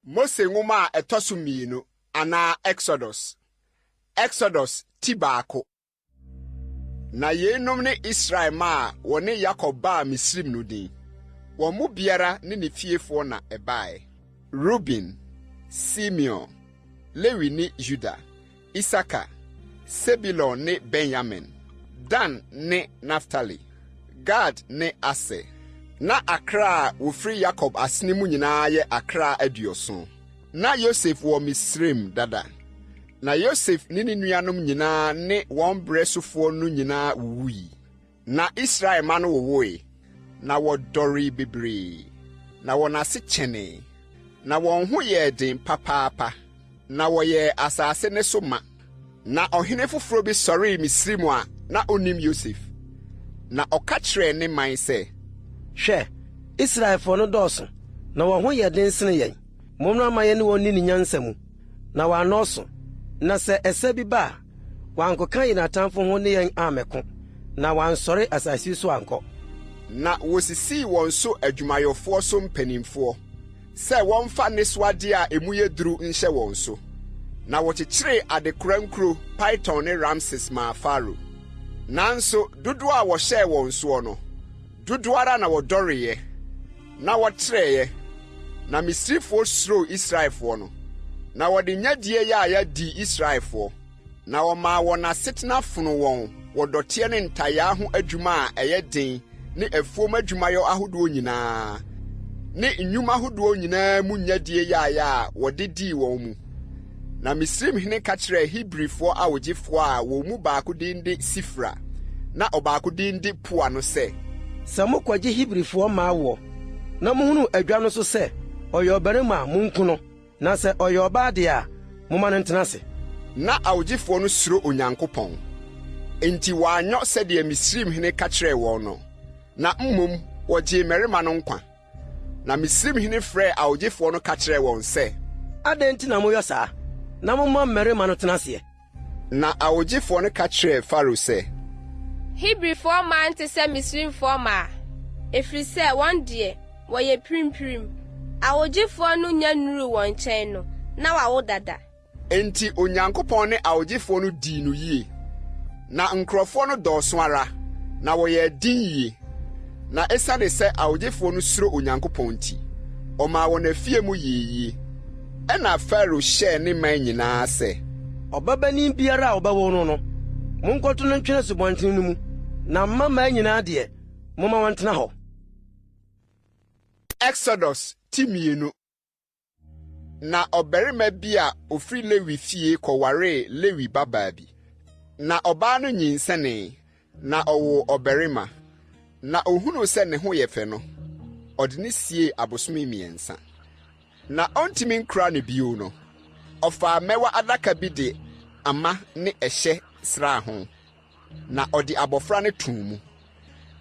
Mose Nwoma a ɛtɔ so mmienu anaa Exodus. Exodus ti baako. Na yeinom ne Israel mma a wɔne Yakob baa Misraim no din. Wɔn mu biara ne ne fiefoɔ na ɛbaeɛ. Ruben, Simeon, Lewi ne Yuda, Isakar, Sebulon ne Benyamin, Dan ne Naftali, Gad ne Aser. Ná akra a wɔfiri Yakob asene mu nyinaa yɛ akra aduɔson. Ná Yosef wɔ Misraim dada. Na Yosef ne ne nuanom nyinaa ne wɔn berɛ sofoɔ no nyinaa wuwui. Na Israel mma no wowoe, na wɔdɔree bebree, na wɔn ase kyɛnee, na wɔn ho yɛɛ den papaapa, na wɔyɛɛ asase no so ma. Na ɔhene foforɔ bi sɔree Misraim a na ɔnnim Yosef, na ɔka kyerɛɛ ne man sɛ. Hwɛ, Israelfoɔ no dɔɔso, na wɔn ho yɛ den sene yɛn. Mommra mma yɛne wɔn nni no nyansa mu, na wɔannɔɔso, na sɛ ɛsa bi ba a, wɔankɔka yɛn atamfo ho ne yɛn ammɛko, na wɔansɔre asase yi so ankɔ. Na wosisii wɔn so adwumayɛfoɔ so mpanimfoɔ, sɛ wɔmfa nnesoadeɛ a emu yɛ duru nhyɛ wɔn so. Na wɔkyekyeree adekora nkuro Piton ne Ramses maa Farao. Nanso dodoɔ a wɔhyɛɛ wɔn soɔ no, dodoɔ ara na wɔdɔreeɛ, na wɔtrɛeɛ, na Misrifoɔ suroo Israelfoɔ no, na wɔde nyadie yaaya dii Israelfoɔ, na wɔmaa wɔn asetena fonoo wɔn wɔ dɔteɛ ne ntayaa ho adwuma a ɛyɛ den ne afuom adwumayɔ ahodoɔ nyinaa, ne nnwuma hodoɔ nyinaa mu nyadie yaaya a wɔde dii wɔn mu. Na Misraimhene ka kyerɛɛ Hebrifoɔ awogyefoɔ a wɔn mu baako din de Sifra na ɔbaako din de Pua no sɛ. Sɛ mokɔgye Hebrifoɔ mmaa woɔ, na mohunu adwa no so sɛ ɔyɛ ɔbarima a, monku no, na sɛ ɔyɛ ɔbaa deɛ a, momma no ntena ase. Ná awogyefoɔ no suro Onyankopɔn, enti wɔanyɔ sɛdeɛ Misraimhene ka kyerɛɛ wɔn no, na mmom wɔgyee mmarima no nkwa. Na Misraimhene frɛɛ awogyefoɔ no ka kyerɛɛ wɔn sɛ. Adɛn nti na moyɔ saa, na moma mmarima no tena aseɛ? Na awogyefoɔ no ka kyerɛɛ Farao sɛ. Hebrifoɔ mmaa nte sɛ Misraimfoɔ mmaa, ɛfiri sɛ wɔn deɛ, wɔyɛ pirimpirim. Awogyefoɔ no nnya nnuruu wɔn nkyɛn no, na wɔawo dada. Enti Onyankopɔn ne awogyefoɔ no dii no yie. Na nkurɔfoɔ no dɔɔso ara, na wɔyɛɛ den yie. Na ɛsiane sɛ awogyefoɔ no suro Onyankopɔn nti, ɔmaa wɔn afie mu yɛɛ yie. Ɛnna Farao hyɛɛ ne man nyinaa sɛ. Ɔbabanin biara a wɔbɛwo no no, monkɔto no ntwene asubɔnten no mu, na mmammaa nyinaa deɛ, momma wɔntena hɔ. Exodus ti mmienu. Na ɔbarima bi a ɔfiri Lewi fie kɔwaree Lewi babaa bi. Na ɔbaa no nyinsɛnee, na ɔwoo ɔbarima. Na ɔhunuu sɛ ne ho yɛ fɛ no, ɔde no siee abosome mmiɛnsa. Na ɔntumi nkora no bio no, ɔfaa mmɛwa adaka bi de ama ne ɛhyɛ sraa ho, na ɔde abɔfra no too mu,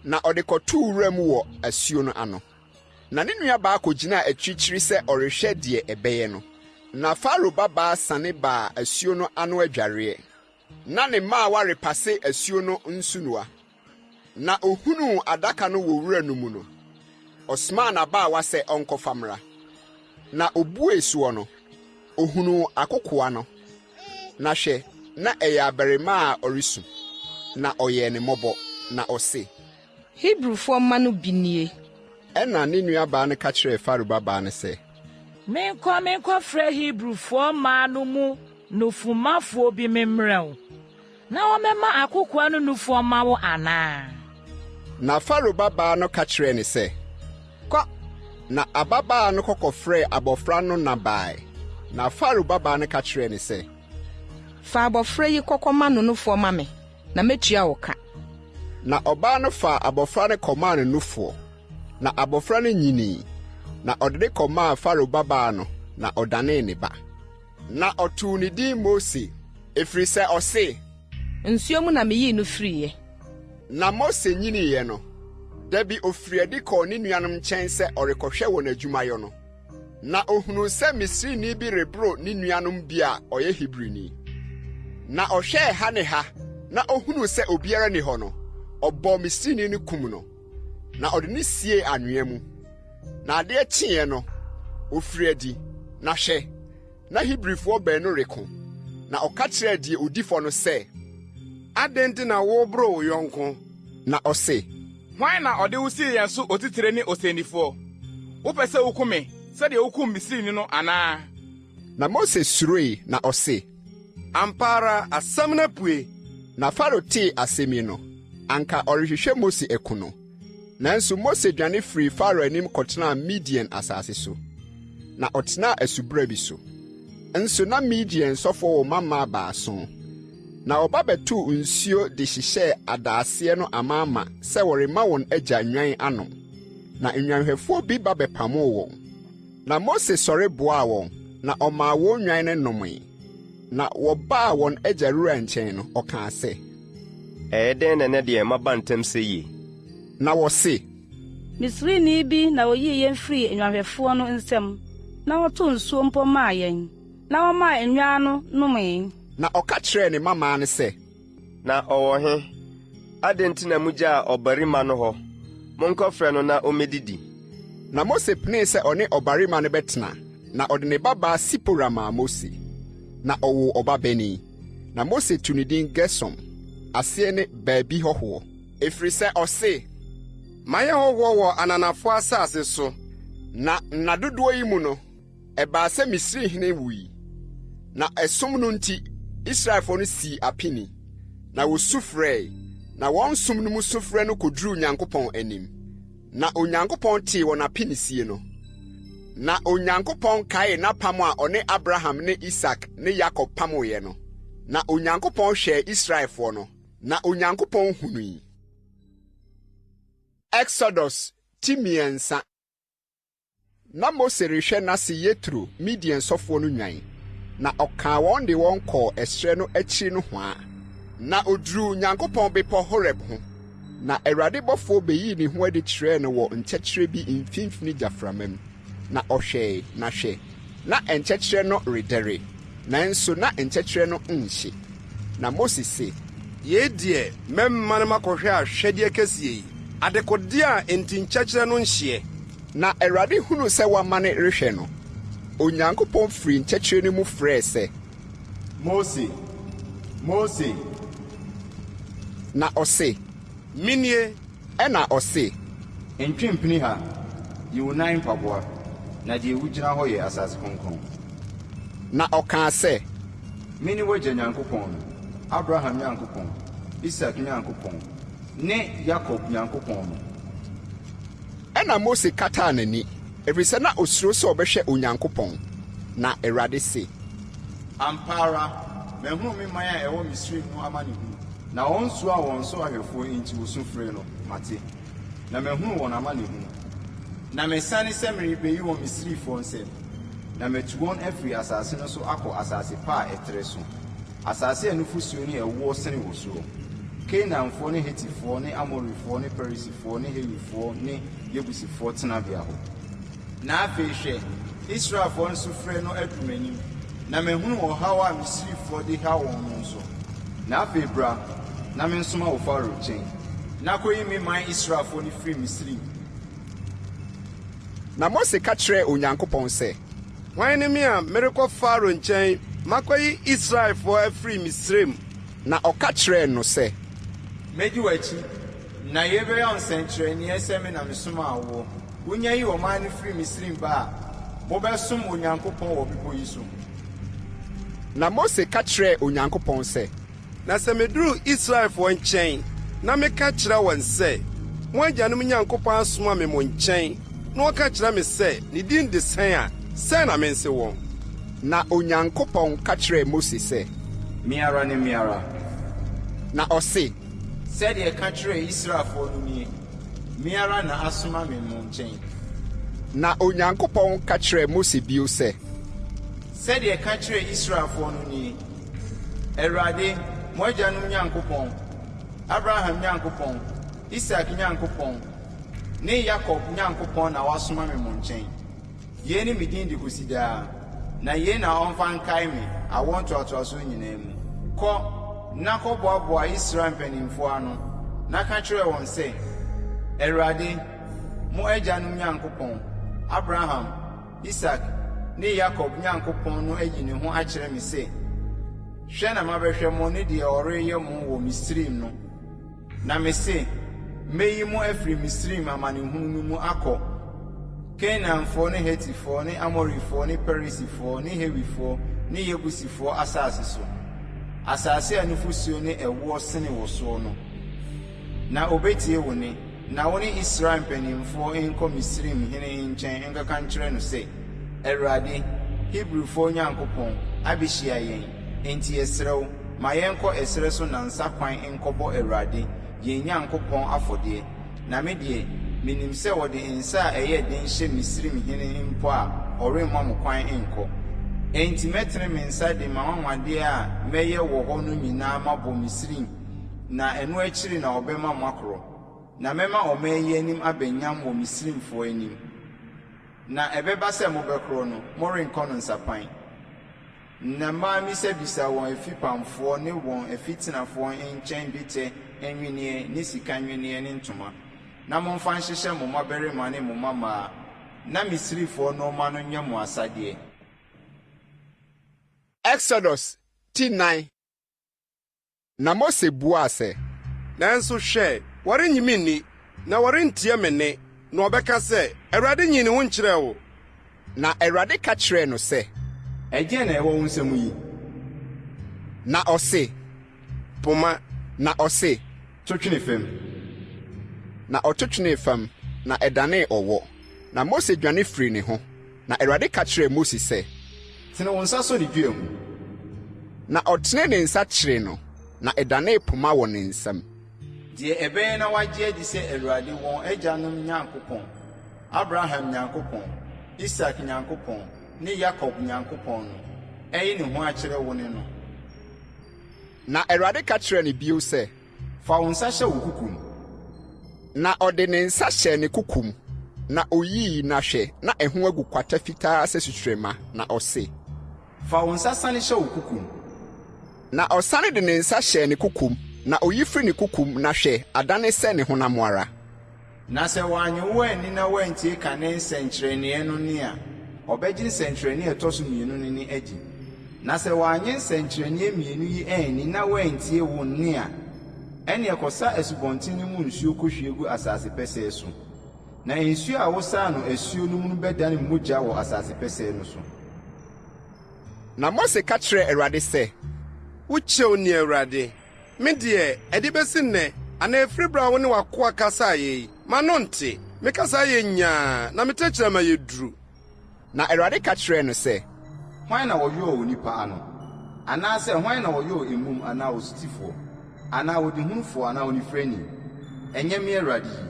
na ɔde kɔtoo wuram wɔ asuo no ano. Na ne nuabaa kɔgyinaa akyirikyiri sɛ ɔrehwɛ deɛ ɛbɛyɛ no. Na Farao babaa siane baa asuo no ano adwareɛ, na ne mmaawa repase asuo no nsunoa. Na ɔhunuu adaka no wɔ wura no mu no, ɔsomaa n'abaawa sɛ ɔnkɔfa mmra. Na ɔbuee soɔ no, ɔhunuu akokoaa no, na hwɛ, na ɛyɛ abarimaa a ɔresu. Na ɔyɛɛ no mmɔbɔ, na ɔse. Hebrifoɔ mma no bi nie. Ɛnna ne nuabaa no ka kyerɛɛ Farao babaa no sɛ. Menkɔ menkɔfrɛ Hebrifoɔ mmaa no mu nufomafoɔ bi memmrɛ wo, na wɔmmɛma akokoaa no nufoɔ mma wo anaa? Na Farao babaa no ka kyerɛɛ no sɛ, Kɔ! Na ababaa no kɔ kɔfrɛɛ abɔfra no na bae. Na Farao babaa no ka kyerɛɛ no sɛ. Fa abɔfra yi kɔ kɔma no nufoɔ ma me, na mɛtua wo ka. Na ɔbaa no faa abɔfra no kɔmaa no nufoɔ, na abɔfra no nyinii, na ɔde no kɔmaa Farao babaa no, na ɔdanee ne ba. Na ɔtoo ne din Mose, ɛfiri sɛ ɔse. Nsuo mu na meyii no firiiɛ. Na Mose nyiniiɛ no, da bi ɔfirii adi kɔɔ ne nuanom nkyɛn sɛ ɔrekɔhwɛ wɔn adwumayɔ no. Na ohunuu sɛ Misrini bi reboro ne nuanom bi a ɔyɛ Hebrini. Na ɔhwɛɛ ha ne ha na ohunuu sɛ obiara nni hɔ no, ɔbɔɔ Misrini no kum no, na ɔde no siee anwea mu. Na adeɛ kyeeɛ no, ɔfirii adi, Na hwɛ, na Hebrifoɔ baanu reko, na ɔka kyerɛɛ deɛ ɔdi fɔ no sɛ, Adɛn nti na woreboro wo yɔnko? Na ɔse, Hwan na ɔde wo sii yɛn so otitire ne osennifoɔ? Wopɛ sɛ wukum me sɛdeɛ wukum Misrini no anaa? Na Mose suroe, na ɔse, Ampa ara, asɛm no apue. Na Farao tee asɛm yi no, anka ɔrehwehwɛ Mose aku no. Nanso Mose dwane firii Farao anim kɔtenaa Midian asase so, na ɔtenaa asubura bi so. Nso na Midian sɔfoɔ wɔ mmammaa baason. Na wɔba bɛtoo nsuo de hyehyɛɛ adaaseɛ no amaama sɛ wɔrema wɔn agya nnwan anom. Na nnwanhwɛfoɔ bi ba bɛpamoo wɔn. Na Mose sɔre boaa wɔn, na ɔmaa wɔn nnwan no nomee. Na wɔbaa wɔn agya wura nkyɛn no, ɔkaa sɛ. Ɛyɛ dɛn na ɛnnɛ deɛ moaba ntɛm seyie? Na wɔse. Misrini bi na oyii yɛn firii nnwanhwɛfoɔ no nsam, na ɔtoo nsuo mpo maa yɛn, na ɔmaa nnwan no nomee. Na ɔka kyerɛɛ ne mmammaa no sɛ. Na ɔwɔ he? Adɛn nti na mugyaa ɔbarima no hɔ? Monkɔfrɛ no na ommedidi. Na Mose penee sɛ ɔne ɔbarima no bɛtena, na ɔde ne babaa Sipora maa Mose. Na ɔwoo ɔbabanin, na Mose too ne din Gersom, aseɛ ne Baabi Hɔhoɔ. Ɛfiri sɛ ɔse. Mayɛ hɔhoɔ wɔ ananafoɔ asase so. Na nna dodoɔ yi mu no, Ɛbaa sɛ Misrihene wui, na ɛsom no nti Israelfoɔ no sii apini, na wɔsu frɛe, na wɔn som no mu sufrɛ no kɔduruu Nyankopɔn anim. Na Onyankopɔn tee wɔn apinisie no. Na Onyankopɔn kaee n'apam a ɔne Abraham ne Isak ne Yakob pamoeɛ no. Na Onyankopɔn hwɛɛ Israelfoɔ no, na Onyankopɔn hunui. Exodus ti 3. Na Mose rehwɛ n'ase Yetro, Midian sɔfoɔ no nnwan, na ɔkaa wɔn de wɔn kɔɔ ɛserɛ no akyiri nohoa. Na ɔduruu Nyankopɔn bepɔ Horeb ho, na Awurade bɔfoɔ bɛyii ne ho adi kyerɛɛ no wɔ nkyɛkyerɛ bi mfimfini gyaframa mu. Na ɔhwɛe, na hwɛ, na nkyɛkyerɛ no redɛre, nanso na nkyɛkyerɛ no nhye. Na Mose se. Yei deɛ, mɛmane makɔhwɛ ahwɛdeɛ kɛseɛ yi, adekodeɛ a enti nkyɛkyerɛ no nhyeɛ. Na Awurade hunuu sɛ wamane rehwɛ no, Onyankopɔn firii nkyɛkyerɛ no mu frɛɛ sɛ. Mose! Mose! Na ɔse. Menie! Ɛnna ɔse. Ntwe mpini ha, yi wo nan mpaboa, na deɛ wugyina hɔ yɛ asase kronkron. Na ɔkaa sɛ. Mene w'agya Nyankopɔn no, Abraham Nyankopɔn, Isak Nyankopɔn, ne Yakob Nyankopɔn no. Ɛnna Mose kataa n'ani, ɛfiri sɛ na ɔsuro sɛ ɔbɛhwɛ Onyankopɔn. Na Awurade se. Ampa ara, mahunu me man a ɛwɔ Misraim no amanehunu. Na wɔn su a wɔn so ahwɛfoɔ nti wɔsu frɛ no, mate, na mahunu wɔn amanehunu. Na masiane sɛ merebɛyi wɔn Misrifoɔ nsam, na matu wɔn afiri asase no so akɔ asase pa a ɛtrɛ so, asase a nufosuo ne ɛwoɔ sene wɔ soɔ, Kanaanfoɔ ne Hetifoɔ ne Amorifoɔ ne Perisifoɔ ne Hewifoɔ ne Yebusifoɔ tenabea hɔ. Na afei hwɛ, Israelfoɔ no sufrɛ no aduru m'anim, na mahunu ɔhaw a Misrifoɔ de haw wɔn no nso. Na afei bra, na mensoma wo Farao nkyɛn, na kɔyi me man Israelfoɔ no firi Misraim. Na Mose ka kyerɛɛ Onyankopɔn sɛ. Hwan ne me a merekɔ Farao nkyɛn makɔyi Israelfoɔ afiri Misraim? Na ɔka kyerɛɛ no sɛ. Mɛdi w'akyi, na yei bɛyɛ wo nsɛnkyerɛnneɛ sɛ me na mesomaa woɔ. Wonya yi ɔman no firi Misraim ba a, mobɛsom Onyankopɔn wɔ bepɔ yi so. Na Mose ka kyerɛɛ Onyankopɔn sɛ. Na sɛ meduru Israelfoɔ nkyɛn na meka kyerɛ wɔn sɛ, 'Mo agyanom Nyankopɔn asoma me mo nkyɛn, na wɔka kyerɛ me sɛ, 'Ne din de sɛn a, sɛn na mense wɔn? Na Onyankopɔn ka kyerɛɛ Mose sɛ. Me ara ne me ara. Na ɔse. Sɛdeɛ ka kyerɛ Israelfoɔ no nie, 'Me ara na asoma me mo nkyɛn. Na Onyankopɔn ka kyerɛɛ Mose bio sɛ. Sɛdeɛ ka kyerɛ Israelfoɔ no nie, 'Awurade, mo agyanom Nyankopɔn, Abraham Nyankopɔn, Isak Nyankopɔn ne Yakob Nyankopɔn na wasoma me mo nkyɛn. Yei ne me din de kɔsi daa, na yei na ɔmfa nkae me awoɔ ntoatoasoɔ nyinaa mu. Kɔ, na kɔboaboa Israel mpanimfoɔ ano, na ka kyerɛ wɔn sɛ, 'Awurade, mo agyanom Nyankopɔn, Abraham, Isak. ne Yakob Nyankopɔn no ayi ne ho akyerɛ me sɛ, Hwɛ na mabɛhwɛ mo ne deɛ ɔreyɛ mo wɔ Misraim no. Na mese, Mɛyi mo afiri Misraim amanehunu no mu akɔ Kanaanfoɔ ne Hetifoɔ ne Amorifoɔ ne Perisifoɔ ne Hewifoɔ ne Yebusifoɔ asase so, asase a nufosuo ne ɛwoɔ sene wɔ soɔ no. Na ɔbɛtie wo nne, na wo ne Israel mpanimfoɔ nkɔ Misraim hene nkyɛn nkɔka nkyerɛ no sɛ, Awurade, Hebrifoɔ Nyankopɔn, abɛhyia yɛn, enti yɛsrɛ wo, ma yɛnkɔ ɛserɛ so nnansa kwan nkɔbɔ Awurade, yɛn Nyankopɔn afɔdeɛ. Na me deɛ, menim sɛ wɔde nsa a ɛyɛ den hyɛ Misraim hene mpo a, ɔremma mo kwan nkɔ. Enti mɛtene me nsa de m'anwanwadeɛ a mɛyɛ wɔ hɔ no nyinaa mabɔ Misraim, na ɛno akyiri na ɔbɛma moakorɔ. Na mɛma ɔman yi anim aba nyam wɔ Misraimfoɔ anim. Na ɛbɛba sɛ mobɛkorɔ no, morenkɔ no nsapan. Na mmaa mmisabisa wɔn afipamfoɔ ne wɔn afitenafoɔ nkyɛn dwetɛ nnwenneɛ ne sika nnwenneɛ ne ntoma, na momfa nhyehyɛ mo mmabarima ne mo mmammaa, na Misrifoɔ nnoɔma no nyɛ mo asadeɛ. Exodus ti nan. Na Mose buaa sɛ. Nanso hwɛ, wɔrennye me nni, na wɔrentie me nne, na wɔbɛka sɛ, 'Awurade nyii ne ho nkyerɛɛ wo. Na Awurade ka kyerɛɛ no sɛ. Ɛdeɛn na ɛwɔ wo nsa mu yi? Na ɔse. Poma. Na ɔse. To twene fam. Na ɔto twenee fam, na ɛdanee ɔwɔ. Na Mose dwane firii ne ho. Na Awurade ka kyerɛɛ Mose sɛ. Tene wo nsa sɔ ne dua mu. Na ɔtenee ne nsa kyeree no, na ɛdanee poma wɔ ne nsam. Deɛ ɛbɛyɛ na wɔagye adi sɛ Awurade, wɔn agyanom Nyankopɔn, Abraham Nyankopɔn, Isak Nyankopɔn, ne Yakob Nyankopɔn no, ayi ne ho akyerɛ wo ne no. Na Awurade ka kyerɛɛ no bio sɛ. Fa wo nsa hyɛ wo koko mu. Na ɔde ne nsa hyɛɛ ne koko mu, na oyii, na hwɛ, na ɛho agu kwata fitaa sɛ sukyerɛmma, na ɔse. Fa wo nsa sane hyɛ wo koko mu. Na ɔsane de ne nsa hyɛɛ ne koko mu, na oyi firi ne koko mu, na hwɛ, adane sɛ ne honam ara. Na sɛ wannye wo anni na wantie kane nsɛnkyerɛnneɛ no nne a, ɔbɛgye nsɛnkyerɛnneɛ a ɛtɔ so mmienu no nne adi. Na sɛ wannye nsɛnkyerɛnneɛ mmienu yi anni na wantie wo nne a, ɛnneɛ kɔsa asubɔnten no mu nsuo kɔhwie gu asase pɛsɛɛ so. Na nsuo a wosaa no asuo no mu no bɛdane mogya wɔ asase pɛsɛɛ no so. Na Mose ka kyerɛɛ Awurade sɛ. Wo kyɛw ni, Awurade, Me deɛ, ɛde bɛsi nnɛ, anaa ɛfiri berɛ a wo ne w'akoa kasaeɛ yi, m'ano nte, me kasa yɛ nyaa, na me tɛkyerɛma yɛ duru. Na Awurade ka kyerɛɛ no sɛ. Hwan na ɔyɔɔ onipa ano? Anaasɛ hwan na ɔyɔɔ emum anaa ɔsotifoɔ, anaa ɔdehunufoɔ anaa onifirani? Ɛnyɛ me Awurade yi?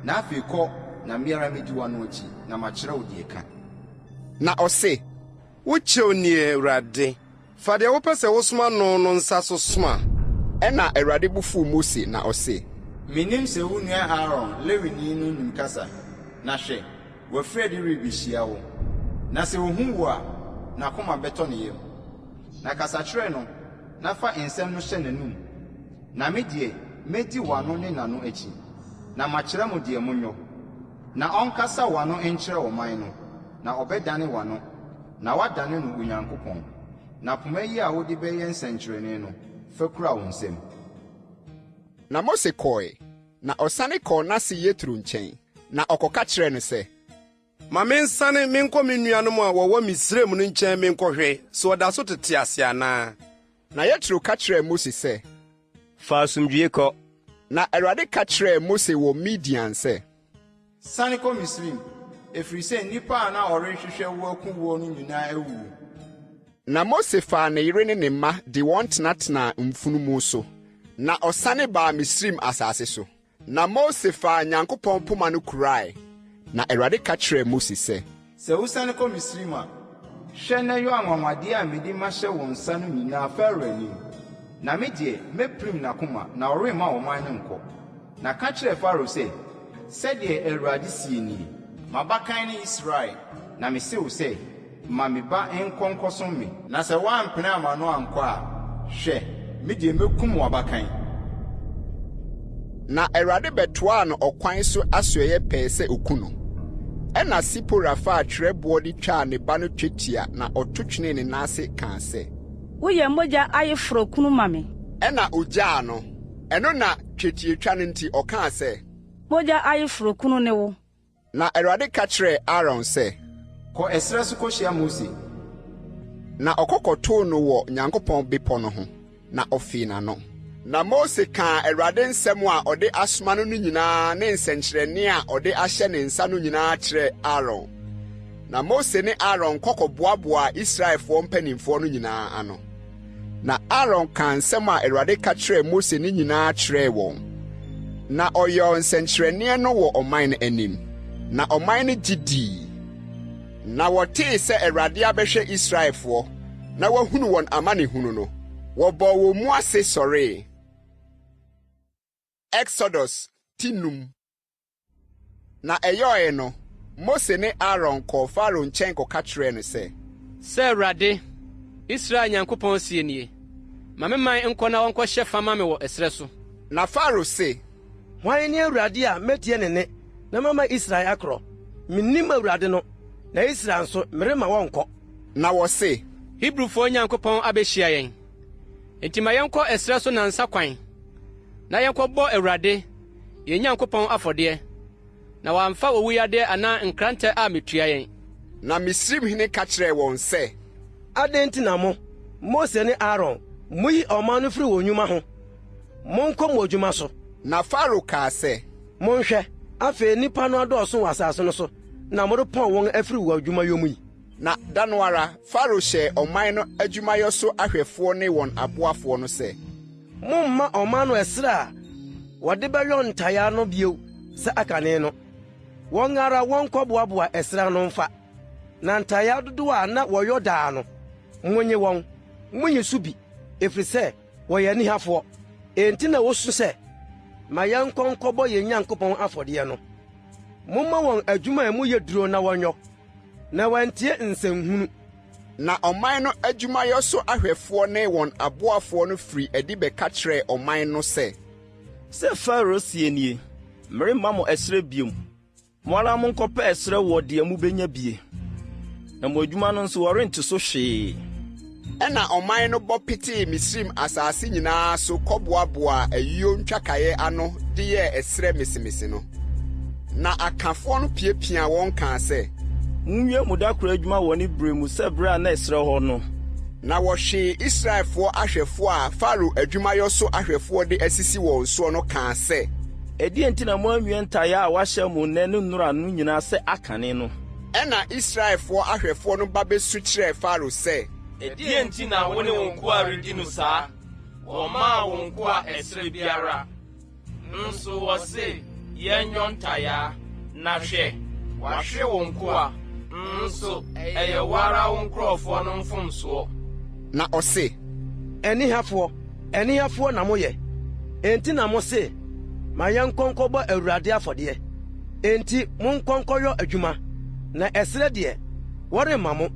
Na afei kɔ, na me ara mɛdi w'ano akyi, na makyerɛ wo deɛ ka. Na ɔse. Wo kyɛw nie, Awurade, Fa deɛ wopɛ sɛ wosoma no no nsa so soma. Ɛnna Awurade bo fuu Mose, na ɔse. Menim sɛ wo nua Aaron, Lewini no nim kasa, na hwɛ, wafiri adi rebɛhyia wo. Na sɛ ɔhu wo a, n'akoma bɛtɔ ne yam. Na kasa kyerɛ no, na fa nsɛm no hyɛ n'anom, na me deɛ, mɛdi w'ano ne n'ano akyi, na makyerɛ mo deɛ monyɔ. Na ɔnkasa w'ano nkyerɛ ɔman no, na ɔbɛdane w'ano. Na woadane no Onyankopɔn. Na poma yi a wode bɛyɛ nsɛnkyerɛnne no, fa kura wo nsam. Na Mose kɔe, na ɔsane kɔɔ n'ase Yetro nkyɛn, na ɔkɔka kyerɛɛ no sɛ. Ma mensane menkɔ me nuanom a wɔwɔ Misraim no nkyɛn menkɔhwɛ sɛ wɔda so tete ase anaa. Na Yetro ka kyerɛɛ Mose sɛ. Fa asomdwoe kɔ. Na Awurade ka kyerɛɛ Mose wɔ Midian sɛ. Sane kɔ Misraim, ɛfiri sɛ nnipa a na wɔrehwehwɛ wo aku woɔ no nyinaa awuwu. Na Mose faa ne yere ne ne mma de wɔn tenatenaa mfunumu so, na ɔsane baa Misraim asase so. Na Mose faa Nyankopɔn poma no kurae. Na Awurade ka kyerɛɛ Mose sɛ. Sɛ wosiane kɔ Misraim a, hwɛ na yɔ anwanwadeɛ a mede mahyɛ wo nsa no nyinaa Farao anim. Na me deɛ, mɛpirim n'akoma, na ɔremma ɔman no nkɔ. Na ka kyerɛ Farao sɛ, 'Sɛdeɛ Awurade seɛ nie, M'abakan ne Israel, na mese wo sɛ, Ma me ba nkɔ nkɔsom me. Na sɛ woampene amma no ankɔ a, hwɛ, me deɛ mɛkum w'abakan. Na Awurade bɛtoaa no ɔkwan so asoɛeɛ pɛɛ sɛ ɔku no. Ɛnna Sipora faa twerɛboɔ de twaa ne ba no twetia na ɔto twenee ne nan ase kaa sɛ. Woyɛ mogya ayeforɔkunu ma me. Ɛnna ɔgyaa no. Ɛno na twetiatwa no nti ɔkaa sɛ. Mogya ayeforɔkunu ne wo. Na Awurade ka kyerɛɛ Aaron sɛ. Kɔ ɛserɛ so kɔhyia Mose. Na ɔkɔ kɔtoo no wɔ Nyankopɔn bepɔ no ho, na ɔfee n'ano. Na Mose kaa Awurade nsɛm a ɔde asoma no no nyinaa ne nsɛnkyerɛnne a ɔde ahyɛ ne nsa no nyinaa kyerɛɛ Aaron. Na Mose ne Aaron kɔ kɔboaboaa Israelfoɔ mpanimfoɔ no nyinaa ano. Na Aaron kaa nsɛm a Awurade ka kyerɛɛ Mose no nyinaa kyerɛɛ wɔn. Na ɔyɔɔ nsɛnkyerɛnneɛ no wɔ ɔman no anim, na ɔman no gye dii. Na wɔtee sɛ Awurade abɛhwɛ Israelfoɔ na wahunu wɔn amanehunu no, wɔbɔɔ wɔn mu ase sɔree. Exodus ti num. Na ɛyɔe no, Mose ne Aaron kɔɔ Farao nkyɛn kɔka kyerɛɛ no sɛ. Sɛ Awurade, Israel Nyankopɔn seɛ nie, 'Ma me man nkɔ na wɔnkɔhyɛ fa mma me wɔ ɛserɛ so. Na Farao se. Hwan ne Awurade a metie ne nne na mama Israel akorɔ? Minnim Awurade no, na Israel nso, meremma wɔnkɔ. Na wɔse. Hebrifoɔ Nyankopɔn abehyia yɛn. Enti ma yɛnkɔ ɛserɛ so nnansa kwan, na yɛnkɔbɔ Awurade, yɛn Nyankopɔn afɔdeɛ, na wamfa owuyadeɛ anaa nkrantɛ ammetua yɛn. Na Misraimhene ka kyerɛɛ wɔn sɛ. Adɛn nti na mo, Mose ne Aaron, muyi ɔman no firi wɔn nnwuma ho? Monkɔ mo adwuma so! Na Farao kaa sɛ. Monhwɛ, afei nnipa no adɔɔso wɔ asase no so na morepɔn wɔn afiri wɔn adwumayɔ mu yi. Na da no ara, Farao hyɛɛ ɔman no adwumayɔ so ahwɛfoɔ ne wɔn aboafoɔ no sɛ. Mommma ɔman no ɛserɛ a wɔde bɛyɔ ntayaa no bio sɛ akane no. Wɔn ara wɔnkɔboaboa ɛserɛ ano mfa. Na ntayaa dodoɔ a na wɔyɔ daa no, monnye wɔn, munnye so bi, ɛfiri sɛ wɔyɛ anihafoɔ. Enti na wosu sɛ, 'Ma yɛnkɔ nkɔbɔ yɛn Nyankopɔn afɔdeɛ no. Momma wɔn adwuma a emu yɛ duro na wɔnyɔ, na wɔantie nsɛnhunu. Na ɔman no adwumayɛ so ahwɛfoɔ ne wɔn aboafoɔ no firii adi bɛka kyerɛɛ ɔman no sɛ. Sɛ Farao seɛ nie, 'Meremma mo ɛserɛ bio. Mo ara monkɔpɛ ɛserɛ wɔ deɛ mobɛnya bie, na mo adwuma no nso wɔrente so hwee. Ɛnna ɔman no bɔ petee Misraim asase nyinaa so kɔboaboaa ayuo ntwakaeɛ ano de yɛɛ ɛserɛ mesemese no. Na akafoɔ no piapiaa wɔn kaa sɛ. Monwie mo da koro adwuma wɔ ne berɛ mu sɛ berɛ a na ɛserɛ hɔ no. Na wɔhwee Israelfoɔ ahwɛfoɔ a Farao adwumayɔ so ahwɛfoɔ de asisi wɔn soɔ no kaa sɛ. Ɛdeɛn nti na moanwie ntayaa a wɔahyɛ mo nnɛ ne nnora no nyinaa sɛ akane no? Ɛnna Israelfoɔ ahwɛfoɔ no ba bɛsu kyerɛɛ Farao sɛ. Ɛdeɛn nti na wo ne wo nkoa redi no saa? Wɔmmaa wo nkoa ɛserɛ biara. Nso wɔse, Yɛnyɔ ntayaa, na hwɛ, wɔahwe wo nkoa, nso ɛyɛ wo ara wo nkurɔfoɔ no mfomsoɔ. Na ɔse. Anihafoɔ, anihafoɔ na moyɛ, enti na mose, Ma yɛnkɔ nkɔbɔ Awurade afɔdeɛ. Enti monkɔ nkɔyɔ adwuma, na ɛserɛ deɛ, wɔremma mo,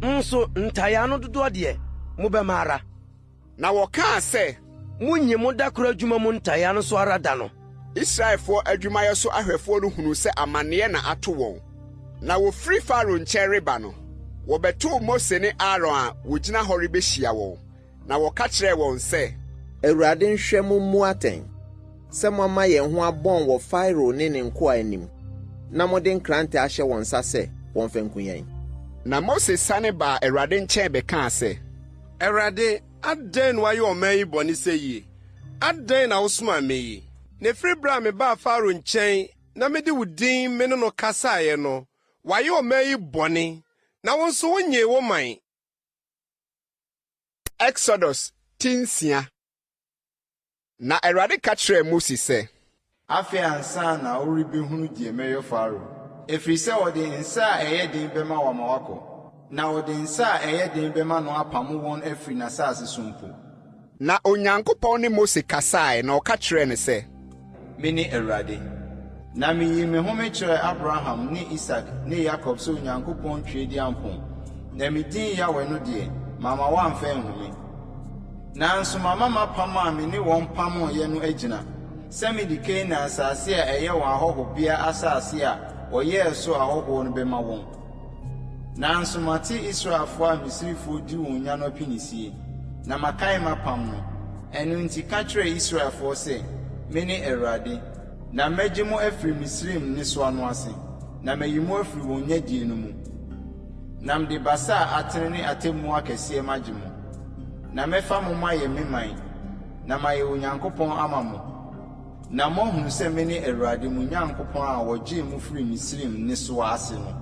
nso ntayaa no dodoɔ deɛ, mobɛma ara. Na wɔkaa sɛ. Munnye mo da koro adwuma mu ntayaa no so ara da no. Israelfoɔ adwumayɛ so ahwɛfoɔ no hunuu sɛ amanneɛ na ato wɔn. Na wɔfiri Farao nkyɛn reba no, wɔbɛtoo Mose ne Aaron a wɔgyina hɔ rebɛhyia wɔn, na wɔka kyerɛɛ wɔn sɛ. Awurade nhwɛ mo mmu atɛn, sɛ moama yɛn ho abɔn wɔ Farao ne ne nkoa anim, na mode nkrante ahyɛ wɔn nsa sɛ wɔmfa nku yɛn. Na Mose sane baa Awurade nkyɛn bɛkaa sɛ. Awurade, adɛn na woayɛ ɔman yi bɔne seyie? Adɛn na wosomaa me yi? Na ɛfiri berɛ a mebaa Farao nkyɛn na mede wo din me ne no kasaeɛ no, wayɛ ɔman yi bɔne, na wo nso wonnyee wo man. Exodus ti nsia. Na Awurade ka kyerɛɛ Mose sɛ. Afei ansa na worebɛhunu deɛ mɛyɛ Farao, ɛfiri sɛ ɔde nsa a ɛyɛ den bɛma wama wakɔ, na ɔde nsa a ɛyɛ den bɛma no apamo wɔn afiri n'asase so mpo. Na Onyankopɔn ne Mose kasae, na ɔka kyerɛɛ no sɛ. Mene Awurade. Na miyii me ho mekyerɛɛ Abraham ne Isak ne Yakob sɛ Onyankopɔn Tweaduampɔn, na me din Yahweh no deɛ, mamma wɔamfa anhu me. Nanso mama m'apam a me ne wɔn pameeɛ no agyina, sɛ mede Kanaan asase a ɛyɛ wɔn ahɔhobea asase a wɔyɛɛ so ahɔhoɔ no bɛma wɔn. Nanso mate Israelfoɔ a Misrifoɔ di wɔn nya no apinisie, na makae m'apam no. Ɛno nti ka kyerɛ Israelfoɔ sɛ, Mene Awurade. Na mɛgye mo afiri Misraim nnesoa no ase, na mayi mo afiri wɔn nyadie no mu. Na mede basa a atene ne atemmuo akɛseɛ magye mo. Na mɛfa mo mayɛ me man, na mayɛ Onyankopɔn ama mo, na moahunu sɛ mene Awurade mo Nyankopɔn a ɔgyee mo firii Misraim nnesoa ase no.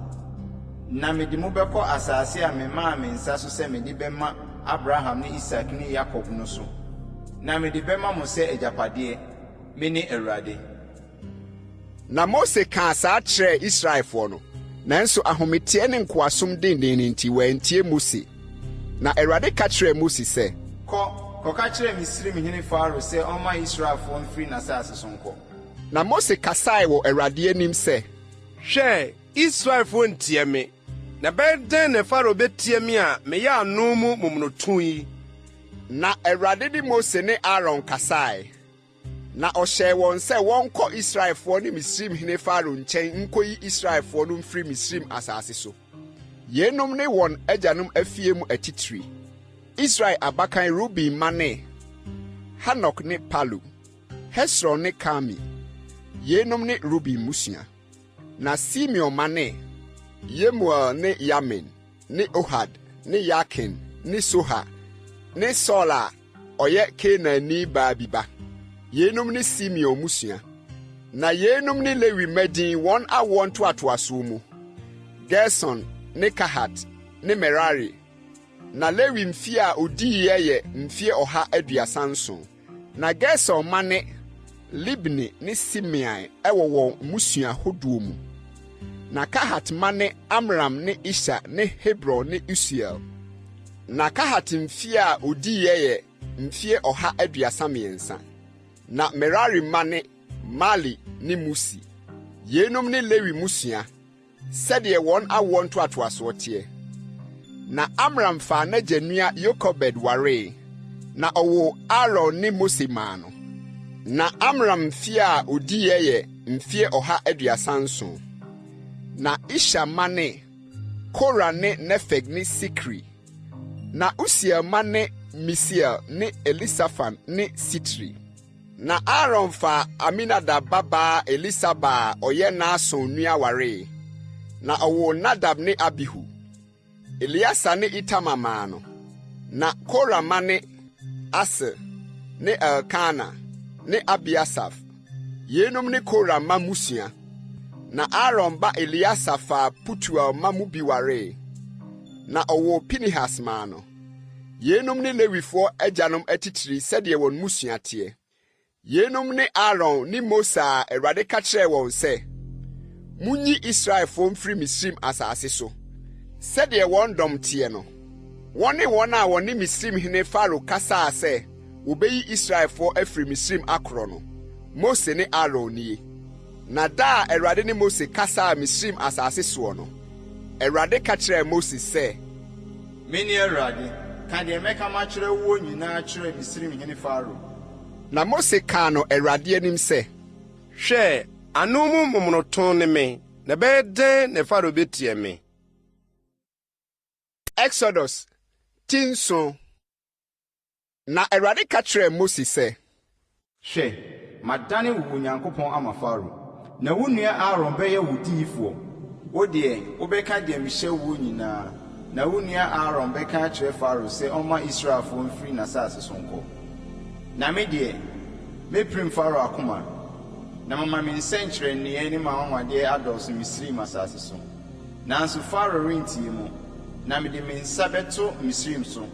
Na mede mo bɛkɔ asase a memaa me nsa so sɛ mede bɛma Abraham ne Isak ne Yakob no so, na mede bɛma mo sɛ agyapadeɛ. Mene Awurade. Na Mose kaa saa kyerɛɛ Israelfoɔ no, nanso ahometeɛ ne nkoasom dennen no nti wɔantie Mose. Na Awurade ka kyerɛɛ Mose sɛ. Kɔ, kɔka kyerɛ Misraimhene Farao sɛ ɔmma Israelfoɔ mfiri n'asase so nkɔ. Na Mose kasae wɔ Awurade anim sɛ. Hwɛ, Israelfoɔ ntie me, na ɛbɛyɛ dɛn na Farao bɛtie me a meyɛ ano mu momonoto yi? Na Awurade ne Mose ne Aaron kasae. Na ɔhyɛɛ wɔn sɛ wɔnkɔ Israelfoɔ ne Misraimhene Farao nkyɛn nkɔyi Israelfoɔ no mfiri Misraim asase so. Yeinom ne wɔn agyanom afie mu atitire: Israel abakan Ruben mma ne, Hanok ne Palu, Hesron ne Karmi. Yeinom ne Ruben mmusua. Na Simeon mma ne, Yemuel ne Yamin ne Ohad ne Yakin ne Sohar ne Saul a ɔyɛ Kanaanni baa bi ba. Yeinom ne Simeon mmusua. Na yeinom ne Lewi mma din wɔn awoɔ ntoatoasoɔ mu, Gerson ne Kahat ne Merari. Na Lewi mfeɛ a ɔdiiɛ yɛ mfeɛ 137. Na Gerson mma ne, Libni ne Simei wɔ wɔn mmusua hodoɔ mu. Na Kahat mma ne, Amram ne Ishar ne Hebron ne Usiel. Na Kahat mfeɛ a ɔdiiɛ yɛ mfeɛ 133. Na Merari mma ne, Mali ne Musi. Yeinom ne Lewi mmusua. Sɛdeɛ wɔn awoɔ ntoatoasoɔ teɛ. Na Amram faa n'agya nua Yokebed waree, na ɔwoo Aaron ne Mose maa no. Na Amram mfeɛ a ɔdiiɛ yɛ mfeɛ 137. Na Ishar mma ne, Kora ne Nefeg ne Sikri. Na Usiel mma ne Misiel ne Elisafan ne Sitri. Na Aaron faa Aminadab babaa Elisaba a ɔyɛ Nahson nua waree, na ɔwoo Nadab ne Abihu, Eleasa ne Itamar maa no. Na Kora mma ne, Asir ne Elkana ne Abiasaf. Yeinom ne Kora mma mmusua. Na Aaron ba Eleasa faa Putuel mma mu bi waree, na ɔwoo Pinehas maa no. Yeinom ne Lewifoɔ agyanom atitire sɛdeɛ wɔn mmusua teɛ. Yeinom ne Aaron ne Mose a Awurade ka kyerɛɛ wɔn sɛ, Monyi Israelfoɔ mfiri Misraim asase so, sɛdeɛ wɔn dɔm teɛ no. Wɔne wɔn a wɔne Misraimhene Farao kasaa sɛ wɔbɛyi Israelfoɔ afiri Misraim akorɔ no, Mose ne Aaron nie. Na da a Awurade ne Mose kasaa Misraim asase soɔ no, Awurade ka kyerɛɛ Mose sɛ. Mene Awurade. Ka deɛ mɛka makyerɛ woɔ nyinaa kyerɛ Misraimhene Farao. Na Mose kaa no Awurade anim sɛ. Hwɛ, ano mu momonoto ne me, na ɛbɛyɛ dɛn na Farao bɛtie me? Exodus ti nson. Na Awurade ka kyerɛɛ Mose sɛ. Hwɛ, madane wo Onyankopɔn ama Farao, na wo nua Aaron bɛyɛ wo diyifoɔ. Wo deɛ, wobɛka deɛ mehyɛ woɔ nyinaa, na wo nua Aaron bɛka akyerɛ Farao sɛ ɔmma Israelfoɔ mfiri n'asase so nkɔ. Na me deɛ, mɛpirim Farao akoma, na mama me nsɛnkyerɛnneɛ ne m'anwanwadeɛ adɔɔso Misraim asase so. Nanso Farao rentie mo, na mede me nsa bɛto Misraim so.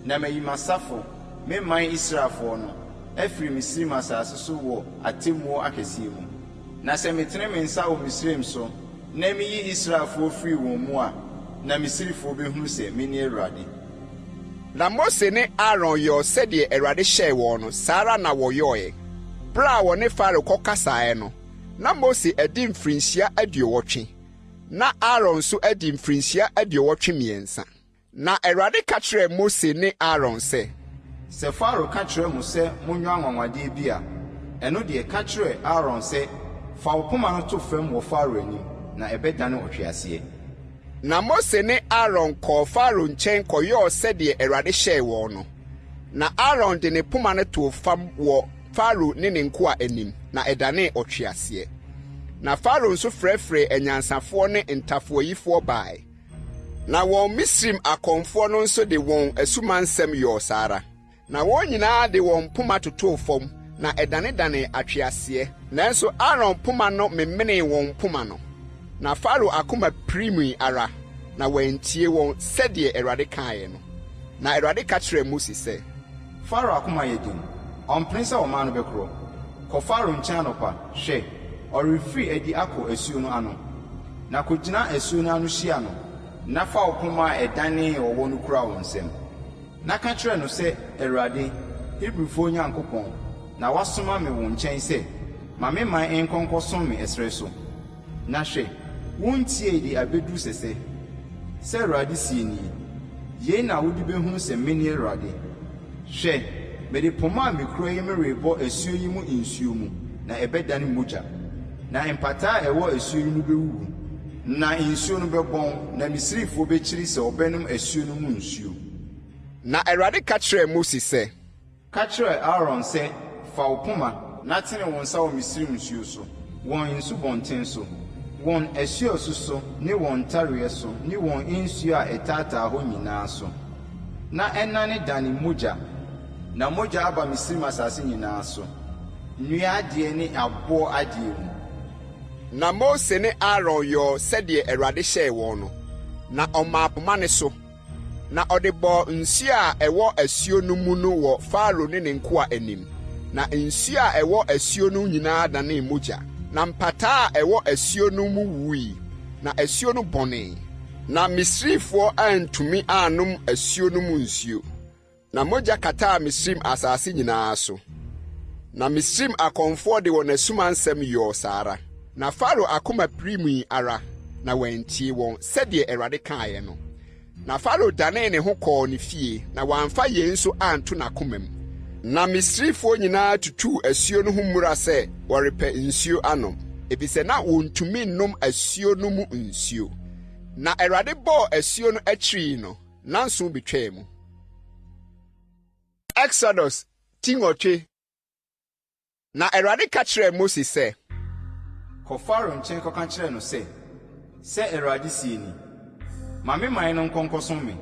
Na mayi m'asafo, me man Israelfoɔ no, afiri Misraim asase so wɔ atemmuo akɛseɛ mu. Na sɛ metene me nsa wɔ Misraim so na meyi Israelfoɔ firi wɔn mu a, na Misrifoɔ bɛhunu sɛ mene Awurade. Na Mose ne Aaron yɔɔ sɛdeɛ Awurade hyɛɛ wɔn no, saa ara na wɔyɔeɛ. Berɛ a wɔne Farao kɔkasaeɛ no, na Mose adi mfirinhyia aduɔwɔtwe, na Aaron nso adi mfirinhyia 83. Na Awurade ka kyerɛɛ Mose ne Aaron sɛ. Sɛ Farao ka kyerɛ mo sɛ monyɔ anwanwadeɛ bi a, ɛno deɛ, ka kyerɛ Aaron sɛ, 'Fa wo poma no to fam wɔ Farao anim. na ɛbɛdane ɔtweaseɛ. Na Mose ne Aaron kɔɔ Farao nkyɛn kɔyɔɔ sɛdeɛ Awurade hyɛɛ wɔn no. Na Aaron de ne poma no too fam wɔ Farao ne ne nkoa anim, na ɛdanee ɔtweaseɛ. Na Farao nso frɛfrɛɛ anyansafoɔ ne ntafowayifoɔ bae. Na wɔn Misraim akɔmfoɔ no nso de wɔn asumansɛm yɔɔ saa ara. Na wɔn nyinaa de wɔn mpoma totoo fam, na ɛdanedanee atweaseɛ. Nanso Aaron poma no memenee wɔn mpoma no. Na Farao akoma pirimii ara, na wantie wɔn sɛdeɛ Awurade kaeɛ no. Na Awurade ka kyerɛɛ Mose sɛ. Farao akoma yɛ den, ɔmpene sɛ ɔman no bɛkorɔ. Kɔ Farao nkyɛn anɔpa, hwɛ, ɔrefiri adi akɔ asuo no ano. Na kɔgyina asuo no ano hyia no, na fa wo poma a ɛdanee ɔwɔ no kura wo nsam. Na ka kyerɛ no sɛ, 'Awurade, Hebrifoɔ Nyankopɔn, na wasoma me wo nkyɛn sɛ, Ma me man nkɔ nkɔsom me ɛserɛ so. Na hwɛ, wontiee de abɛduru sɛsɛ. Sɛ Awurade seɛ nie, Yei na wode bɛhunu sɛ mene Awurade. Hwɛ, mede poma a mekura yi merebɔ asuo yi mu nsuo mu, na ɛbɛdane mogya. Na mpataa a ɛwɔ asuo yi mu bɛwuwu, na nsuo no bɛbɔn, na Misrifoɔ bɛkyiri sɛ wɔbɛnom asuo no mu nsuo. Na Awurade ka kyerɛɛ Mose sɛ. Ka kyerɛ Aaron sɛ, 'Fa wo poma, na tene wo nsa wɔ Misraim nsuo so, wɔn nsubɔnten so, wɔn asuasu so ne wɔn ntareɛ so ne wɔn nsuo a ɛtaataa hɔ nyinaa so, na ɛnnanedane mogya, na mogya aba Misraim asase nyinaa so, nnua adeɛ ne aboɔ adeɛ mu. Na Mose ne Aaron yɔɔ sɛdeɛ Awurade hyɛɛ wɔn no, na ɔmaa poma no so. Na ɔde bɔɔ nsuo a ɛwɔ asuo no mu no wɔ Farao ne ne nkoa anim, na nsuo a ɛwɔ asuo no nyinaa danee mogya. Na mpataa a ɛwɔ asuo no mu wuwui, na asuo no bɔnee. Na Misrifoɔ antumi annom asuo no mu nsuo. Na mogya kataa Misraim asase nyinaa so. Na Misraim akɔmfoɔ de wɔn asumansɛm yɔɔ saa ara. Na Farao akoma pirimii ara, na wantie wɔn, sɛdeɛ Awurade kaeɛ no. Na Farao danee ne ho kɔɔ ne fie, na wamfa yei nso anto n'akomam. Na Misrifoɔ nyinaa tutuu asuo no ho mmura sɛ wɔrepɛ nsuo anom, efisɛ na wɔntumi nnom asuo no mu nsuo. Na Awurade bɔɔ asuo no akyiri yi no, nnanson betwaa mu. Exodus ti nwɔtwe. Na Awurade ka kyerɛɛ Mose sɛ. Kɔ Farao nkyɛn kɔka kyerɛ no sɛ, 'Sɛ Awurade seɛ ni, Ma me man no nkɔ nkɔsom me.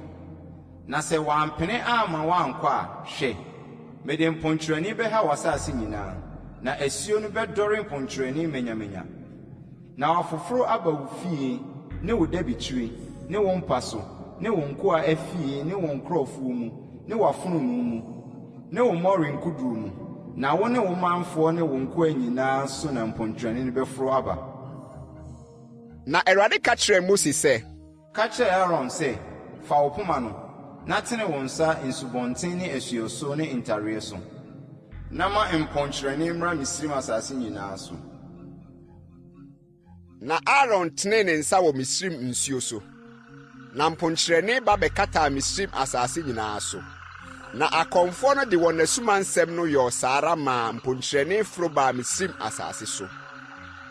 Na sɛ wampene amma woankɔ a, hwɛ, mede mponkyerɛne bɛha w'asase nyinaa, na asuo no bɛdɔre mponkyerɛne manyamanya. Na wɔafoforo aba wo fie ne wo dabekyire ne wo mpa so ne wo nkoa afie ne wo nkurɔfoɔ mu ne w'afononoo mu ne wo mmɔre nkodoɔ mu, na wo ne wo manfoɔ ne wo nkoa nyinaa so na mponkyerɛne no bɛforo aba. Na Awurade ka kyerɛɛ Mose sɛ. Ka kyerɛ Aaron sɛ, 'Fa wo poma no, na tene wo nsa nsubɔnten ne asuɔso ne ntareɛ so, na ma mponkyerɛne mmra Misraim asase nyinaa so. Na Aaron tenee ne nsa wɔ Misraim nsuo so, na mponkyerɛne ba bɛkataa Misraim asase nyinaa so. Na akɔmfoɔ no de wɔn asumansɛm no yɔɔ saa ara maa mponkyerɛne foro baa Misraim asase so.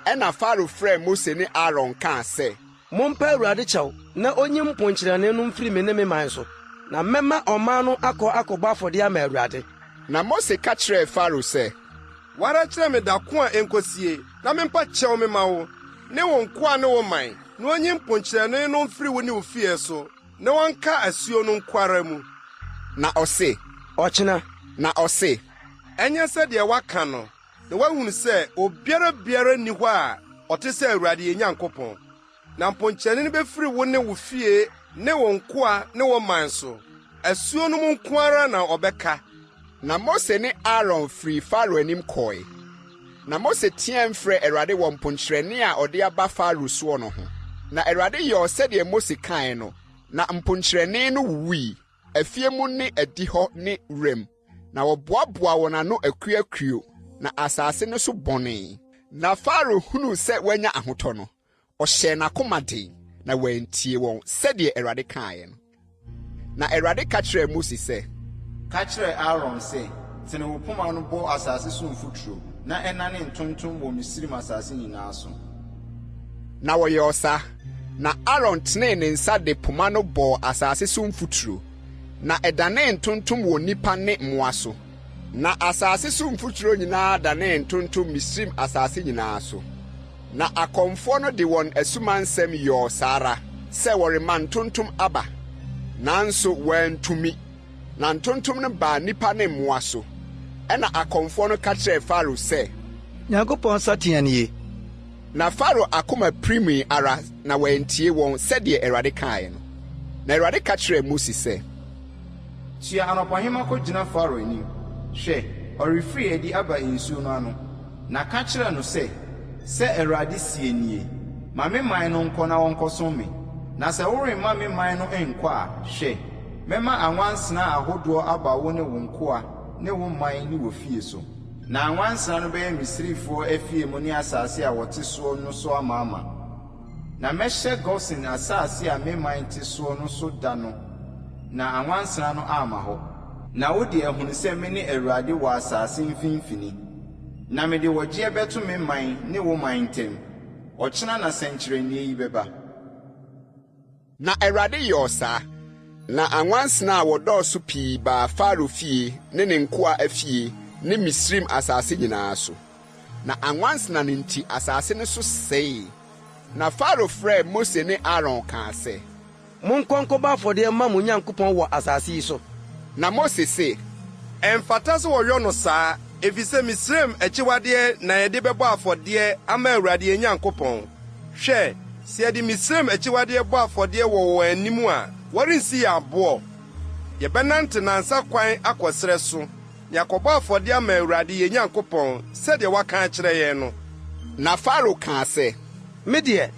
Ɛnna Farao frɛɛ Mose ne Aaron kaa sɛ. Mompa Awurade kyɛw na onyi mponkyerɛne no mfiri me ne me man so, na mɛma ɔman no akɔ akɔbɔ afɔdeɛ ama Awurade. Na Mose ka kyerɛɛ Farao sɛ. Wo ara kyerɛ me da ko a enkosie, na mempa kyɛw memma wo, ne wo nkoa ne wo man, na onyi mponkyerɛne no mfiri wo ne wo fie so, na wɔnka asuo no nko ara mu. Na ɔse. Ɔkyena. Na ɔse. Ɛnyɛ sɛdeɛ woaka no, na woahunu sɛ obiara biara nni hɔ a ɔte sɛ Awurade yɛn Nyankopɔn. Na mponkyerɛne no befiri wo ne wo fie ne wo nkoa ne wo man so. Asuo no mu nko ara na ɔbɛka. Na Mose ne Aaron firii Farao anim kɔe. Na Mose teɛɛm frɛɛ Awurade wɔ mponkyerɛne a ɔde aba Farao soɔ no ho. Na Awurade yɔɔ sɛdeɛ Mose kaeɛ no, na mponkyerɛne no wuwui, afie mu ne adihɔ ne wuram, na wɔboaboaa wɔn ano akuakuo, na asase no so bɔnee. Na Farao hunuu sɛ wanya ahotɔ no, ɔhyɛɛ n'akoma den, na wantie wɔn, sɛdeɛ Awurade kaeɛ no. Na Awurade ka kyerɛɛ Mose sɛ. Ka kyerɛ Aaron sɛ, 'Tene wo poma no bɔ asase so mfuturo, na ɛnnane ntontom wɔ Misraim asase nyinaa so. Na wɔyɔɔ saa. Na Aaron tenee ne nsa de poma no bɔɔ asase so mfuturo, na ɛdanee ntontom wɔ nnipa ne mmoa so. Na asase so mfuturo nyinaa danee ntontom Misraim asase nyinaa so. Na akɔmfoɔ no de wɔn asumansɛm yɔɔ saa ara sɛ wɔrema ntontom aba, nanso wɔantumi. Na ntontom no baa nnipa ne mmoa so. Ɛnna akɔmfoɔ no ka kyerɛɛ Farao sɛ. Nyankopɔn nsateaa nie. Na Farao akoma pirimii ara na wantie wɔn sɛdeɛ Awurade kaeɛ no. Na Awurade ka kyerɛɛ Mose sɛ. Soɛ anɔpahema kɔgyina Farao anim. Hwɛ, ɔrefiri adi aba nsuo no ano. Na ka kyerɛ no sɛ, 'Sɛ Awurade seɛ nie, Ma me man no nkɔ na wɔnkɔsom me. Na sɛ woremma me man no nkɔ a, hwɛ, mɛma anwansena ahodoɔ aba wo ne wo nkoa ne wo man ne w'afie so. Na anwansena no bɛyɛ Misrifoɔ afie mu ne asase a wɔte soɔ no so amaama. Na mɛhyɛ Gosen asase a me man te soɔ no so da no na anwansena no amma hɔ. Na wode ahunu sɛ mene Awurade wɔ asase mfimfini. Na mede ɔgyeɛ bɛto me man ne wo man ntam. Ɔkyena na sɛnkyerɛnneɛ yi bɛba. Na Awurade yɔɔ saa. Na anwansena a wɔdɔɔso pii baa Farao fie ne ne nkoa afie ne Misraim asase nyinaa so. Na anwansena no nti asase no so sɛee. Na Farao frɛɛ Mose ne Aaron kaa sɛ. Monkɔ nkɔbɔ afɔdeɛ mma mo Nyankopɔn wɔ asase yi so. Na Mose se. Ɛmfata sɛ wɔyɔ no saa, efisɛ Misraim akyiwadeɛ na yɛde bɛbɔ afɔdeɛ ama Awurade yɛn Nyankopɔn. Hwɛ, sɛ yɛde Misraim akyiwadeɛ bɔ afɔdeɛ wɔ wɔn anim a, wɔrensi yɛn aboɔ? Yɛbɛnante nnansa kwan akɔ serɛ so, na yɛakɔbɔ afɔdeɛ ama Awurade yɛn Nyankopɔn sɛdeɛ waka akyerɛ yɛn no. Na Farao kaa sɛ. Me deɛ,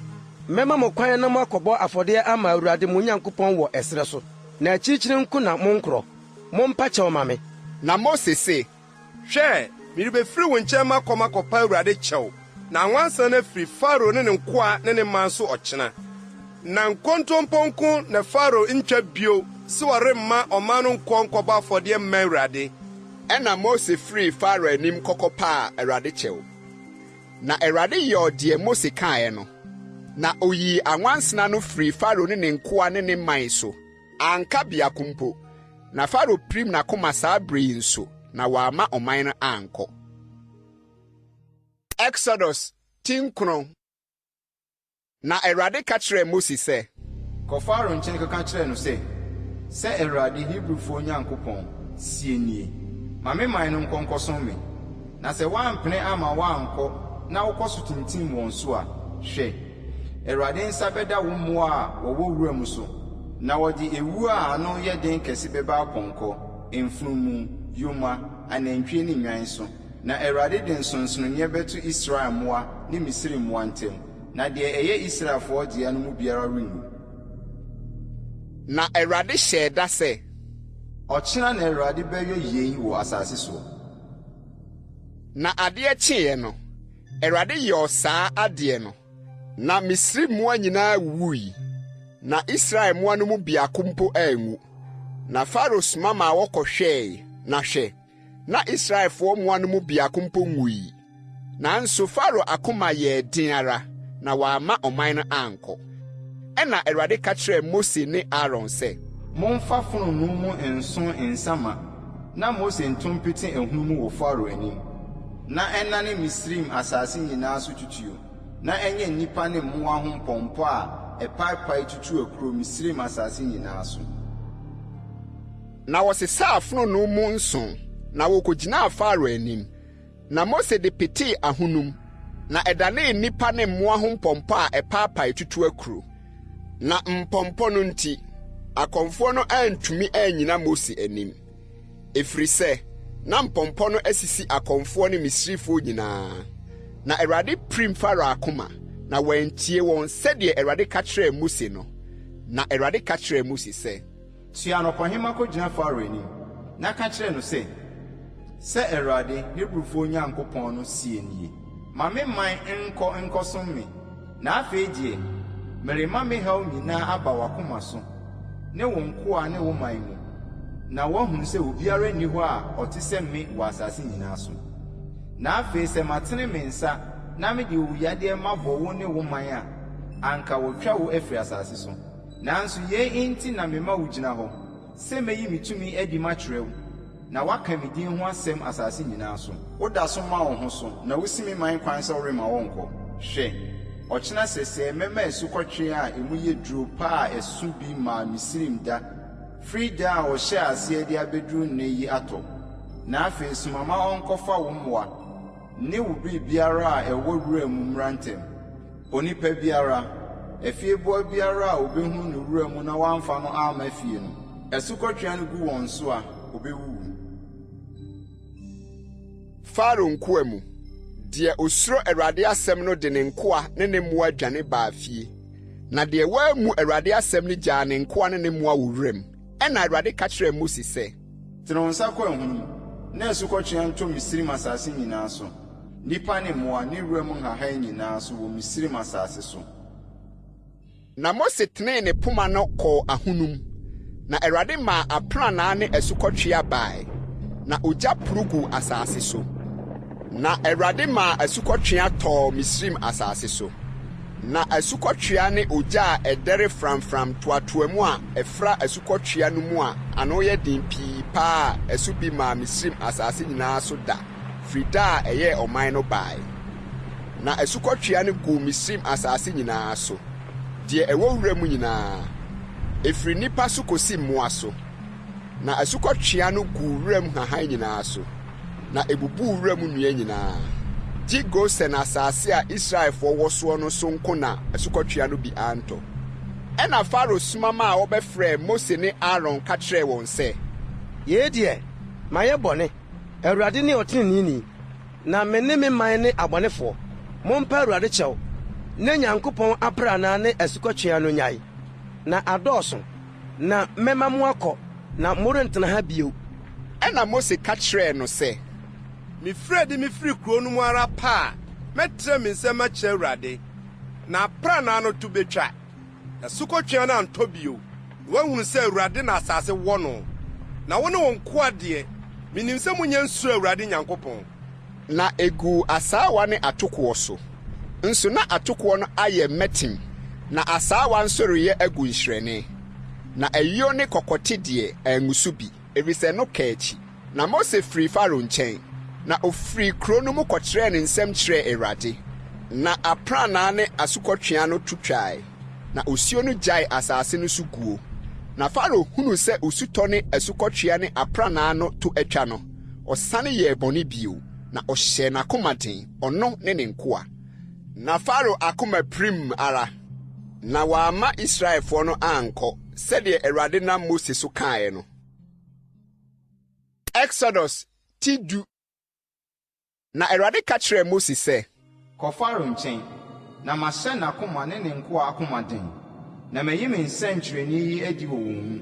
mɛma mo kwan na moakɔbɔ afɔdeɛ ama Awurade mo Nyankopɔn wɔ ɛserɛ so, na akyirikyiri nko na monkorɔ. Mompa kyɛw mma me. Na Mose se. Hwɛ, merebefiri wo nkyɛn makɔ makɔpa Awurade kyɛw, na anwansana no afiri Farao ne ne nkoa ne ne man so ɔkyena. Na nkontompo nko na Farao ntwa bio sɛ ɔremma ɔman no nkɔ nkɔbɔ afɔdeɛ mma Awurade. Ɛnna Mose firii Farao anim kɔkɔpaa Awurade kyɛw. Na Awurade yɔɔ deɛ Mose kaeɛ no, na ɔyii anwansena no firii Farao ne ne nkoa ne ne man so. Anka biako mpo. Na Farao pirim n'akoma saa bere yi nso, na wamma ɔman no ankɔ. Exodus ti nkron. Na Awurade ka kyerɛɛ Mose sɛ. Kɔ Farao nkyɛn kɔka kyerɛ no sɛ, 'Sɛ Awurade, Hebrifoɔ Nyankopɔn, seɛ nie, Ma me man no nkɔ nkɔsom me. Na sɛ woampene amma wɔankɔ na wokɔ so tintim wɔn so a, hwɛ, Awurade nsa bɛda wo mmoa a wɔwɔ wuram so, na wɔde ewuo a ano yɛ den kɛse bɛba apɔnkɔ, mfunumu, yoma, anantwie ne nnwan so. Na Awurade de nsonsonoeɛ bɛto Israel mmoa ne Misraim mmoa ntam, na deɛ ɛyɛ Israelfoɔ dea no mu biara renwu. Na Awurade hyɛɛ da sɛ. Ɔkyena na Awurade bɛyɔ yei wɔ asase soɔ. Na adeɛ kyeeɛ no, Awurade yɔɔ saa adeɛ no, na Misraim mmoa nyinaa wuwui, na Israel mmoa no mu biako mpo anwu. Na Farao soma maa wɔkɔhwɛe, na hwɛ, na Israelfoɔ mmoa no mu biako mpo nwui. Nanso Farao akoma yɛɛ den ara, na wamma ɔman no ankɔ. Ɛnna Awurade ka kyerɛɛ Mose ne Aaron sɛ. Momfa fononoo mu nsõ nsa ma na Mose nto mpete ahunum wɔ Farao anim, na ɛnnane Misraim asase nyinaa so tutuo, na ɛnyɛ nnipa ne mmoa ho mpɔmpɔ a ɛpaepae tutu akuro Misraim asase nyinaa so. Na wɔsesaa fononoo mu nsõ, na wɔkogyinaa Farao anim. Na Mose de petee ahonum, na ɛdanee nnipa ne mmoa ho mpɔmpɔ a ɛpaapae tutu akuro. Na mpɔmpɔ no nti, akɔmfoɔ no antumi annyina Mose anim, ɛfiri sɛ na mpɔmpɔ no asisi akɔmfoɔ ne Misrifoɔ nyinaa. Na Awurade pirim Farao akoma, na wantie wɔn sɛdeɛ Awurade ka kyerɛɛ Mose no. Na Awurade ka kyerɛɛ Mose sɛ. Soɛ anɔpahema kɔgyina Farao anim, na ka kyerɛ no sɛ, 'Sɛ Awurade, Hebrifoɔ Nyankopɔn no seɛ nie, Ma me man nkɔ nkɔsom me. Na afei deɛ, merema me haw nyinaa aba w'akoma so, ne wo nkoa ne wo man mu, na woahunu sɛ obiara nni hɔ a ɔte sɛ me wɔ asase nyinaa so. Na afei sɛ matene me nsa na mede owuyadeɛ mabɔ wo ne wo man a. Anka wɔatwa wo afiri asase so. Nanso yei nti na mema wogyina hɔ, sɛ mɛyi me tumi adi makyerɛ wo, na woaka me din ho asɛm asase nyinaa so. Woda so ma wo ho so, na wusi me man kwan sɛ woremma wɔnkɔ. Hwɛ, ɔkyena sɛsɛɛ mɛma asukɔtweaa a emu yɛ duru pa a ɛso bi mmaa Misraim da, firi da a wɔhyɛɛ aseɛ de abɛduru nnɛ yi atɔ. Na afei soma ma ɔnkɔfa wo mmoa ne wo biribiara a ɛwɔ wura mu mmra ntɛm. Onipa biara, afieboa biara a wɔbɛhunu no wura mu na wɔamfa no amma fie no, asukɔtweaa no gu wɔn so a, wɔbɛwuwu. Farao nkoa mu, deɛ ɔsuro Awurade asɛm no de ne nkoa ne ne mmoa dwane baa fie, na deɛ wammu Awurade asɛm no gyaa ne nkoa ne ne mmoa wɔ wuram. Ɛnna Awurade ka kyerɛɛ Mose sɛ. Tene wo nsa kɔ ahunum, na asukɔtweaa ntɔ Misraim asase nyinaa so, nnipa ne mmoa ne wuram nhahan nyinaa so wɔ Misraim asase so. Na Mose tenee ne poma no kɔɔ ahunum, na Awurade maa aprannaa ne asukɔtweaa bae, na ogya poro guu asase so. Na Awurade maa asukɔtweaa tɔɔ Misraim asase so. Na asukɔtweaa ne ogya a ɛdɛre framfram toatoa mu a ɛfra asukɔtweaa no mu a ano yɛ den pii pa ara a ɛso bi maa Misraim asase nyinaa so da firi da a ɛyɛɛ ɔman no bae. Na asukɔtweaa no guu Misraim asase nyinaa so, deɛ ɛwɔ wura mu nyinaa, ɛfiri nnipa so kɔsi mmoa so. Na asukɔtweaa no guu wuram nhahan nyinaa so, na ɛbubuu wuram nnua nyinaa. Gye Gosen asase a Israelfoɔ wɔ soɔ no so nko na asukɔtweaa no bi antɔ. Ɛnna Farao soma maa wɔbɛfrɛɛ Mose ne Aaron ka kyerɛɛ wɔn sɛ. Yei deɛ, mayɛ bɔne. Awurade ne ɔteneneeni, na me ne me man ne abɔnefoɔ. Mompa Awurade kyɛw, na Nyankopɔn aprannaa ne asukɔtweaa no nnyae, na adɔɔso, na mɛma moakɔ, na morentena ha bio. Ɛnna Mose ka kyerɛɛ no sɛ. Mefiri adi mefiri kurow no mu ara pɛ a, mɛtrɛ me nsam makyerɛ Awurade, na aprannaa no to betwa. Na asukɔtweaa no antɔ bio, na woahunu sɛ Awurade na asase wɔ no. Na wo ne wo nkoa deɛ, menim sɛ monnya nsuro Awurade Nyankopɔn. Na eguu asaawa ne atokoɔ so. Nso na atokoɔ no ayɛ mmɛtem, na asaawa nso reyɛ agu nhyerɛne. Na ayuo ne kɔkɔte deɛ, angu so bi, ɛfiri sɛ no kaa akyi. Na Mose firii Farao nkyɛn, na ɔfirii kuro no mu kɔtrɛɛ ne nsam kyerɛɛ Awurade. Na aprannaa ne asukɔtweaa no to twae, na osuo no gyaee asase no so guo. Na Farao hunuu sɛ osutɔ ne asukɔtweaa ne aprannaa no to atwa no, ɔsane yɛɛ bɔne bio, na ɔhyɛɛ n'akoma den, ɔno ne ne nkoa. Na Farao akoma pirim ara, na wamma Israelfoɔ no ankɔ, sɛdeɛ Awurade nam Mose so kaeɛ no. Exodus ti du. Na Awurade ka kyerɛɛ Mose sɛ. Kɔ Farao nkyɛn, na mahyɛ n'akoma ne ne nkoa akoma den, na mayi me nsɛnkyerɛnne yi adi wɔ wɔn mu,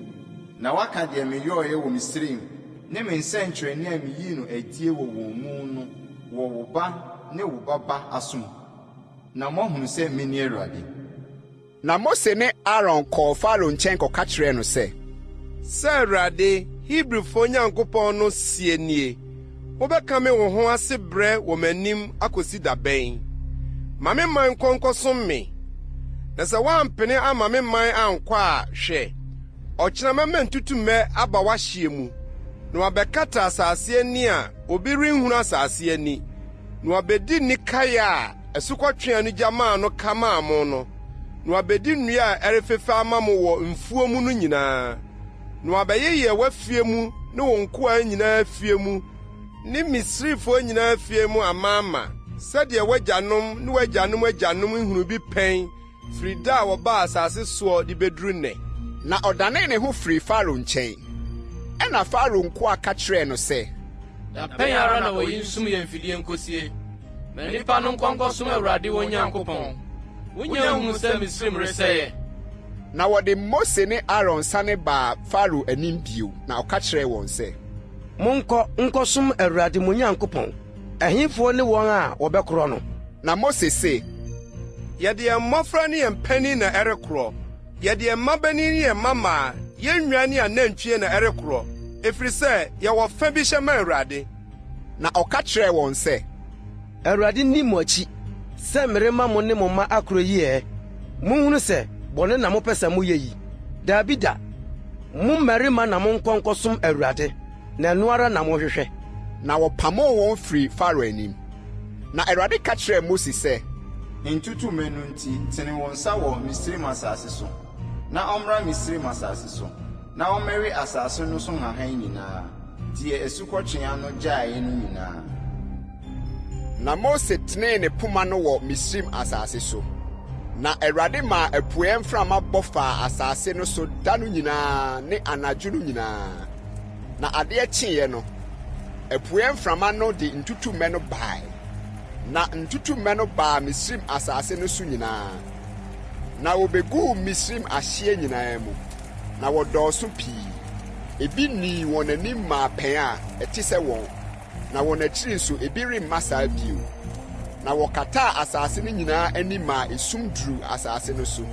na wɔaka deɛ meyɔeɛ wɔ Misraim ne me nsɛnkyerɛnne a meyii no adie wɔ wɔn mu no wɔ wo ba ne wo ba ba aso mu, na moahunu sɛ mene Awurade. Na Mose ne Aaron kɔɔ Farao nkyɛn kɔka kyerɛɛ no sɛ. Sɛ Awurade, Hebrifoɔ Nyankopɔn no seɛ nie, Wobɛkame wo ho ase brɛ wɔ m'anim akɔsi da bɛn? Ma me man nkɔ nkɔsom me. Na sɛ woampene amma me man ankɔ a, hwɛ, ɔkyena mɛma ntutummɛ aba w'ahyeɛ mu, na wɔabɛkata asase ani a obi renhunu asase ani, na wɔabɛdi nnikaeɛ a asukɔtweaa no gya maa no ka maa mo no, na wɔabedi nnua a ɛrefefɛ ama mo wɔ mfuo mu no nyinaa, na wɔabɛyeyɛ w'afie mu ne wo nkoa nyinaa afie mu ne Misrifoɔ nyinaa afie mu amaama, sɛdeɛ w'agyanom ne w'agyanom agyanom nhunuu bi pɛn firi da a wɔbaa asase soɔ de bɛduru nnɛ. Na ɔdanee ne ho firii Farao nkyɛn. Ɛnna Farao nkoa ka kyerɛɛ no sɛ. Da bɛn ara na oyi nsum yɛn mfidie nkosie? Ma nnipa no nkɔ nkɔsom Awurade wɔn Nyankopɔn. Wonnya nhuu sɛ Misraim resɛeɛ? Na wɔde Mose ne Aaron sane baa Farao anim bio, na ɔka kyerɛɛ wɔn sɛ. Monkɔ nkɔsom Awurade mo Nyankopɔn. Ɛhefoɔ ne wɔn a wɔbɛkorɔ no? Na Mose se. Yɛde yɛn mmɔfra ne yɛn mpanin na ɛrekorɔ, yɛde yɛn mmabanin ne yɛn mmammaa, yɛn nnwan ne anantwie na ɛrekorɔ, ɛfiri sɛ yɛwɔ fa bi hyɛ ma Awurade. Na ɔka kyerɛɛ wɔn sɛ. Awurade nni mo akyi sɛ merema mo ne mo mma akorɔ yi ɛ? Monhunu sɛ bɔne na mopɛ sɛ moyɛ yi. Dabi da! Mo mmarima na monkɔ nkɔsom Awurade, na ɛno ara na mohwehwɛ. Na wɔpamoo wɔn firii Farao anim. Na Awurade ka kyerɛɛ Mose sɛ. Ntutummɛ no nti, tene wo nsa wɔ Misraim asase so, na ɔmmra Misraim asase so, na ɔmmɛwe asase no so nhahan nyinaa, deɛ asukɔtweaa no gyaeɛ no nyinaa. Na Mose tenee ne poma no wɔ Misraim asase so, na Awurade maa apueeɛ mframa bɔ faa asase no so da no nyinaa ne anadwo no nyinaa. Na adeɛ kyeeɛ no, apueeɛ mframa no de ntutummɛ no bae. Na ntutummɛ no baa Misraim asase no so nyinaa, na wɔbɛguu Misraim ahyeɛ nyinaa mu, na wɔdɔɔso pii. Ebi nnii wɔn anim mmaa pɛn a ɛte sɛ wɔn, na wɔn akyiri nso ebi remma saa bio. Na wɔkataa asase no nyinaa ani maa esum duruu asase no so.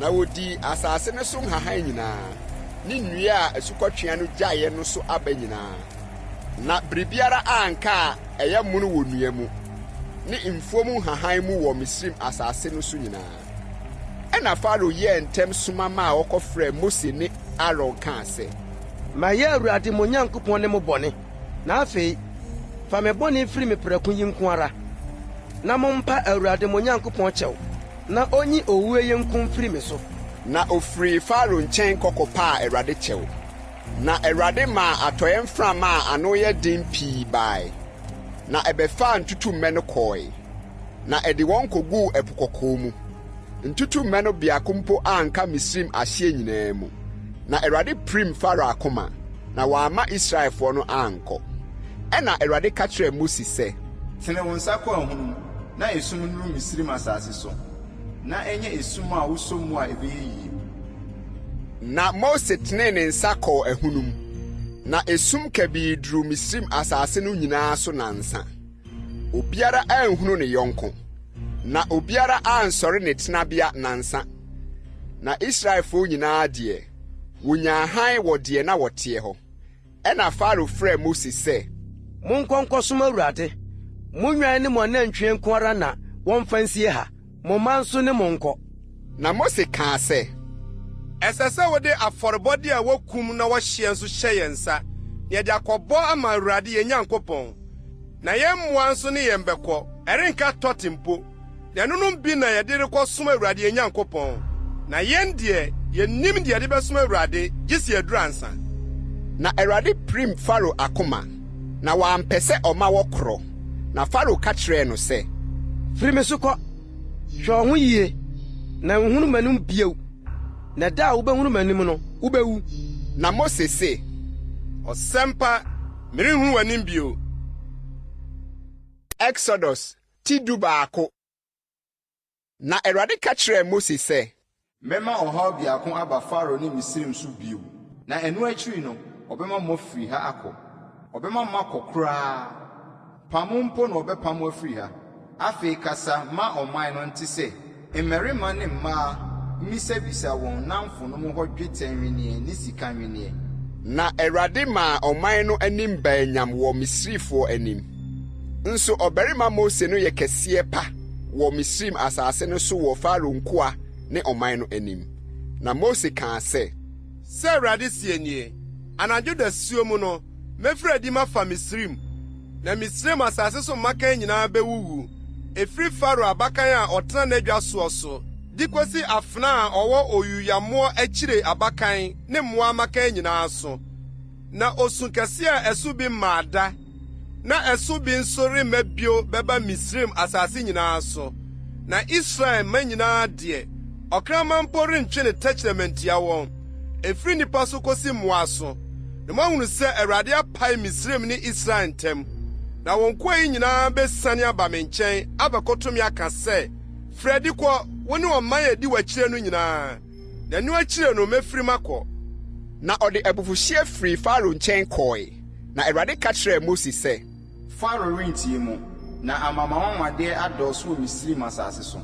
Na wɔdii asase no so nhahan nyinaa, ne nnua a asukɔtweaa no gyaeɛ no so aba nyinaa. Na biribiara anka a ɛyɛ mono wɔ nnua mu, ne mfuo mu nhahan mu wɔ Misraim asase no so nyinaa. Ɛnna Farao yɛɛ ntɛm soma maa wɔkɔfrɛɛ Mose ne Aaron kaa sɛ. Mayɛ Awurade mo Nyankopɔn ne mo bɔne. Na afei, fa me bɔne firi me prɛko yi nko ara, na mompa Awurade mo Nyankopɔn kyɛw, na onyi owuo yi nko mfiri me so. Na ɔfirii Farao nkyɛn kɔ kɔpaa Awurade kyɛw. Na Awurade maa atɔeɛ mframa a ano yɛ den pii bae, na ɛbɛfaa ntutummɛ no kɔe, na ɛde wɔn koguu Ɛpo Kɔkɔɔ mu. Ntutummɛ no biako mpo anka Misraim ahyeɛ nyinaa mu. Na Awurade pirim Farao akoma, na wamma Israelfoɔ no ankɔ. Ɛnna Awurade ka kyerɛɛ Mose sɛ. Tene wo nsa kɔ ahunum, na esum nnuru Misraim asase so, na ɛnyɛ esum a wosɔ mu a ɛbɛyɛ yie. Na Mose tenee ne nsa kɔɔ ahunum, na esum kabii duruu Misraim asase no nyinaa so nnansa. Obiara anhunu ne yɔnko, na obiara ansɔre ne tenabea nnansa. Na Israelfoɔ nyinaa deɛ, wɔnyaa hann wɔ deɛ na wɔteɛ hɔ. Ɛnna Farao frɛɛ Mose sɛ. Monkɔ nkɔsom Awurade. Mo nnwan ne mo anantwie nko ara na wɔmfa nsie ha. Mo mma nso ne mo nkɔ. Na Mose kaa sɛ. Ɛsɛ sɛ wode afɔrebɔdeɛ a wɔkum na wɔhyeɛ nso hyɛ yɛn nsa, na yɛde akɔbɔ ama Awurade yɛn Nyankopɔn. Na yɛn mmoa nso ne yɛn bɛkɔ, ɛrenka tɔte mpo. Na ɛnonom bi na yɛde rekɔsom Awurade yɛn Nyankopɔn, na yɛn deɛ, yennim deɛ yɛde bɛsom Awurade, gye sɛ yɛaduru ansa. Na Awurade pirim Farao akoma, na wampɛ sɛ ɔma wɔkorɔ. Na Farao ka kyerɛɛ no sɛ. Firi me so kɔ! Hwɛ wo ho yie, na nhunu m'anim bio, na da a wobɛhunu m'anim no, wobɛwu. Na Mose se. Ɔsɛmpa, merenhunu w'anim bio. Exodus ti dubaako. Na Awurade ka kyerɛɛ Mose sɛ. Mɛma ɔhaw biako aba Farao ne Misraim so bio, na ɛno akyiri no, ɔbɛma moafiri ha akɔ. Ɔbɛma moakɔ koraa. Pamo mpo na ɔbɛpam mo afiri ha. Afei kasa ma ɔman no nte sɛ, mmarima ne mmaa mmisabisa wɔn nnamfonom hɔ dwetɛ nnwenneɛ ne sika nnwenneɛ. Na Awurade maa ɔman no anim baa nyam wɔ Misrifoɔ anim. Nso ɔbarima Mose no yɛ kɛseɛ pa wɔ Misraim asase no so wɔ Farao nkoa ne ɔman no anim. Na Mose kaa sɛ. Sɛ Awurade seɛ nie, Anadwo dasuo mu no, mɛfiri adi mafa Misraim, na Misraim asase so mmakan nyinaa bɛwuwu, ɛfiri Farao abakan a ɔtena n'adwa soɔ so, de kɔsi afenaa a ɔwɔ oyuyammoɔ akyire abakan ne mmoa mmakan nyinaa so. Na osu kɛse a ɛso bi mmaa da, na ɛso bi nso remma bio bɛba Misraim asase nyinaa so, na Israel mma nyinaa deɛ, ɔkraman mpo rentwe ne tɛkyerɛma ntia wɔn, ɛfiri nnipa so kɔsi mmoa so, na moahunu sɛ Awurade apae Misraim ne Israel ntam. Na wo nkoa yi nyinaa bɛsiane aba me nkyɛn abɛkoto me aka sɛ, 'Firi adi kɔ, wo ne ɔman a ɛdi w'akyire no nyinaa. Na ɛno akyiri no mɛfiri makɔ. Na ɔde abufuhyeɛ firii Farao nkyɛn kɔe. Na Awurade ka kyerɛɛ Mose sɛ. Farao rentie mo, na ama m'anwanwadeɛ adɔɔso wɔ Misraim asase so.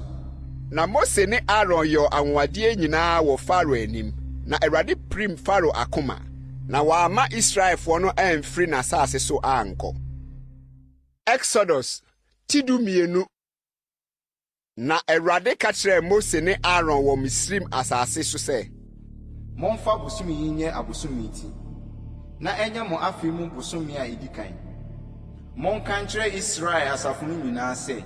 Na Mose ne Aaron yɔɔ anwanwadeɛ nyinaa wɔ Farao anim, na Awurade pirim Farao akoma, na wamma Israelfoɔ no amfiri n'asase so ankɔ. Exodus ti dumienu. Na Awurade ka kyerɛɛ Mose ne Aaron wɔ Misraim asase so sɛ. Momfa bosome yi nyɛ abosome ti, na ɛnyɛ mo afe mu bosome a edi kan. Monka nkyerɛ Israel asafo no nyinaa sɛ,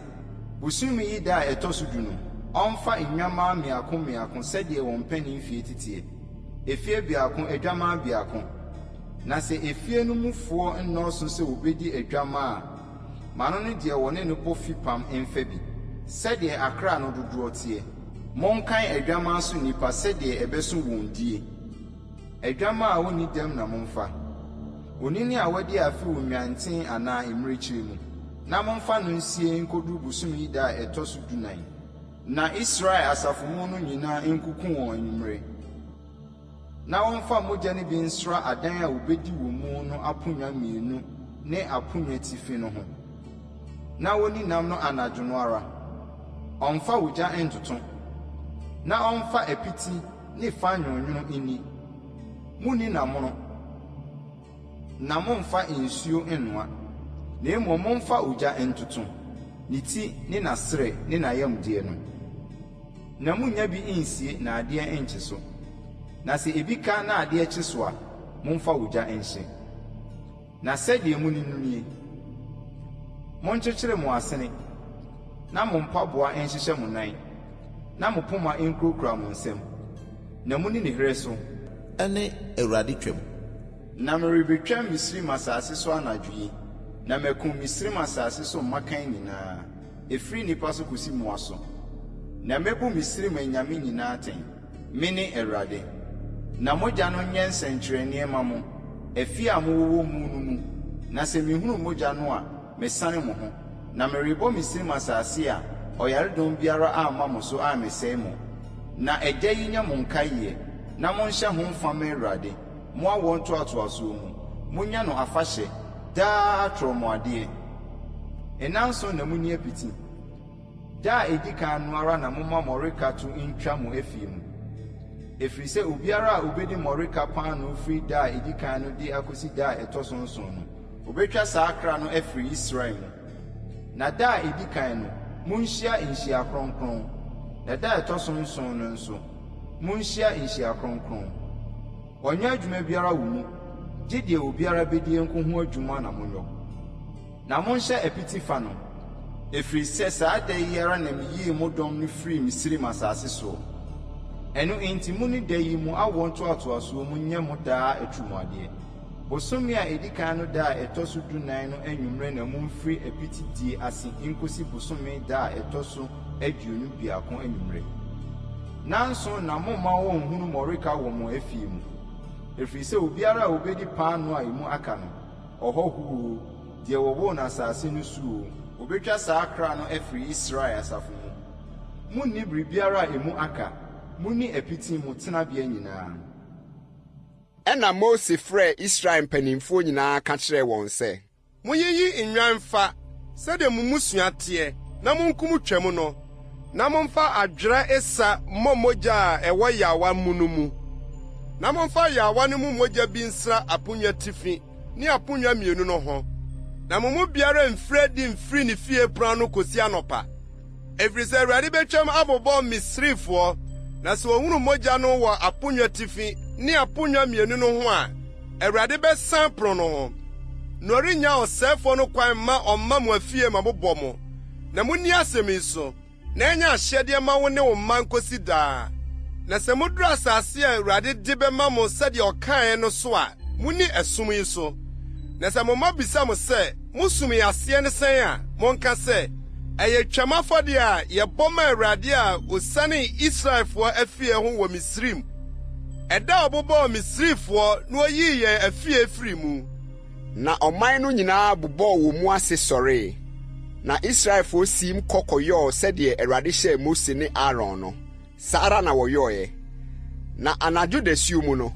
bosome yi da a ɛtɔ so du no, ɔmfa nnwammaa mmiako mmiako sɛdeɛ wɔn mpanin mfie teteɛ, efie biako adwammaa biako. Na sɛ efie no mufoɔ nnɔɔso sɛ wɔbɛdi adwammaa a, ma no ne deɛ wɔne no bɔ fipam mfa bi, sɛdeɛ akra no dodoɔ teɛ. Monkan adwammaa so nnipa sɛdeɛ ɛbɛso wɔn die. Adwammaa a ɔnni dɛm na momfa, onini a wadi afe wɔ nnwanten anaa mmirekyie mu, na momfa no nsie nkɔduru bosome yi da a ɛtɔ so dunan. Na Israel asafo mu no nyinaa nkuku wɔn anwummerɛ. Na wɔmfa mogya no bi nsra adan a wobedi wɔ mu no aponnwa mmienu ne aponnwatifi no ho, na wonni nam no anadwo no ara. Ɔmmfa ogya nntoto, na ɔmmfa apiti ne fa nwononwono nni. Munni nam mono. Na mommfa nsuo nnoa, na mmom momfa ogya ntoto, ne ti ne n'asrɛ ne n'ayamdeɛ no. Na monnya bi nsie na adeɛ nnkye so, na sɛ ebi ka na adeɛ kye so a, momfa ogya nhye. Na sɛdeɛ monni no nie, Monkyekyere mo asene, na mo mpaboa nhyehyɛ mo nan, na mo poma nkurakura mo nsam, na monni ne herɛ so. Ne Awurade Twam. Na merebɛtwam Misraim asase so anadwo yi, na makum Misraim asase so mmakan nyinaa, ɛfiri nnipa so kɔsi mmoa so. Na mɛbu Misraim anyame nyinaa atɛn. Mene Awurade. Na mogya no nyɛ nsɛnkyerɛnneɛ mma mo, afie a mowowɔ mu no mu, na sɛ mehunu mogya no a, mesane mo ho. Na merebɔ Misraim asase a ɔyaredɔm biara amma mo so ammɛsɛe mo. Na ɛda yi nyɛ mo nkaeɛ, na monhyɛ ho mfa mma Awurade, mo awoɔ ntoatoasoɔ mu, monyɛ no afahyɛ, daa atorɔmuadeɛ. Nnanson na monni apiti. Da a ɛdi kan no ara na momma mmɔreka to ntwa mo afie mu, ɛfiri sɛ obiara a ɔbɛdi mmɔreka paanoo firi da a ɛdi kan no de akɔsi da a ɛtɔ so nson no, wɔbɛtwa saa kra no afiri Israel mu. Na da a ɛdi kan no, monhyia nhyia kronkron, na da a ɛtɔ so nson no nso, monhyia nhyia kronkron. Wɔnyɛ adwuma biara wɔ mu, gye deɛ obiara bɛdie nko ho adwuma na monyɔ. Na monhyɛ apiti fa no, ɛfiri sɛ saa da yi ara na meyii mo dɔm no firii Misraim asase soɔ. Ɛno enti monni da yi mo awoɔ ntoatoasoɔ mu nyɛ mo daa atirimuadeɛ. Bosome a ɛdi kan no da a ɛtɔ so dunan no anwummerɛ na momfiri apiti die ase nkɔsi bosome da a ɛtɔ so 21 anwummerɛ. Nnanson na momma wɔnnhunu mmɔreka wɔ mo afie mu, ɛfiri sɛ obiara a ɔbɛdi paanoo a emu aka no, ɔhɔhoɔ oo, deɛ wɔwoo no asase no so oo, wɔbɛtwa saa kra no afiri Israel asafo mu. Monni biribiara a emu aka, monni apiti mo tenabea nyinaa. Ɛnna Mose frɛɛ Israel mpanimfoɔ nyinaa ka kyerɛɛ wɔn sɛ. Monyiyi nnwan mfa, sɛdeɛ mo mmusua teɛ, na monkum Twam no, na momfa adwerɛ esa mmɔ mogya a ɛwɔ yaawa mu no mu. Na momfa yaawa no mu mogya bi nsra aponnwa tifi ne aponnwa mmienu no ho, na mo mu biara mmfiri adi mfiri ne fie pon ano kosi anɔpa. Ɛfiri sɛ Awurade bɛtwam abobɔ Misrifoɔ, na sɛ ɔhunu mogya no wɔ aponnwa tifi ne aponnwa mmienu no ho a, Awurade bɛsan pono no ho, na ɔrennya ɔsɛefoɔ no kwan mma ɔmma mo afie mmɛbobɔ mo. Na monni asɛm yi so, na ɛnyɛ ahyɛdeɛ mma wo ne wo mma nkosi daa. Na sɛ moduru asase a Awurade de bɛma mo sɛdeɛ ɔkaeɛ no so a, monni ɛsom yi so. Na sɛ mo mma bisa mo sɛ, 'Mo som yi aseɛ ne sɛn a, monka sɛ, 'Ɛyɛ Twam afɔdeɛ a yɛbɔ ma Awurade a ɔsianee Israelfoɔ afie ho wɔ Misraim, ɛda a ɔbobɔɔ Misrifoɔ na ɔyii yɛn afie firii mu. Na ɔman no nyinaa bobɔɔ wɔn mu ase sɔree. Na Israelfoɔ siim kɔ kɔyɔɔ sɛdeɛ Awurade hyɛɛ Mose ne Aaron no, saa ara na wɔyɔeɛ. Na anadwo dasuo mu no,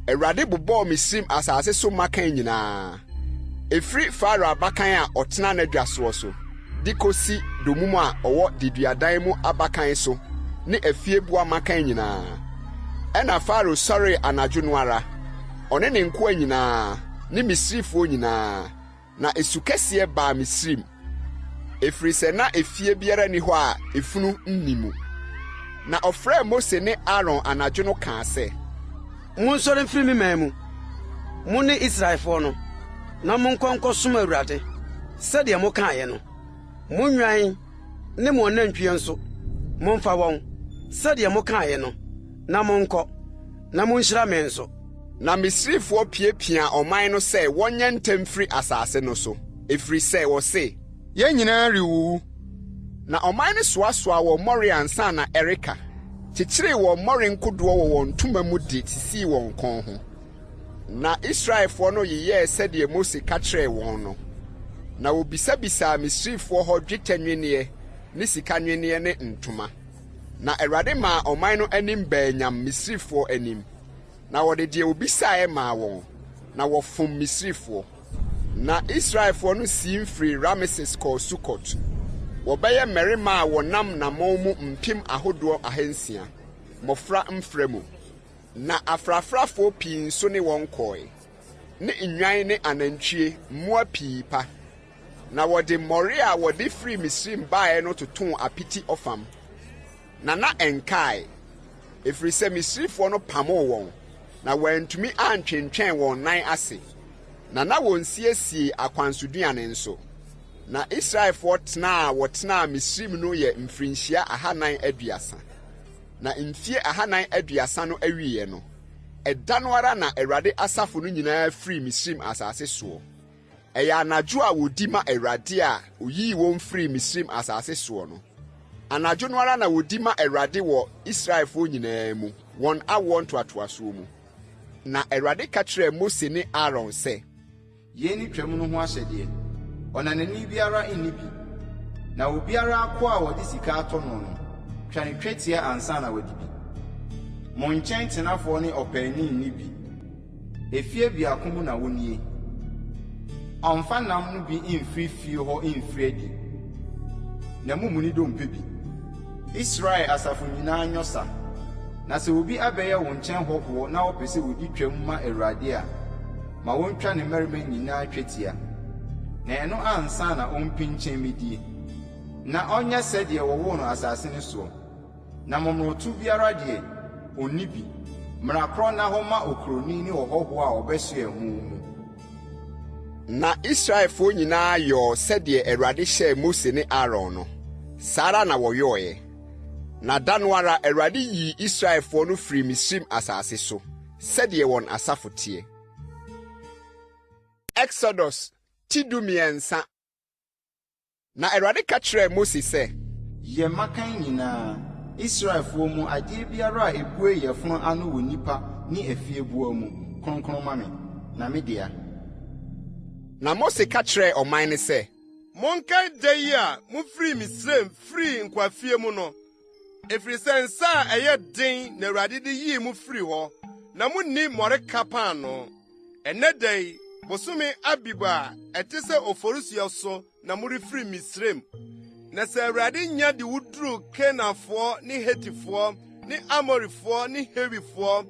Awurade bobɔɔ Misraim asase so mmakan nyinaa, ɛfiri Farao abakan a ɔtena n'adwa soɔ so, de kɔsi dommum a ɔwɔ deduadan mu abakan so ne afieboa mmakan nyinaa. Ɛnna Farao sɔree anadwo no ara, ɔne ne nkoa nyinaa ne Misrifoɔ nyinaa, na esu kɛseɛ baa Misraim. Ɛfiri sɛ na efie biara nni hɔ a efunu nni mu. Na ɔfrɛɛ Mose ne Aaron anadwo no kaa sɛ. Monsɔre mfiri me man mu, mo ne Israelfoɔ no, na monkɔ nkɔsom Awurade, sɛdeɛ mokaeɛ no. Mo nnwan ne mo anantwie nso, momfa wɔn, sɛdeɛ mokaeɛ no, na monkɔ, na monhyira me nso. Na Misrifoɔ piapiaa ɔman no sɛ wɔnyɛ ntɛm mfiri asase no so, ɛfiri sɛ wɔse. Yɛn nyinaa rewuwu. Na ɔman no soasoaa wɔn mmɔre ansa na ɛreka, kyekyeree wɔn mmɔre nkodoɔ wɔ wɔn ntoma mu de sisii wɔn kɔn ho. Na Israelfoɔ no yeyɛɛ sɛdeɛ Mose ka kyerɛɛ wɔn no, na wɔbisabisaa Misrifoɔ hɔ dwetɛ nnwenneɛ ne sika nnwenneɛ ne ntoma. Na Awurade maa ɔman no anim baa nyam Misrifoɔ anim, na wɔde deɛ wɔbisaeɛ maa wɔn, na wɔfom Misrifoɔ. Na Israelfoɔ no siim firii Rameses kɔɔ Sukot. Wɔbɛyɛ mmarima a wɔnam nnamɔn mu mpem ahodoɔ ahansia, mmɔfra mfra mu. Na afrafrafoɔ pii nso ne wɔn kɔe, ne nnwan ne anantwie, mmoa pii pa. Na wɔde mmɔre a wɔde firii Misraim baeɛ no totoo apiti ɔfam, na na ɛnkae, ɛfiri sɛ Misrifoɔ no pamoo wɔn, na wɔantumi antwentwɛn wɔn nan ase, na na wɔnsiesiee akwansoduane nso. Na Israelfoɔ tena a wɔtenaa Misraim no yɛ mfirinhyia ahanan aduasa. Na mfie ahanan aduasa no awieeɛ no, ɛda no ara na Awurade asafo no nyinaa firii Misraim asase soɔ. Ɛyɛ anadwo a wɔdi ma Awurade a ɔyii wɔn firii Misraim asase soɔ no. Anadwo no ara na wɔdi ma Awurade wɔ Israelfoɔ nyinaa mu, wɔn awoɔ ntoatoasoɔ mu. Na Awurade ka kyerɛɛ Mose ne Aaron sɛ. Yei ne Twam no ho ahyɛdeɛ, Ɔnanani biara nni bi, na obiara akoa a wɔde sika atɔ no no, twa no twetia ansa na wadi bi. Mo nkyɛn tenafoɔ ne ɔpaani nni bi. Efie biako mu na wonnie. Ɔmmfa nam no bi mmfiri fie hɔ mmfiri adi, na mommu ne dompe bi. Israel asafo nyinaa nyɔ sa. Na sɛ obi abɛyɛ wo nkyɛn hɔhoɔ na ɔpɛ sɛ ɔdi Twam ma Awurade a, ma wɔntwa ne mmarima nyinaa twetia, na ɛno ansa na ɔmpinkyɛn mmɛdie, na ɔnyɛ sɛdeɛ wɔwoo no asase no soɔ. Na momonoto biara deɛ, ɔnni bi. Mmara korɔ nna hɔ mma okuroni ne ɔhɔhoɔ a ɔbɛsoɛ mo mu. Na Israelfoɔ nyinaa yɔɔ sɛdeɛ Awurade hyɛɛ Mose ne Aaron no, saa ara na wɔyɔeɛ. Na da no ara Awurade yii Israelfoɔ no firii Misraim asase so, sɛdeɛ wɔn asafo teɛ. Exodus ti 13. Na Awurade ka kyerɛɛ Mose sɛ. Yɛ mmakan nyinaa, Israelfoɔ mu adeɛ biara a ɛbue yafunu ano wɔ nnipa ne afieboa mu, kronkron ma me, na me dea. Na Mose ka kyerɛɛ ɔman no sɛ. Monkae da yi a mufirii Misraim firii nkoafie mu no, ɛfiri sɛ nsa a ɛyɛ den na Awurade de yii mo firii hɔ, na munni mmɔreka paanoo. Ɛnnɛ da yi, bosome Abib a ɛte sɛ Oforisuo so na morefiri Misraim. Na sɛ Awurade nya de wo duru Kanaanfoɔ ne Hetifoɔ ne Amorifoɔ ne Hewifoɔ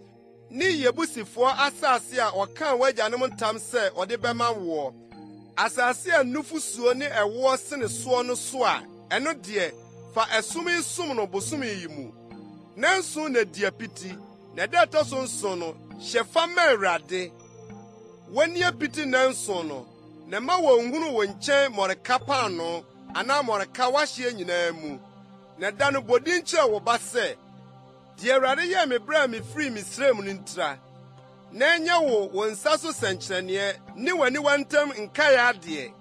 ne Yebusifoɔ asase a ɔkaa w'agyanom ntam sɛ ɔde bɛma woɔ, asase a nufosuo ne ɛwoɔ sene soɔ no so a, ɛno deɛ, fa ɛsom yi som no bosome yi mu. Nnanson na di apiti, Na da a ɛtɔ so nson no, hyɛ fa ma Awurade. Wɔnni apiti nnanson no, na mma wonnhunu wo nkyɛn mmɔreka paanoo anaa mmɔreka w'ahyeɛ nyinaa mu. Na da no bɔ din kyerɛ wo ba sɛ, 'Deɛ Awurade yɛɛ me berɛ a mefirii Misraim no ntira. Na ɛnyɛ wo wo nsa so sɛnkyerɛnneɛ ne w'aniwa ntam nkaeɛ adeɛ.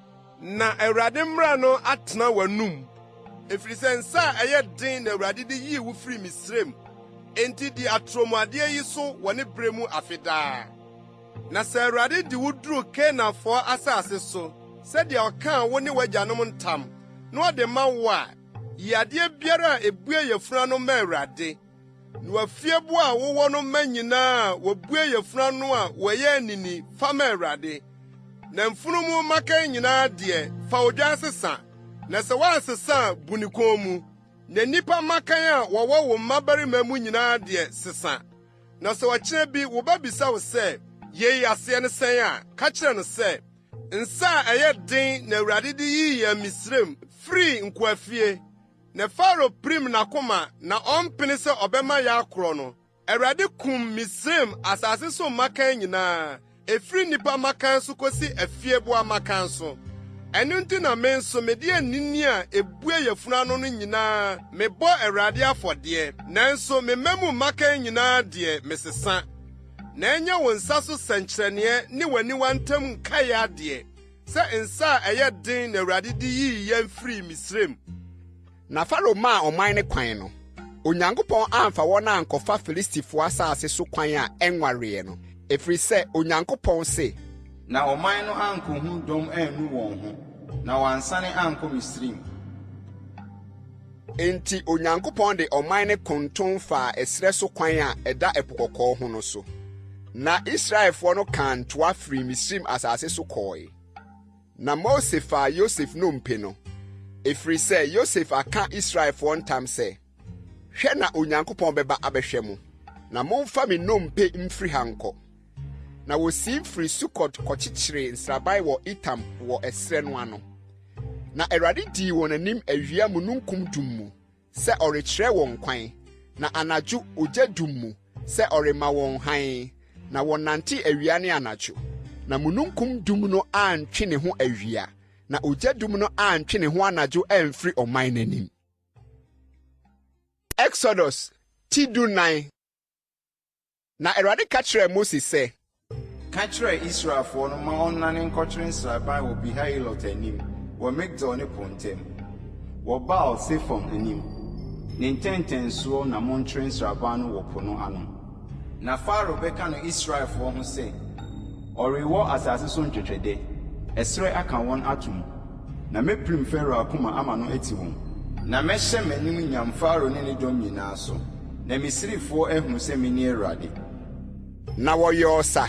Na Awurade mmara no atena w'anom, ɛfiri sɛ nsa a ɛyɛ den na Awurade de yii wo firii Misraim. Enti di atorɔmuadeɛ yi so wɔ ne berɛ mu afe daa. Na sɛ Awurade de wo duru Kanaanfoɔ asase so, sɛdeɛ ɔkaa wo ne w'agyanom ntam, na ɔde ma wo a, yi adeɛ biara a ɛbue yafunu ano ma Awurade. Na w'afieboa a wowɔ no mma nyinaa a wobue yafunu ano a wɔyɛ anini fa ma Awurade. Na mfunumu mmakan nyinaa deɛ, fa odwan sesa, na sɛ woansesa a, bu ne kɔn mu. Na nnipa mmakan a wɔwɔ wo mmabarima mu nyinaa deɛ, sesa. Na sɛ ɔkyena bi wo ba bisa wo sɛ, 'Yei aseɛ ne sɛn? a, ka kyerɛ no sɛ, 'Nsa a ɛyɛ den na Awurade de yii yɛn Misraim. firii nkoafie, na Farao pirim n'akoma na ɔmpene sɛ ɔbɛma yɛakorɔ no, Awurade kum Misraim asase so mmakan nyinaa, ɛfiri nnipa mmakan so kɔsi afieboa mmakan so. Ɛno nti na me nso mede anini a ebue yafunu ano no nyinaa mebɔ Awurade afɔdeɛ, nanso me mma mu mmakan nyinaa deɛ, mesesa. Na ɛnyɛ wo nsa so sɛnkyerɛnneɛ ne w'aniwa ntam nkaeɛ adeɛ, sɛ nsa a ɛyɛ den na Awurade de yii yɛn firii Misraim. Na Farao maa ɔman no kwan no, Onyankopɔn amfa wɔn ankɔfa Filistifoɔ asase so kwan a ɛnwareɛ no, ɛfiri sɛ Onyankopɔn se. Na ɔman no ankɔhunu dɔm annu wɔn ho, na wɔansane ankɔ Misraim. Enti Onyankopɔn de ɔman no konton faa ɛserɛ so kwan a ɛda Ɛpo Kɔkɔɔ ho no so. Na Israelfoɔ no kaa ntoa firii Misraim asase so kɔɔe. Na Mose faa Yosef nnompe no, ɛfiri sɛ Yosef aka Israelfoɔ ntam sɛ, Hwɛ na Onyankopɔn bɛba abɛhwɛ mo, na momfa me nnompe mfiri ha nkɔ. Na wosiim firii Sukot kɔkyekyeree nsraban wɔ Etam wɔ ɛserɛ no ano. Na Awurade dii wɔn anim awia mununkum dum mu sɛ ɔrekyerɛ wɔn kwan, na anadwo ogya dum mu sɛ ɔrema wɔn hann, na wɔnante awia ne anadwo. Na mununkum dum no antwe ne ho awia, na ogya dum no antwe ne ho anadwo amfiri ɔman no anim. Exodus ti 14. Na Awurade ka kyerɛɛ Mose sɛ. Ka kyerɛ Israelfoɔ no ma wɔnnane nkɔkyere nsraban wɔ Pihahirot anim wɔ Migdol ne po ntam, wɔ Baal-Sefon anim. Ne ntɛntɛnsoɔ na monkyere nsraban no wɔ po no ano. Na Farao bɛka no Israelfoɔ ho sɛ, 'Ɔrewɔ asase so ntwɛtwɛdɛ, ɛserɛ aka wɔn atom. Na mɛpirim Farao akoma ama no ati wɔn. Na mɛhyɛ m'anim nyam Farao ne ne dɔm nyinaa so, na Misrifoɔ ahunu sɛ mene Awurade. Na wɔyɔɔ sa,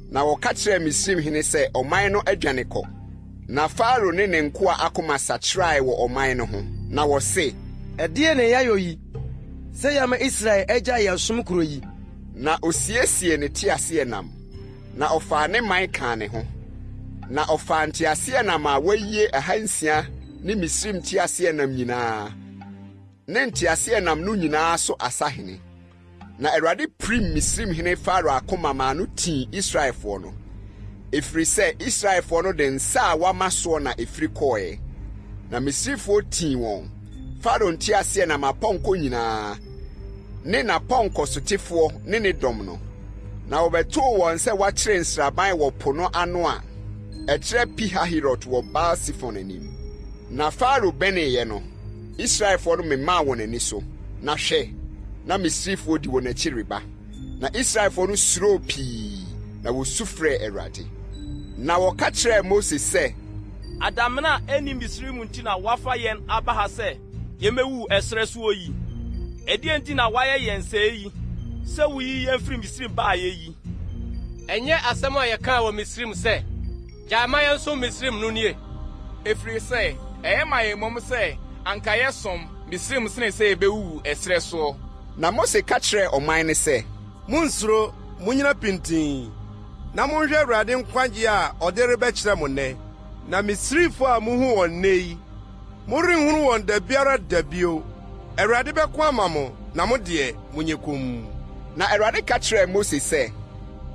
na wɔka kyerɛɛ Misraimhene sɛ ɔman no adwane kɔ. Na Farao ne ne nkoa akoma sakyerae wɔ ɔman no ho, na wɔse. Ɛdeɛn na yɛayɔ yi, sɛ yɛama Israel agyae yɛn som korɔ yi? Na ɔsiesiee ne teaseɛnam. Na ɔfaa ne man kaa ne ho. Na ɔfaa nteaseɛnam a wɔayie 600 ne Misraim nteaseɛnam nyinaa, ne nteaseɛnam no nyinaa so asahene. Na Awurade pirim Misraimhene Farao akoma maa no tii Israelfoɔ no, ɛfiri sɛ Israelfoɔ no de nsa a wɔama soɔ na ɛfiri kɔeɛ. Na Misrifoɔ tii wɔn, Farao nteaseɛnam apɔnkɔ nyinaa, ne n'apɔnkɔsotefoɔ ne ne dɔm no. Na wɔbɛtoo wɔn sɛ wɔakyere nsraban wɔ po no ano a ɛkyerɛ Pi-Hahirot wɔ Baal-Sefon anim. Na Farao bɛneeɛ no, Israelfoɔ no memaa wɔn ani so, na hwɛ, na Misrifoɔ di wɔn akyi reba. Na Israelfoɔ no suroo pii, na wɔsu frɛɛ Awurade. Na wɔka kyerɛɛ Mose sɛ. Adamena a ɛnni Misraim nti na woafa yɛn aba ha sɛ yemmewuwu ɛserɛ soɔ yi? Ɛdeɛn nti na woayɛ yɛn sɛɛ yi, sɛ woyii yɛn firii Misraim baeɛ yi? Ɛnyɛ asɛm a yɛkaa wɔ Misraim sɛ, 'Gyae ma yɛnsom Misraim' no nie? Ɛfiri sɛ ɛyɛ ma yɛn mmom sɛ anka yɛsom Misraim sene sɛ yɛbɛwuwu ɛserɛ soɔ. Na Mose ka kyerɛɛ ɔman no sɛ. Monnsuro, monnyina pintinn, na monhwɛ Awurade nkwagyeɛ a ɔde rebɛkyerɛ mo nnɛ. Na Misraimfoɔ a muhu wɔn nnɛ yi, Morenhunu wɔn da biara da bio. Awurade bɛko ama mo, na mo deɛ, monyɛ komm. Na Awurade ka kyerɛɛ Mose sɛ.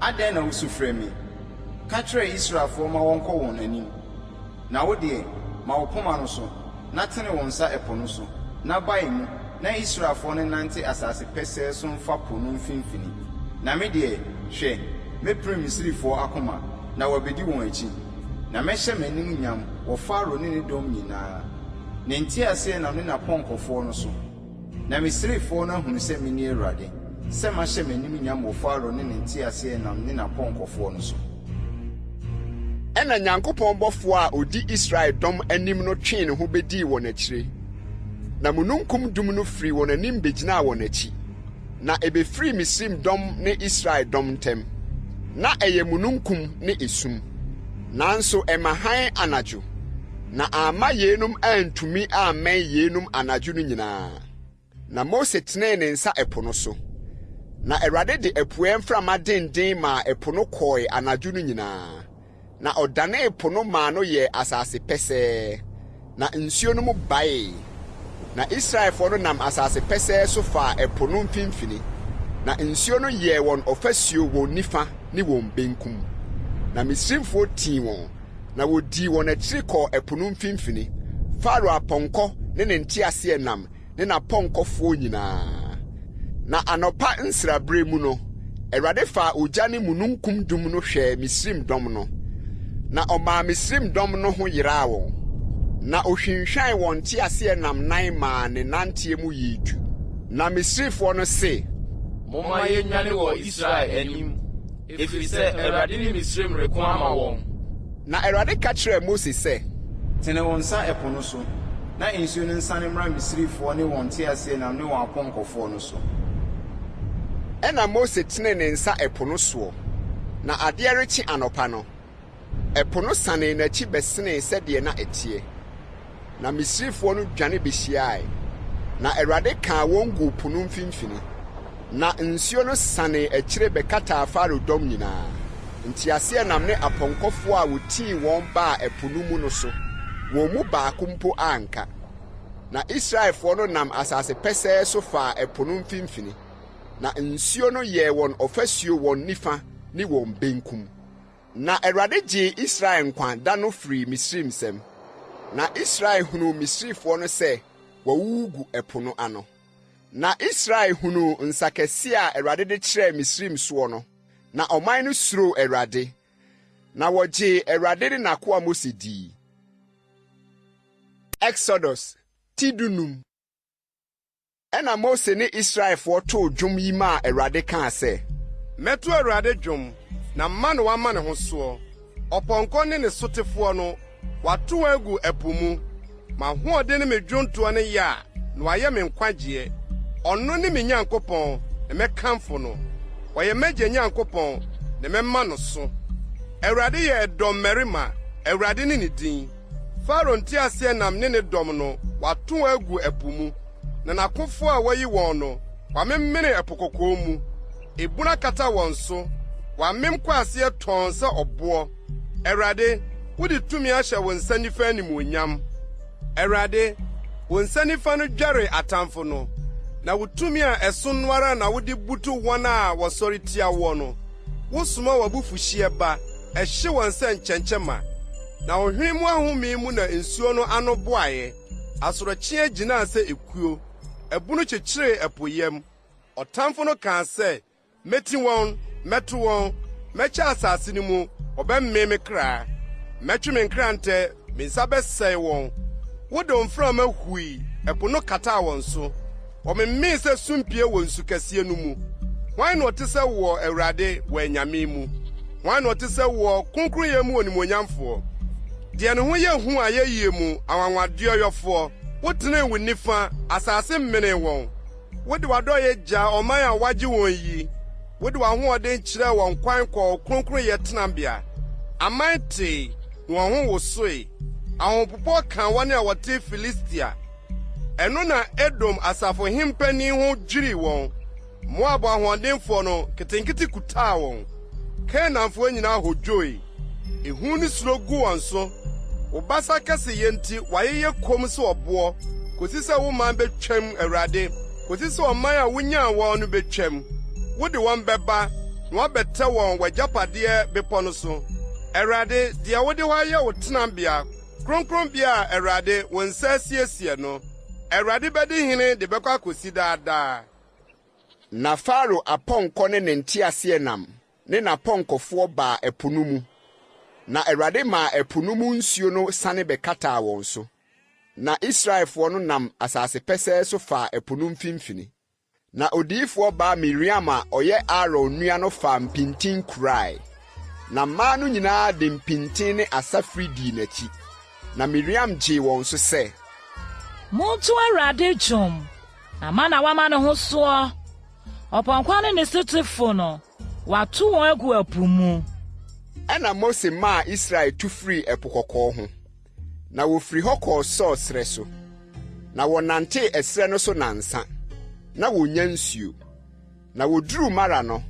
Adɛn na wusu frɛ me? Ka kyerɛ Israelfoɔ ma wɔnkɔ wɔn anim. Na wo deɛ, ma wo poma no so, na tene wo nsa ɛpo no so, na bae mu, na Israelfoɔ no nnante asase pɛsɛɛ so mfa po no mfimfini. Na me deɛ, hwɛ, mɛpirim Misrifoɔ akoma, na wɔabɛdi wɔn akyi. Na mɛhyɛ m'anim nyam wɔ Farao ne ne dɔm nyinaa, ne nteaseɛnam ne n'apɔnkɔfoɔ no so, na Misrifoɔ no ahunu sɛ mene Awurade, sɛ mahyɛ m'anim nyam wɔ Farao ne ne nteaseɛnam ne n'apɔnkɔfoɔ no so. Ɛnna Nyankopɔn bɔfoɔ a ɔdi Israel dɔm anim no twee ne ho bɛdii wɔn akyire, na mununkum dum no firii wɔn anim bɛgyinaa wɔn akyi. Na ebefirii Misraim dɔm ne Israel dɔm ntam. Ná ɛyɛ mununkum ne esum, nanso ɛma hann anadwo, na amma yeinom antumi ammɛn yeinom anadwo no nyinaa. Na Mose tenee ne nsa ɛpo no so, na Awurade de apueɛ mframa denden maa ɛpo no kɔe anadwo no nyinaa, na ɔdanee po no maa no yɛɛ asase pɛsɛɛ. Na nsuo no mu baee. Na Israelfoɔ no nam asase pɛsɛɛ so faa ɛpo no mfimfini, na nsuo no yɛɛ wɔn ɔfasuo wɔn nifa ne wɔn benkum. Na Misraimfoɔ tii wɔn, na wɔdii wɔn akyiri kɔɔ ɛpo no mfimfini, Farao apɔnkɔ ne ne nteaseɛnam ne n'apɔnkɔfoɔ nyinaa. Na anɔpa nsraberɛ mu no, Awurade faa ogya ne mununkum dum no hwɛɛ Misraim dɔm no, na ɔmaa Misraim dɔm no ho yeraa wɔn. Na ɔhwinhwan wɔn nteaseɛnam nan maa ne nanteɛ mu yɛɛ du. Na Misrifoɔ no se. Momma yɛnnwane wɔ Israel anim, ɛfiri sɛ Awurade ne Misraim reko ama wɔn. Na Awurade ka kyerɛɛ Mose sɛ. Tene wo nsa ɛpo no so, na nsuo no nsane mmra Misrifoɔ ne wɔn nteaseɛnam ne wɔn apɔnkɔfoɔ no so. Ɛnna Mose tenee ne nsa ɛpo no soɔ, na adeɛ rekye anɔpa no, ɛpo no sanee n'akyi bɛsenee sɛdeɛ na ɛteɛ. Na Misrifoɔ no dwane bɛhyiae, na Awurade kaa wɔn guu po no mfimfini. Na nsuo no sanee akyire bɛkataa Farao dɔm nyinaa, nteaseɛnam ne apɔnkɔfoɔ a wɔtii wɔn baa ɛpo no mu no so, wɔn mu baako mpo anka. Na Israelfoɔ no nam asase pɛsɛɛ so faa ɛpo no mfimfini, na nsuo no yɛɛ wɔn ɔfasuo wɔn nifa ne wɔn benkum. Na Awurade gyee Israel nkwa da no firii Misraim nsam, na Israel hunuu Misrifoɔ no sɛ wɔawuwu gu ɛpo no ano. Na Israel hunuu nsa kɛseɛ a Awurade de kyerɛɛ Misraim soɔ no, na ɔman no suroo Awurade, na wɔgyee Awurade ne n'akoa Mose dii. Exodus ti dunum. Ɛnna Mose ne Israelfoɔ too dwom yi maa Awurade kaa sɛ. Mɛto Awurade dwom, na ma na wama ne ho soɔ. Ɔpɔnkɔ ne ne sotefoɔ no, wato wɔn agu ɛpo mu. M'ahoɔden ne me dwontoɔ ne Yah, na wayɛ me nkwagyeɛ. Ɔno ne me Nyankopɔn, na mɛkamfo no. Ɔyɛ m'agya Nyankopɔn, na mɛma no so. Awurade yɛ dɔmmarima, Awurade ne ne din. Farao nteaseɛnam ne ne dɔm no, wato wɔn agu ɛpo mu, na n'akofo a wayi wɔn no, wamemene Ɛpo Kɔkɔɔ mu. Ebun akata wɔn so, wɔamem kɔ aseɛ tɔnn sɛ ɔboɔ. Awurade, wode tumi ahyɛ wo nsa nifa animuonyam. Awurade, wo nsa nifa no dware atamfo no, na wo tumi a ɛso no ara na wode butu wɔn a wɔsɔre tia woɔ no. Wosoma w'abufuhyeɛ ba, ɛhye wɔn sɛ nkyɛnkyɛmma. Na wo hwene mu ahome mu na nsuo no ano boaeɛ, asorɔkyeɛ gyinaa sɛ ekuo, abunu kyekyeree ɛpo yam. Ɔtamfo no kaa sɛ, Meti wɔn, mɛto wɔn, mɛkyɛ asase no mu, wɔbɛmee me kra. Mɛtwe me nkrantɛ, me nsa bɛsɛe wɔn. Wode wo mframa hui, ɛpo no kataa wɔn so. Wɔmemee sɛ sumpie wɔ nsu kɛseɛ no mu. Hwan na ɔte sɛ woɔ, Awurade, wɔ anyame mu? Hwan na ɔte sɛ woɔ, kronkronyɛ mu onimuonyamfoɔ? Deɛ ne ho yɛ hu ayɛyie mu, anwanwadeɛyɔfoɔ, wotenee wo nifa, asase menee wɔn. Wode w'adɔeɛ gyaa ɔman a woagye wɔn yi, wode w'ahoɔden kyerɛɛ wɔn kwan kɔɔ wo kronkronyɛ tenabea. Aman tee, na wɔn ho wosoe, ahopopoɔ kaa wɔn a wɔte Filistia. Ɛno na Edom asafohempanin ho dwirii wɔn, Moab ahoɔdenfoɔ no, nketenkete kutaa wɔn. Kanaanfoɔ nyinaa hodwoe, ehu ne suro gu wɔn so. Wo basa kɛseyɛ nti wɔayeyɛ komm sɛ ɔboɔ, kosi sɛ wo man betwam, Awurade, kosi sɛ ɔman a wunyaa wɔn no betwam. Wode wɔn bɛba, na woabɛtɛ wɔn w'agyapadeɛ bepɔ no so. Awurade, deɛ wode hɔ ayɛ wo tenabea, Kronkronbea a Awurade, wo nsa asiesie no. Awurade bɛdi hene de bɛkɔ akosi daa daa. Na Farao apɔnkɔ ne ne nteaseɛnam ne n'apɔnkɔfoɔ baa ɛpo no mu, na Awurade maa ɛpo no mu nsuo no sane bɛkataa wɔn so. Na Israelfoɔ no nam asase pɛsɛɛ so faa ɛpo no mfimfini. Na odiyifoɔ baa Miriam a ɔyɛ Aaron nua no faa mpintin kurae. Na mmaa no nyinaa de mpintin ne asafiri dii n'akyi. Na Miriam gyee wɔn so sɛ. Monto Awurade dwom, na ma na wama ne ho soɔ. Ɔpɔnkɔ ne ne sotefo no, wato wɔn agu ɛpo mu. Ɛnna Mose maa Israel tu firii Ɛpo Kɔkɔɔ ho, na wɔfiri hɔ kɔɔ Sur serɛ so. Na wɔnantee ɛserɛ no so nnansa, na wɔnnya nsuo. Na wɔduruu Mara no,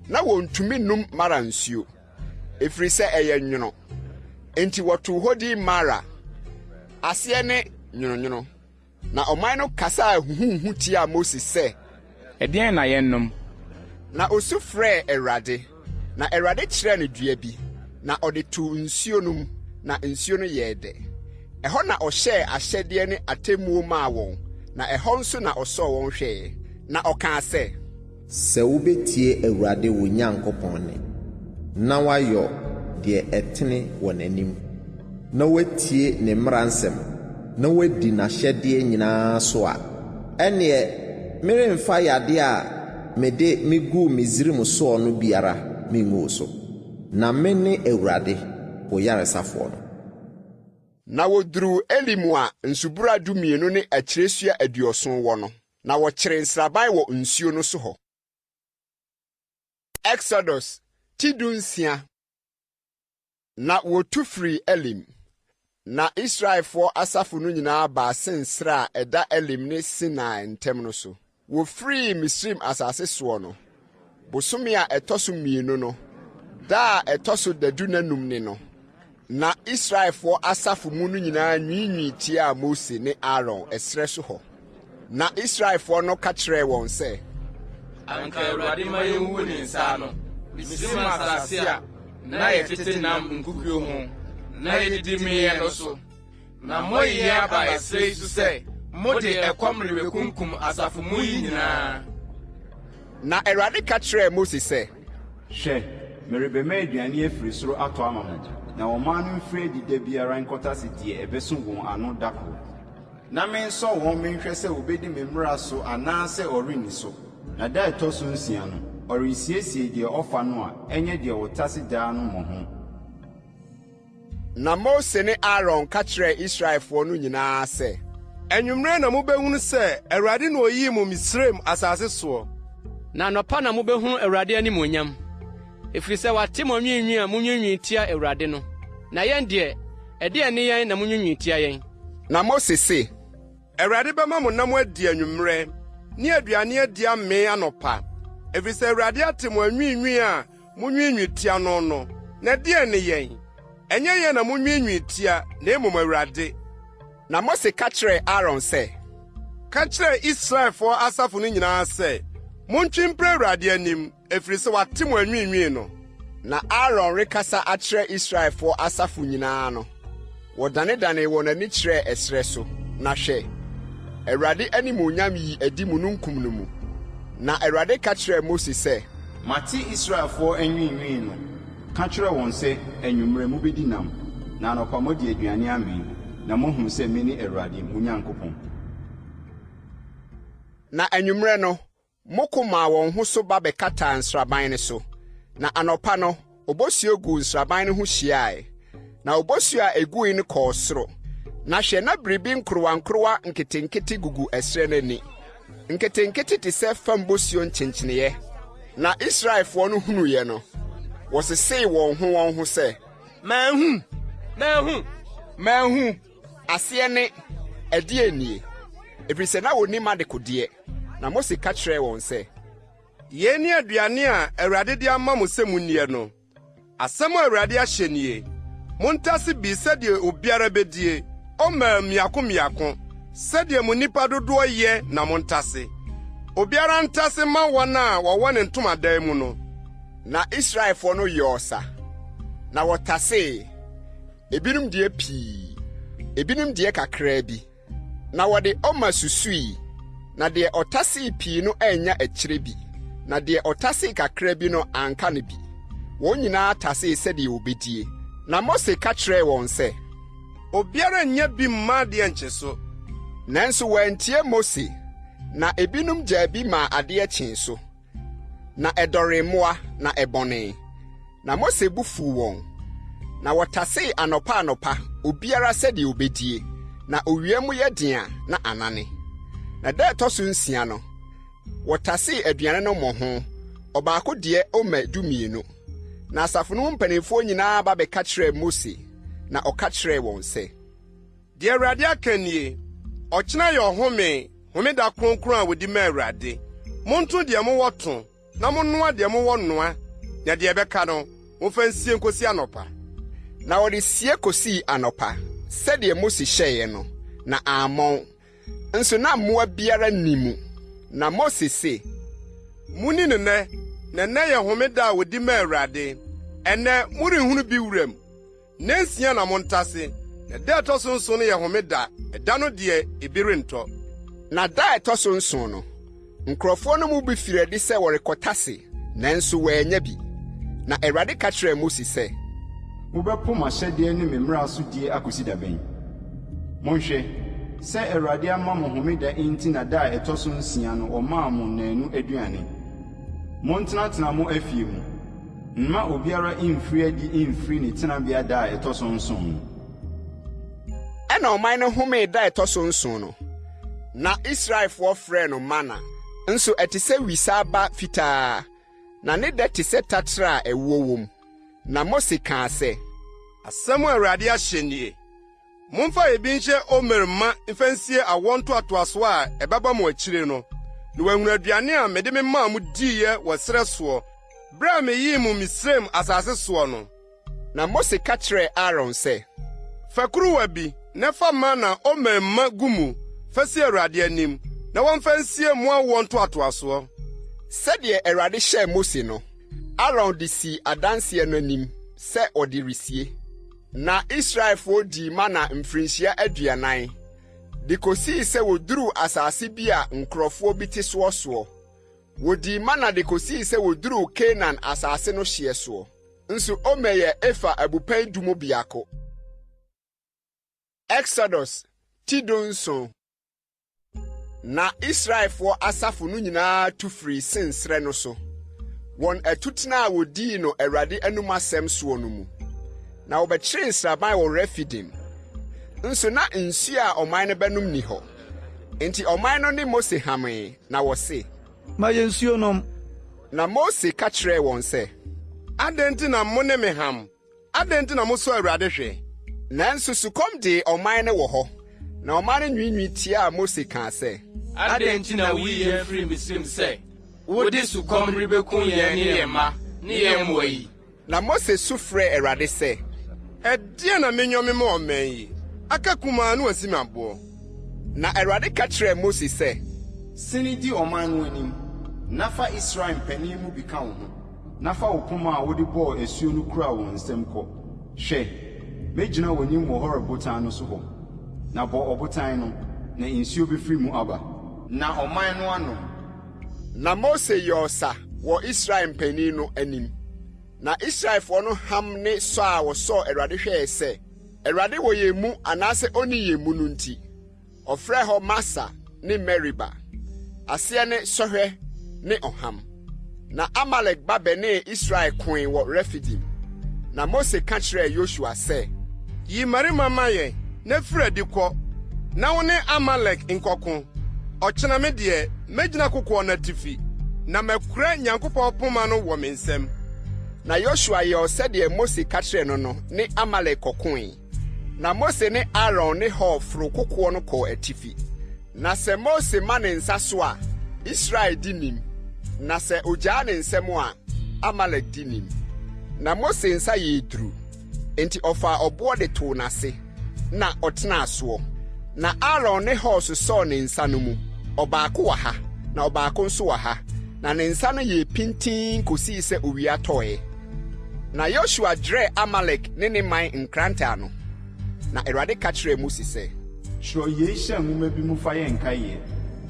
na wɔntumi nnom Mara nsuo, ɛfiri sɛ ɛyɛ nwono. Enti wɔtoo hɔ din Mara. Aseɛ ne, Nwononwono. Na ɔman no kasaa huhuhuhu tiaa Mose sɛ, Ɛdeɛn na yɛnnom? Na osu frɛɛ Awurade, na Awurade kyerɛɛ no dua bi, na ɔde too nsuo no mu, na nsuo no yɛɛ dɛ. Ɛhɔ na ɔhyɛɛ ahyɛdeɛ ne atemmuo maa wɔn, na ɛhɔ nso na ɔsɔɔ wɔn hwɛeɛ. Na ɔkaa sɛ. Sɛ wobɛtie Awurade wo Nyankopɔn nne, na woayɔ deɛ ɛtene wɔ n'anim, na woatie ne mmara nsɛm, na woadi n'ahyɛdeɛ nyinaa so a, ɛnneɛ meremfa yadeɛ a mede meguu Misraim soɔ no biara mengu wo so, na mene Awurade, wo yaresafoɔ no. Na wɔduruu Elim a nsubura 12 ne akyiresua 70 wɔ no. Na wɔkyeree nsraban wɔ nsuo no so hɔ. Exodus ti dunsia. Na wɔtu firii Elim, na Israelfoɔ asafo no nyinaa baa Sin serɛ a ɛda Elim ne Sinai ntam no so. Wɔfirii Misraim asase soɔ no, bosome a ɛtɔ so mmienu no, da a ɛtɔ so dadu nnanum ne no. Na Israelfoɔ asafo mu no nyinaa nwiinwii tiaa Mose ne Aaron ɛserɛ so hɔ. Na Israelfoɔ no ka kyerɛɛ wɔn sɛ. Anka Awurade mma yɛnwuwu ne nsa ano, Misraim asase a na yɛtete nam nkukuo ho na yɛdidi meeɛ no so. Na moayi yɛn aba ɛserɛ yi so sɛ mode ɛkɔm rebɛkunkum asafo mu yi nyinaa. Na Awurade ka kyerɛɛ Mose sɛ. Hwɛ, merebɛma aduane afiri soro atɔ ama mo, na ɔman no mfiri adi da biara nkɔtase deɛ ɛbɛso wɔn ano da koro. Na mensɔ wɔn menhwɛ sɛ wɔbɛdi me mmara so anaasɛ wɔrenni so. Na da a ɛtɔ so nsia no, ɔresiesie deɛ ɔfa no a ɛnyɛ deɛ ɔtase daa no mmɔho. Na Mose ne Aaron ka kyerɛɛ Israelfoɔ no nyinaa sɛ. Anwummerɛ na mobɛhunu sɛ Awurade na ɔyii mo Misraim asase soɔ. Na anɔpa na mobɛhunu Awurade animuonyam, ɛfiri sɛ wate mo anwiinwii a monwiinwii tia Awurade no. Na yɛn deɛ, ɛdeɛn ne yɛn na monwiinwii tia yɛn? Na Mose se. Awurade bɛma mo nam adi anwummerɛ, ne aduane adi amee anɔpa, ɛfiri sɛ Awurade ate mo anwiinwii a Munwiinwii tia no no, na ɛdeɛn ne yɛn? Ɛnyɛ yɛn na munwiinwii tia, na mmom Awurade. Na Mose ka kyerɛɛ Aaron sɛ. Ka kyerɛ Israelfoɔ asafo no nyinaa sɛ, 'Montwe mpra Awurade anim, ɛfiri sɛ wate mo anwiinwii no. Na Aaron rekasa akyerɛ Israelfoɔ asafo nyinaa no, Wɔdanedanee wɔn ani kyerɛɛ ɛserɛ so, na hwɛ, Awurade animuonyam yii adi mununkum no mu. Na Awurade ka kyerɛɛ Mose sɛ. Mate Israelfoɔ anwiinwii no. Ka kyerɛ wɔn sɛ, 'Anwummerɛ mobɛdi nam, na anɔpa moadi aduane amee, na moahunu sɛ mene Awurade, mo Nyankopɔn. Na anwummerɛ no, Mmoko maa wɔn ho so ba bɛkataa nsraban no so, na anɔpa no, obosuo guu nsraban no ho hyiae. Na obosuo a egui no kɔɔ soro, na hwɛ na biribi nkorowankorowa nketenkete gugu ɛserɛ no ani, nketenkete te sɛ fam bosuo nkyenkyeneeɛ. Na Israelfoɔ no hunuiɛ no, wɔsesee wɔn ho wɔn ho sɛ, Manhu! Manhu! Manhu! Aseɛ ne, Ɛdeɛn nie? Ɛfiri sɛ na wɔnnim adekodeɛ. Na Mose ka kyerɛɛ wɔn sɛ. Yei ne aduane a Awurade de ama mo sɛ monnie no. Asɛm a Awurade ahyɛ nie, Montase bi sɛdeɛ obiara bɛdie, omer mmiako mmiako, sɛdeɛ mo nnipa dodoɔ yɛ na montase. Obiara ntase mma wɔn a wɔwɔ ne ntomadan mu no. Na Israelfoɔ no yɔɔ sa, na wɔtasee, ebinom deɛ pii, ebinom deɛ kakraa bi. Na wɔde omer susui, na deɛ ɔtasee pii no annya akyire bi, na deɛ ɔtasee kakra bi no anka no bi. Wɔn nyinaa tasee sɛdeɛ wɔbɛdie. Na Mose ka kyerɛɛ wɔn sɛ. Obiara nnya bi mma adeɛ nnkye so. Nanso wɔantie Mose, na ebinom gyaa bi maa adeɛ kyee so. Na ɛdɔree mmoa, na ɛbɔnee. Na Mose bo fuu wɔn. Na wɔtasee anɔpa anɔpa, obiara sɛdeɛ ɔbɛdie, na owia mu yɛ den a, na anane. Na da a ɛtɔ so nsia no, wɔtasee aduane no mmɔho, ɔbaako deɛ omer 12. Na asafo no mu mpanimfoɔ nyinaa ba bɛka kyerɛɛ Mose, na ɔka kyerɛɛ wɔn sɛ. Deɛ Awurade aka nie, Ɔkyena yɛ ɔhome, homeda kronkron a wɔdi ma Awurade. Monto deɛ mowɔ to, na monnoa deɛ mowɔ noa, na deɛ ɛbɛka no, momfa nsie nkɔsi anɔpa. Na wɔde sie kɔsii anɔpa. sɛdeɛ Mose hyɛeɛ no, na ammɔn. Nso na mmoa biara nni mu. Na Mose se, Munni no nnɛ, na ɛnnɛ yɛ homeda a wɔdi ma Awurade. Ɛnnɛ, morenhunu bi wuram. Nnansia na montase, na da a ɛtɔ so nson no yɛ homeda, ɛda no deɛ, ebi rentɔ. Na da a ɛtɔ so nson no, nkurɔfoɔ no mu bi firii adi sɛ wɔrekɔtase, nanso wɔannya bi. Na Awurade ka kyerɛɛ Mose sɛ. Mobɛpo m'ahyɛdeɛ ne me mmara so die akɔsi da bɛn? Monhwɛ, sɛ Awurade ama mo homeda nti na da a ɛtɔ so nsia no ɔmaa mo nnanu aduane. Montenatena mo afie mu. Mma obiara mmfiri adi mmfiri ne tenabea da a ɛtɔ so nson no. Ɛnna ɔman no homee da a ɛtɔ so nson no. Na Israelfoɔ frɛɛ no mana, nso ɛte sɛ wisa aba fitaa, na ne dɛ te sɛ taterɛ a ɛwoɔ wom. Na Mose kaa sɛ. Asɛm a Awurade ahyɛ nie, Momfa ebi nhyɛ omer ma mfa nsie awoɔ ntoatoasoɔ a ɛbɛba mo akyire no, na wɔahunu aduane a mede memaa mo diiɛ wɔ serɛ soɔ, berɛ a meyii mo Misraim asase soɔ no. Na Mose ka kyerɛɛ Aaron sɛ. Fa kuruwa bi, na fa mana omer ma gu mu fa si Awurade anim, na wɔmfa nsie mo awoɔ ntoatoasoɔ. Sɛdeɛ Awurade hyɛɛ Mose no, Aaron de sii Adanseɛ no anim sɛ ɔde resie. Na Israelfoɔ dii mana mfirinhyia 40, de kɔsii sɛ wɔduruu asase bi a nkurɔfoɔ bi te soɔ soɔ. Wɔdii mana de kɔsii sɛ wɔduruu Kanaan asase no hyeɛ soɔ. Nso omer yɛ efa abupɛn du mu biako. Exodus ti 17. Na Israelfoɔ asafo no nyinaa tu firii Sin serɛ no so, wɔn atutena a wɔdii no Awurade anom asɛm soɔ no mu. Na wɔbɛkyeree nsraban wɔ Refidim. Nso na nsuo a ɔman no bɛnom nni hɔ. Enti ɔman no ne Mose hamee, na wɔse, Ma yɛn nsuo nnom. Na Mose ka kyerɛɛ wɔn sɛ, Adɛn nti na mo ne me ham? Adɛn nti na mosɔ Awurade hwɛ? Nanso sukɔm dee ɔman no wɔ hɔ, na ɔman no nwiinwii tiaa Mose kaa sɛ. Adɛn nti na wuyii yɛn firii Misraim sɛ wode sukɔm rebekum yɛn ne yɛn mma ne yɛn mmoa yi? Na Mose su frɛɛ Awurade sɛ. Ɛdeɛn na menyɔ mema ɔman yi? Aka kumaa na wɔasi me aboɔ. Na Awurade ka kyerɛɛ Mose sɛ. Sene di ɔman no anim, na fa Israel mpanin mu bi ka wo ho. Na fa wo poma a wode bɔɔ asuo no kura wo nsam kɔ. Hwɛ, mɛgyina w'anim wɔ Horeb botan no so hɔ, na bɔ ɔbotan no, na nsuo bɛfiri mu aba. Na ɔman no anom. Na Mose yɔɔ sa wɔ Israel mpanin no anim. Na Israelfoɔ no ham ne sɔ a wɔsɔɔ Awurade hwɛɛ sɛ, Awurade wɔ yɛn mu anaasɛ ɔnni yɛn mu no nti. Ɔfrɛɛ hɔ Masa ne Meriba, aseɛ ne Sɔhwɛ ne Ɔham. Na Amalek ba bɛnee Israel koe wɔ Refidim. Na Mose ka kyerɛɛ Yosua sɛ. Yi mmarima ma yɛn, na firi adi kɔ, na wo ne Amalek nkɔko. Ɔkyena me deɛ, mɛgyina kokoɔ no atifi, na makura Nyankopɔn poma no wɔ me nsam. Na Yosua yɔɔ sɛdeɛ Mose ka kyerɛɛ no no ne Amalek kɔkoe. Na Mose ne Aaron ne Hur foroo kokoɔ no kɔɔ atifi. Na sɛ Mose ma ne nsa so a, Israel di nim, na sɛ ogyaa ne nsam a, Amalek di nim. Na Mose nsa yɛɛ duru, enti ɔfaa ɔboɔ de too n'ase, na ɔtenaa soɔ. Na Aaron ne Hur sosɔɔ ne nsa no mu, ɔbaako wɔ ha, na ɔbaako nso wɔ ha, na ne nsa no yɛɛ pintinn kɔsii sɛ owia tɔeɛ. Na Yosua dwerɛɛ Amalek ne ne man nkrantɛ ano. Na Awurade ka kyerɛɛ Mose sɛ. Twerɛ yei hyɛ nwoma bi mu fa yɛ nkaeɛ,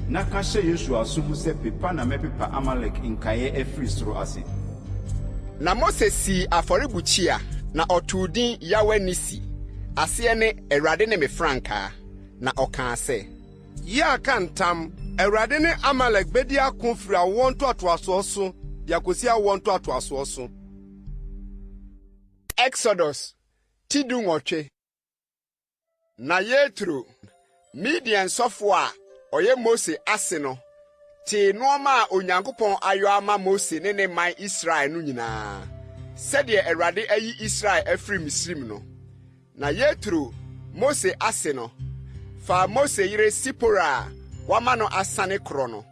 na ka hyɛ Yosua aso mu sɛ pepa na mɛpepa Amalek nkaeɛ afiri soro ase. Na Mose sii afɔrebukyia, na ɔtoo din Yahweh-Nissi, aseɛ ne, Awurade ne me frankaa. Na ɔkaa sɛ. Yah ka ntam, Awurade ne Amalek bedi ako firi awoɔ ntoatoasoɔ so de akosi awoɔ ntoatoasoɔ so. Exodus ti 18. Na Yetro, Midian sɔfo a ɔyɛ Mose ase no, tee nneɛma a Onyankopɔn ayɔ ama Mose ne ne man Israel no nyinaa, sɛdeɛ Awurade ayi Israel afiri Misraim no. Na Yetro, Mose ase no, faa Mose yere Sipora a wama no asane korɔ no,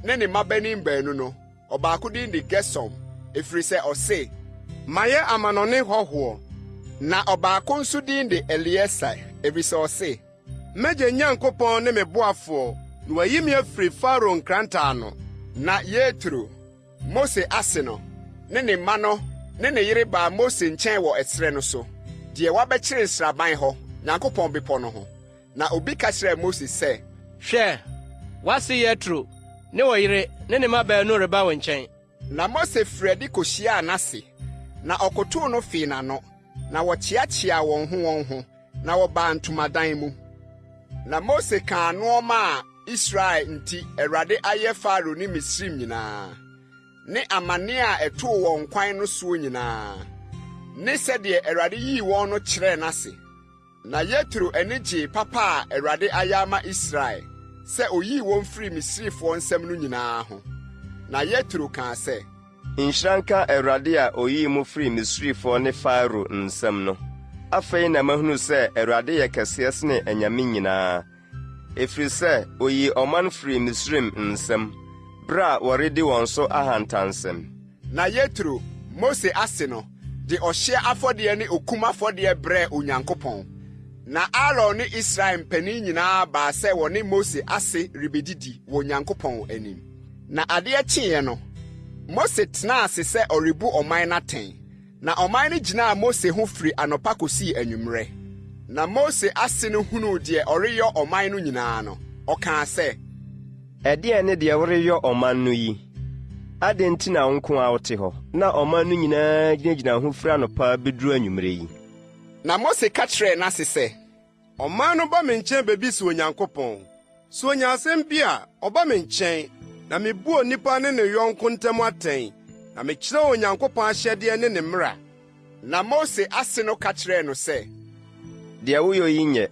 ne ne mmabanin baanu no, ɔbaako din de Gersom, ɛfiri sɛ ɔse, Mayɛ amanɔne hɔhoɔ. Na ɔbaako nso din de Elieser, efisɛ ɔse. M'agya Nyankopɔn ne me boafoɔ, na wayi me afiri Farao nkrantɛ ano. Na Yetro, Mose ase no, ne ne mma no ne ne yere baa Mose nkyɛn wɔ ɛserɛ no so, deɛ wɔabɛkyere nsraban hɔ, Nyankopɔn bepɔ no ho. Na obi ka kyerɛɛ Mose sɛ. Hwɛ, w'ase Yetro ne wo yere ne ne mma baanu reba wo nkyɛn. Na Mose firii adi kohyiaa n'ase, na ɔkotow no fee n'ano, na wɔkyeakyeaa wɔn ho wɔn ho, na wɔbaa ntomadan mu. Na Mose kaa nneɛma a Israel nti Awurade ayɛ Farao ne Misraim nyinaa, ne amane a ɛtoo wɔn kwan no soɔ nyinaa, ne sɛdeɛ Awurade yii wɔn no kyerɛɛ n'ase. Na Yetro ani gyee papa a Awurade ayɛ ama Israel, sɛ oyii wɔn firii Misrifoɔ nsam no nyinaa ho. Na Yetro kaa sɛ. Nhyira nka Awurade a oyii mo firii Misrifoɔ ne Farao nsam no. Afei na mahunu sɛ Awurade yɛ kɛseɛ sene anyame nyinaa, ɛfiri sɛ ɔyii ɔman firii Misraim nsam, berɛ a wɔredi wɔn so ahantansɛm. Na Yetro, Mose ase no, de ɔhyeɛ afɔdeɛ ne okum afɔdeɛ brɛɛ Onyankopɔn. Na Aaron ne Israel mpanin nyinaa baa sɛ wɔne Mose ase rebedidi wɔ Onyankopɔn anim. Na adeɛ kyeeɛ no, Mose tenaa ase sɛ ɔrebu ɔman no atɛn. Na ɔman no gyinaa Mose ho firi anɔpa kɔsii anwummerɛ. Na Mose ase no hunuu deɛ ɔreyɔ ɔman no nyinaa no, ɔkaa sɛ. Ɛdeɛn ne deɛ woreyɔ ɔman no yi? Adɛn nti na wo nko ara wote hɔ, na ɔman no nyinaa gyinagyina ho firi anɔpa bɛduru anwummerɛ yi? Na Mose ka kyerɛɛ n'ase sɛ. Ɔman no ba me nkyɛn bebisa Onyankopɔn. Sɛ onya asɛm bi a, ɔba me nkyɛn, na mibu onipa ne ne yɔnko ntam atɛn, na mekyerɛ Onyankopɔn ahyɛdeɛ ne ne mmara. Na Mose ase no ka kyerɛɛ no sɛ. Deɛ woyɔ yi nyɛ.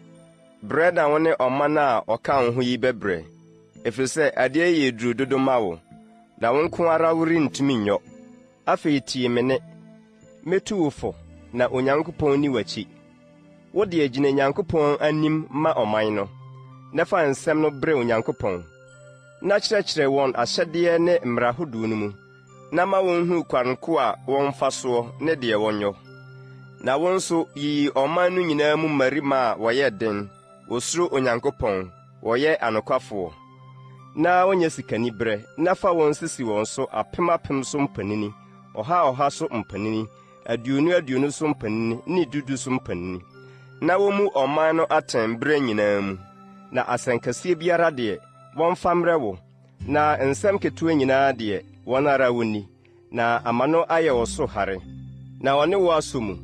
Brɛ na wo ne ɔman a ɔka wo ho yi bɛbrɛ, ɛfiri sɛ adeɛ yi yɛ duru dodo ma wo, na wo nko ara worentumi nyɔ. Afei tie me nne. Mɛtu wo fo, na Onyankopɔn nni w'akyi. Wo deɛ gyina Nyankopɔn anim ma ɔman no, na fa nsɛm no brɛ Onyankopɔn, na kyerɛkyerɛ wɔn ahyɛdeɛ ne mmara hodoɔ no mu, na ma wɔnhunu kwan ko a wɔmfa soɔ ne deɛ wɔnyɔ. Na wo nso, yiyi ɔman no nyinaa mu mmarima a wɔyɛ den, wɔsuro Onyankopɔn, wɔyɛ anokwafoɔ, na wɔnyɛ sikaniberɛ, na fa wɔn sisi wɔn so apem apem so mpanini, ɔha ɔha so mpanini, aduonu aduonu so mpanini ne du du so mpanini, na wommu ɔman no atɛn berɛ nyinaa mu. Na asɛnkɛseɛ biara deɛ, wɔmfa mmrɛ wo, na nsɛm ketewa nyinaa deɛ, wɔn ara wɔnni, na ama no ayɛ wo so hare, na wɔne wo asɔ mu.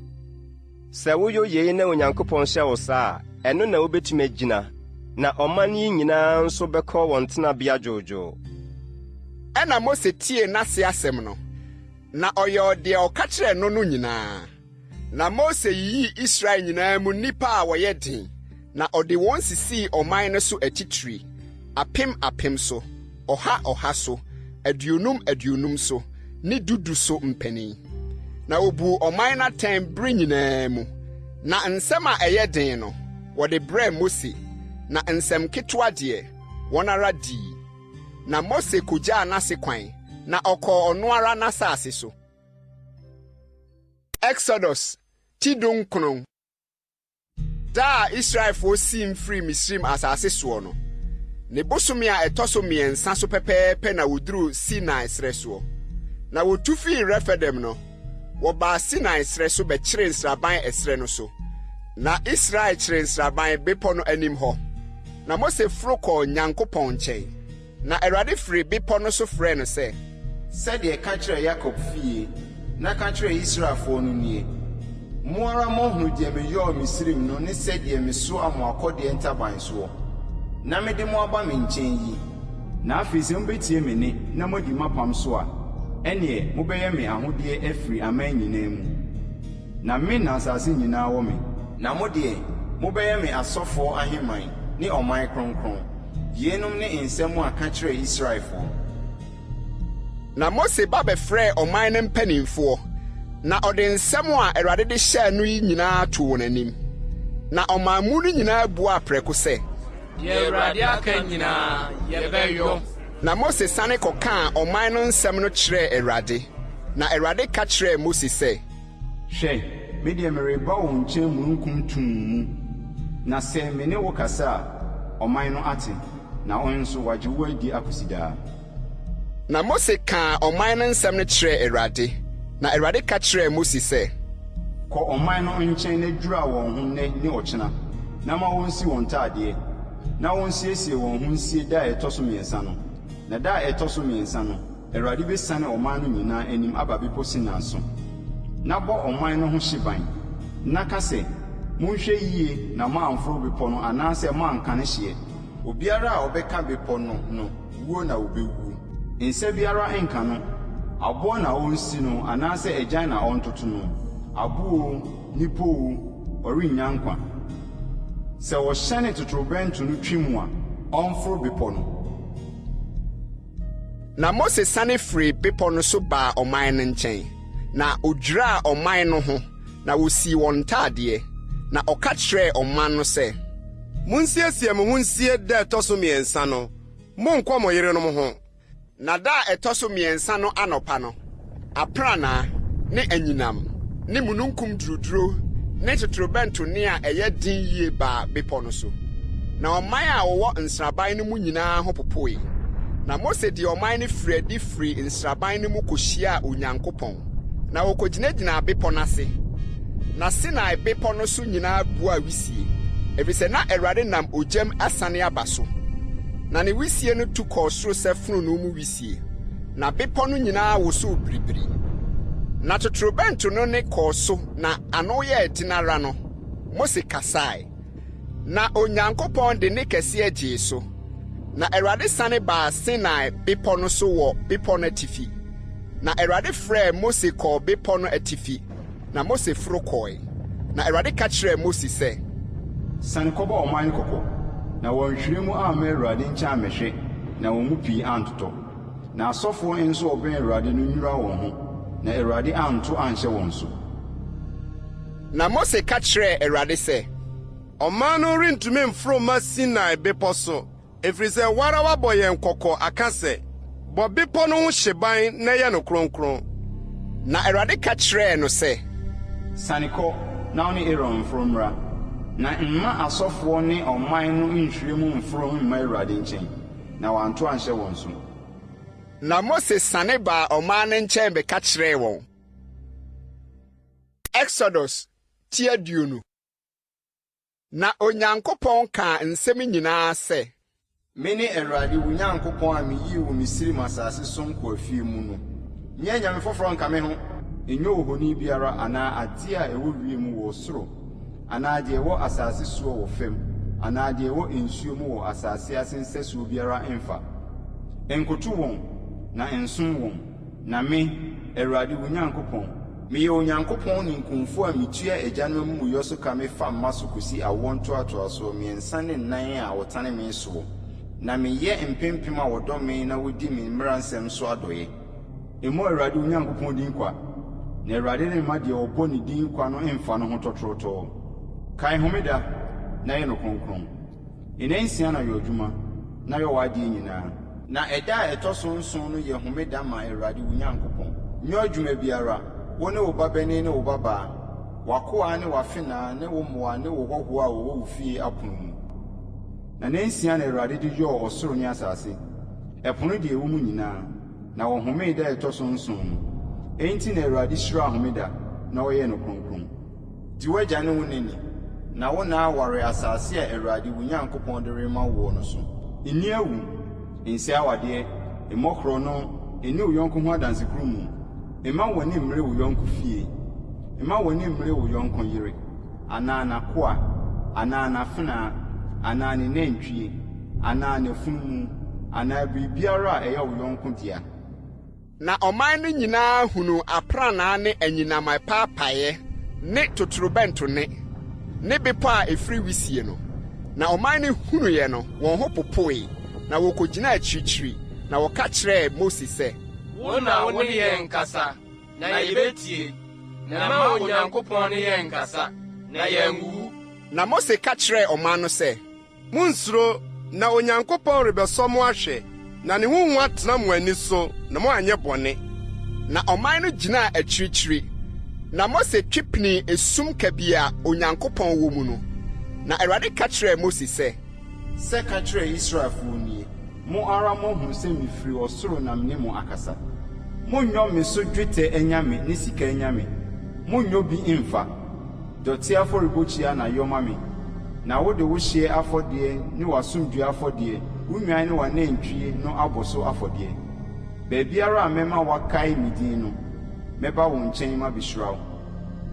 Sɛ woyɔ yei na Onyankopɔn hyɛ wo saa a, ɛno na wobɛtumi agyina, na ɔman yi nyinaa nso bɛkɔ wɔn tenabea dwoodwoo. Ɛnna Mose tiee n'ase asɛm no, Na ɔyɔɔ deɛ ɔka kyerɛɛ no no nyinaa. Na Mose yiyii Israel nyinaa mu nnipa a wɔyɛ den, na ɔde wɔn sisii ɔman no so atitire, apem apem so, ɔha ɔha so, aduonum aduonum so, ne du du so mpanin. Na wɔbuu ɔman no atɛn bere nyinaa mu. Na nsɛm a ɛyɛ den no, wɔde brɛɛ Mose, na nsɛm nketewa deɛ, wɔn ara dii. Na Mose kogyaa n'ase kwan, na ɔkɔɔ ɔno ara n'asase so. Exodus ti dunkron. Da a Israelfoɔ siim firii Misraim asase soɔ no, ne bosome a ɛtɔ so mmiɛnsa so pɛpɛɛpɛ na wɔduruu Sinai serɛ soɔ. Na wɔtu firii Refidim no, wɔbaa Sinai serɛ so bɛkyeree nsraban ɛserɛ no so. Na Israel kyeree nsraban bepɔ no anim hɔ. Na Mose foro kɔɔ Nyankopɔn nkyɛn, na Awurade firi bepɔ no so frɛɛ no sɛ. Sɛdeɛ ka kyerɛ Yakob fie, na ka kyerɛ Israelfoɔ no nie, Mo ara moahunu deɛ meyɔɔ Misraim no ne sɛdeɛ mesoaa mo akɔdeɛ ntaban soɔ, na mede mo aba me nkyɛn yi. Na afei sɛ mobɛtie me nne na moadi m'apam so a, ɛnneɛ mobɛyɛ me ahodeɛ afiri aman nyinaa mu. Na me na asase nyinaa wɔ me. Na mo deɛ, mobɛyɛ me asɔfoɔ ahemman ne ɔman kronkron. Yeinom ne nsɛm a ka kyerɛ Israelfoɔ. Na Mose ba bɛfrɛɛ ɔman no mpanimfoɔ, na ɔde nsɛm a Awurade de hyɛɛ no yi nyinaa too wɔn anim. Na ɔman mu no nyinaa buaa prɛko sɛ. Deɛ Awurade aka nyinaa, yɛbɛyɔ. Na Mose sane kɔkaa ɔman no nsɛm no kyerɛɛ Awurade. Na Awurade ka kyerɛɛ Mose sɛ. Hwɛ, Me deɛ mereba wo nkyɛn mununkum tumm mu, na sɛ me ne wo kasa a, ɔman no ate, na wɔn nso wɔagye wo adi akosi daa. Na Mose kaa ɔman no nsɛm no kyerɛɛ Awurade, na Awurade ka kyerɛɛ Mose sɛ. Kɔ ɔman no nkyɛn na dwira wɔn ho nnɛ ne ɔkyena, na ma wɔnsi wɔn ntadeɛ, na wɔnsiesie wɔn ho nsie da a ɛtɔ so mmiɛnsa no, na da a ɛtɔ so mmiɛnsa no, Awurade bɛsiane ɔman no nyinaa anim aba Bepɔ Sinai so. Na bɔ ɔman no ho hyeban, na ka sɛ, 'Monhwɛ yie na moamforo bepɔ no anaasɛ moanka ne hyeɛ. Obiara a ɔbɛka bepɔ no no, wuo na ɔbɛwuo. Nsa biara nka no, aboɔ na ɔnsi no anaasɛ agyan na ɔntoto no, aboɔ oo, nnipa oo, ɔrennya nkwa. Sɛ wɔhyɛne totorobɛnto no twe mu a, ɔmforo bepɔ no. Na Mose sane firii bepɔ no so baa ɔman no nkyɛn, na ɔdwiraa ɔman no ho, na wɔsii wɔn ntadeɛ. Na ɔka kyerɛɛ ɔman no sɛ. Monsiesie mo ho nsie da a ɛtɔ so mmiɛnsa no, monnkɔ mo yerenom ho. Na da a ɛtɔ so mmiɛnsa no anɔpa no, aprannaa, ne anyinam, ne mununkum duruduro ne totorobɛnto nne a ɛyɛ den yie baa bepɔ no so. Na ɔman a wɔwɔ nsraban no mu nyinaa ho popoe. Na Mose de ɔman no firii adi firii nsraban no mu kɔhyiaa Onyankopɔn, na wɔkɔgyinagyinaa bepɔ no ase. Na Sinai Bepɔ no so nyinaa buaa wisie, ɛfiri sɛ na Awurade nam ogyam asiane aba so. Na ne wisie no tu kɔɔ soro sɛ fononoo mu wisie, na bepɔ no nyinaa wosoo biribiri. Na totorobɛnto no nne kɔɔ so na ano yɛɛ den ara no, Mose kasae. Na Onyankopɔn de nne kɛseɛ gyee so. Na Awurade siane baa Sinai Bepɔ no so wɔ bepɔ no atifi. Na Awurade frɛɛ Mose kɔɔ bepɔ no atifi, na Mose foro kɔe. Na Awurade ka kyerɛɛ Mose sɛ. Siane kɔbɔ ɔman no kɔkɔ, na wɔanhwire mu amma Awurade nkyɛn ammɛhwɛ, na wɔn mu pii antotɔ. Na asɔfoɔ nso a wɔbɛn Awurade no nnwira wɔn ho, na Awurade anto anhyɛ wɔn so. Na Mose ka kyerɛɛ Awurade sɛ. Ɔman no rentumi mforo mma Sinai Bepɔ so, ɛfiri sɛ wo ara woabɔ yɛn kɔkɔ aka sɛ, 'Bɔ bepɔ no ho hyeban na yɛ no kronkron. Na Awurade ka kyerɛɛ no sɛ. Siane kɔ, na wo ne Aaron mforo mmra, na mma asɔfoɔ ne ɔman no nnhwire mu mmforo mma Awurade nkyɛn, na wanto anhyɛ wɔn so. Na Mose siane baa ɔman no nkyɛn bɛka kyerɛɛ wɔn. Exodus ti 20. Na Onyankopɔn kaa nsɛm nyinaa sɛ. Mene Awurade wo Nyankopɔn a miyii wo Misraim asase so nkoafie mu no. Nyɛ anyame foforɔ nka me ho. Nyɛ ohoni biara anaa adeɛ a ɛwɔ wiem wɔ soro anaa deɛ ɛwɔ asase soɔ wɔ fam anaa deɛ ɛwɔ nsuo mu wɔ asase ase nsɛsoɔ biara mfa. Nkoto wɔn, na nsom wɔn. Na me, Awurade wo Nyankopɔn, meyɛ Onyankopɔn ninkunfoɔ a metua agyanom amumuyɔ so ka mefa mma so kɔsi awoɔ ntoatoasoɔ mmiɛnsa ne nnan a wɔtane me soɔ, na meyɛ mpempem a wɔdɔ me na wɔdi me mmaransɛm so adɔeɛ. Mmɔ Awurade wo Nyankopɔn din kwa, na Awurade remma deɛ ɔbɔ ne din kwa no mfa no ho tɔtorɔtɔɔ. Kae homeda na yɛ no kronkron. Nnansia na yɔ adwuma, na yɔ w'adeɛ nyinaa. Na ɛda a ɛtɔ so nson no yɛ homeda ma Awurade wo Nyankopɔn. Nyɔ adwuma biara, wo ne wo babanin ne wo babaa, w'akoa ne w'afenaa ne wo mmoa ne wo hɔhoɔ a wɔwɔ wo fie apono mu. Na nnansia na Awurade de yɔɔ ɔsoro ne asase, ɛpo ne deɛ ɛwɔ mu nyinaa, na ɔhomee da a ɛtɔ so nson no. Enti na Awurade hyiraa homeda na ɔyɛɛ no kronkron. Di w'agya ne wo na ni, na wo nna aware asase a Awurade wo Nyankopɔn de rema woɔ no so. Nni awu, nsɛe awadeɛ, mmɔ korɔno, nni wo yɔnko ho adansekurumu, mma w'ani mmere wo yɔnko fie, mma w'ani mmere wo yɔnko yere, anaa n'akoa, anaa n'afenaa, anaa ne nantwie, anaa n'afunumu, anaa biribiara a ɛyɛ wo yɔnko dea. Na ɔman no nyinaa hunuu aprannaa ne anyinam a ɛpaapaeɛ ne totorobɛnto nne, ne bepɔ a ɛfiri wisie no. Na ɔman no hunuiɛ no, wɔn ho popoe, na wɔkɔgyinaa akyirikyiri, na wɔka kyerɛɛ Mose sɛ. Wo na wo ne yɛn nkasa, na yɛbɛtie, na mma Onyankopɔn ne yɛn nnkasa, na yɛanwuwu. Na Mose ka kyerɛɛ ɔman no sɛ. Munnsuro, na Onyankopɔn rebɛsɔ mo ahwɛ, na ne ho hu atena mo ani so, na moanyɛ bɔne. Na ɔman no gyinaa akyirikyiri. Na Mose twe pinii esum kabii a Onyankopɔn wɔ mu no. Na Awurade ka kyerɛɛ Mose sɛ. Sɛ ka kyerɛ Israelfoɔ nie, 'Mo ara moahunu sɛ mefiri ɔsoro na me ne mo akasa. Monnyɔ me so dwetɛ anyame ne sika anyame, monnyɔ bi mmfa. Dɔteɛ afɔrebukyia na yɔ ma me, na wode wo hyeɛ afɔdeɛ ne w'asomdwoeɛ afɔdeɛ, wo nnwan ne w'anantwie no abɔ so afɔdeɛ. Baabiara a mɛma wɔakae me din no, mɛba wo nkyɛn mabɛhyira wo.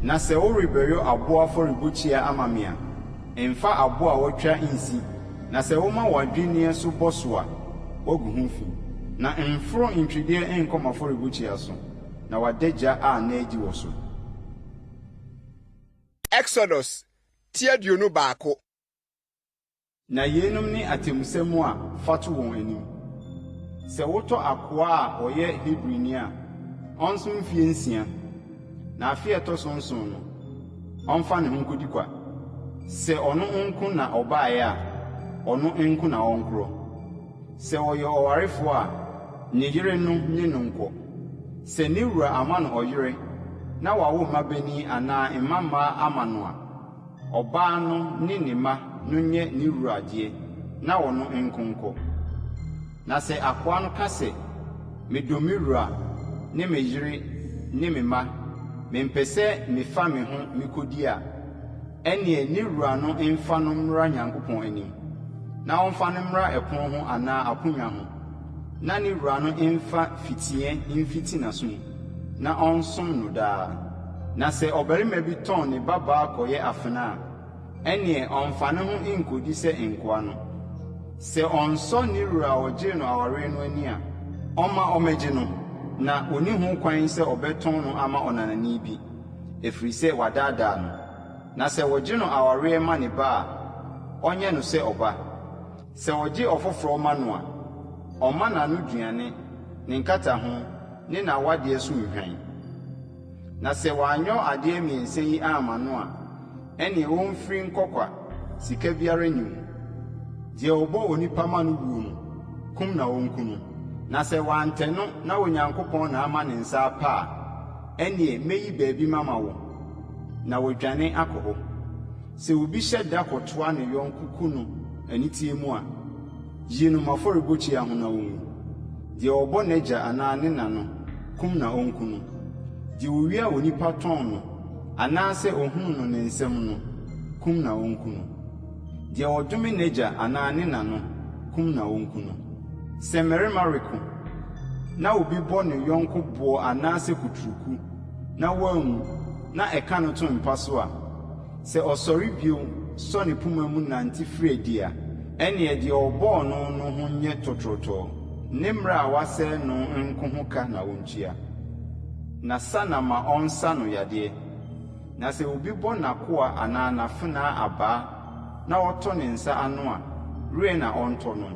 Na sɛ worebɛyɔ aboɔ afɔrebukyia ama me a, mfa aboɔ a wɔatwa nsi, na sɛ woma w'adwinneɛ so bɔ so a, woagu ho fi. Na mforo ntwedeɛ nkɔ m'afɔrebukyia so, na w'adagya anna adi wɔ so. Exodus ti 21. Na yeinom ne atemmusɛm a fa to wɔn anim, Sɛ wotɔ akoa a ɔyɛ Hebrini a, ɔnsom mfeɛ nsia, na afe a ɛtɔ so nson no, ɔmfa ne ho nkɔdi kwa. Sɛ ɔno nko na ɔbaeɛ a, ɔno nko na ɔnkorɔ. Sɛ ɔyɛ ɔwarefoɔ a, ne yere no ne no nkɔ. Sɛ ne wura ama no ɔyere na wawo mmabanin anaa mmammaa ama no a, ɔbaa no ne ne mma no nyɛ ne wura deɛ na ɔno nko nkɔ. Na sɛ akoa no ka sɛ, 'Medɔ me wura ne me yere ne me mma, mempɛ sɛ mefa me ho mekɔdi a, ɛnneɛ ne wura no mfa no mmra Nyankopɔn anim, na ɔmfa no mmra ɛpono ho anaa aponnwa ho, na ne wura no mfa fitiiɛ mfiti n'aso mu, na ɔnsom no daa. Na sɛ ɔbarima bi tɔn ne babaa kɔyɛ afenaa a, ɛnneɛ ɔmmfa ne ho nnkɔdi sɛ nkoa no. Sɛ ɔnsɔ ne wura a ɔgyee no awareɛ no ani a, ɔmma ɔmmɛgye no, na ɔnni ho kwan sɛ ɔbɛtɔn no ama ɔnanani bi, ɛfiri sɛ wadaadaa no. Na sɛ wɔgye no awareɛ ma ne ba a, ɔnyɛ no sɛ ɔba. Sɛ ɔgye ɔfoforɔ ma no a, ɔmma n'anoduane, ne nkataho, ne n'awadeɛ so nhwan. Na sɛ wanyɔ adeɛ mmiɛnsa yi amma no a, ɛnneɛ ɔmfiri nkɔ kwa, sika biara nni mu. Deɛ ɔbɔ onipa ma no wuo no, kum na wɔnku no. Na sɛ wantɛ no na Onyankopɔn na ama ne nsa apa a, ɛnneɛ mɛyi baabi mama wo, na wadwane akɔ hɔ. Sɛ obi hyɛ da kɔtoa ne yɔnko ku no aniteɛ mu a, yi no m'afɔrebukyia ho na ɔnwu. Deɛ ɔbɔ n'agya anaa ne na no, kum na ɔnku no. Deɛ ɔwia onipa tɔn no anaasɛ ɔhunu no ne nsam no, kum na ɔnku no. Deɛ ɔdome n'agya anaa ne na no, kum na ɔnku no. Sɛ mmarima reko, na obi bɔ ne yɔnko boɔ anaasɛ kuturuku, na wanwu, na ɛka no to mpa so a, sɛ ɔsɔre bio sɔ ne poma mu nante firi adi a, ɛnneɛ deɛ ɔbɔɔ no no ho nyɛ tɔtorɔtɔɔ, ne mmerɛ a wasɛe no nko ho ka na ɔntua. Na sa na ma ɔnsa no yadeɛ. Na sɛ obi bɔ n'akoa anaa n'afenaa abaa na ɔtɔ ne nsa ano a, werɛ na ɔntɔ no.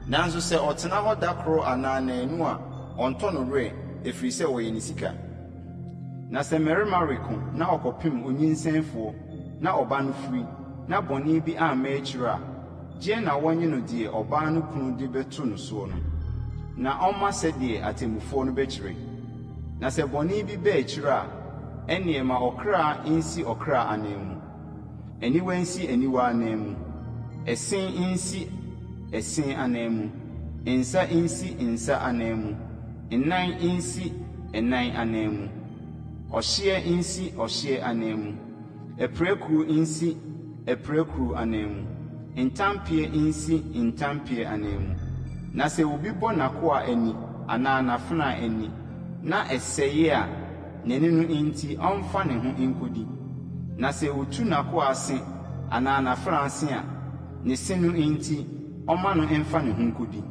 Nanso sɛ ɔtena hɔ da koro anaa nnanu a, ɔntɔ no werɛ, ɛfiri sɛ ɔyɛ ne sika. Na sɛ mmarima reko na ɔkɔpem onyinsɛnfoɔ na ɔba no firi, na bɔne bi amma akyire a, gyeɛ na wɔnnye no deɛ ɔbaa no kunu de bɛto no soɔ no, na ɔmma sɛdeɛ atemmufoɔ no bɛkyerɛ. Na sɛ bɔne bi ba akyire a, ɛnneɛ ma ɔkra nsi ɔkra ananmu, aniwa nsi aniwa ananmu, ɛse nsi ɛse ananmu, nsa nsi nsa ananmu, nnan nsi ɛnan ananmu, ɔhyeɛ nsi ɔhyeɛ ananmu, apirakuro nsi apirakuro ananmu, ntampeɛ nsi ntampeɛ ananmu. Na sɛ obi bɔ n'akoa ani anaa n'afenaa ani na ɛsɛe a, n'ani no nti ɔmfa ne ho nkɔdi. Na sɛ ɔtu n'akoa se anaa n'afenaa se a, ne se no nti ɔmma no mfa ne ho nkɔdi.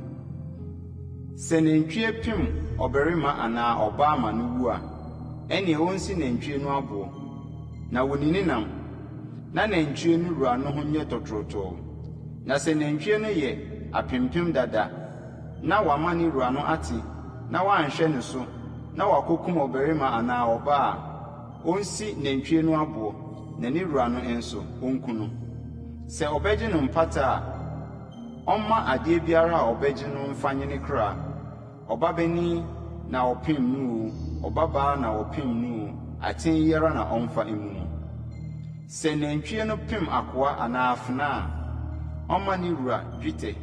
Sɛ nantwie pem ɔbarima anaa ɔbaa ma no wu a, ɛnneɛ ɔnsi nantwie no aboɔ, na wɔnni ne nam, na nantwie no wura no ho nyɛ tɔtorɔtɔɔ. Na sɛ nantwie no yɛ apempem dada na wama ne wura no ate na wanhwɛ ne so na wakɔkum ɔbarima anaa ɔbaa a, ɔnsi nantwie no aboɔ, na ne wura no nso, ɔnku no. Sɛ ɔbɛgye no mpata a, ɔmma adeɛ biara a ɔbɛgye no mfa nye ne kra, ɔbabanin na ɔpem no oo, ɔbabaa na ɔpem no oo. atɛn yi ara na ɔmfa mmu no. Sɛ nantwie no pem akoa anaa afenaa a, ɔmma ne wura dwetɛ,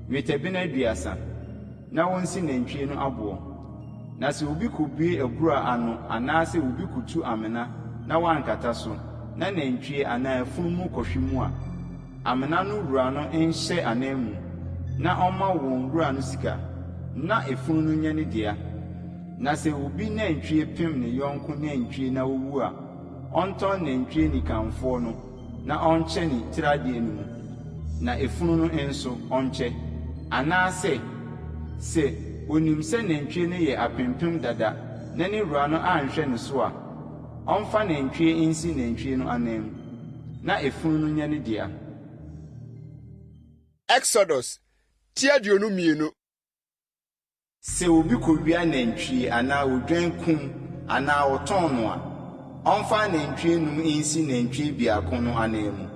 nnwetɛbena 30, na wonsi nantwie no aboɔ. Na sɛ obi kɔbue abura ano anaasɛ obi kɔtu amena na wankata so, na nantwie anaa afunumu kɔhwe mu a, amena no wura no nhyɛ ananmu na ɔmma wɔn wura no sika, na efunu no nyɛ ne dea. Na sɛ obi nantwie pem ne yɔnko nantwie na ɔwu a, ɔntɔn nantwie nikanfoɔ no na ɔnkyɛ ne tiriadeɛ no mu, na efunu no nso, ɔnkyɛ. Anaasɛ, sɛ ɔnim sɛ nantwie no yɛ apempem dada na ne wura no anhwɛ ne so a, ɔmfa nantwie nsi nantwie no ananmu, na efunu no nyɛ ne dea. Exodus ti 22. Sɛ obi kowia nantwie anaa odwan kum anaa ɔtɔn no a, ɔmfa anantwie nnum nsi nantwie biako no ananmu,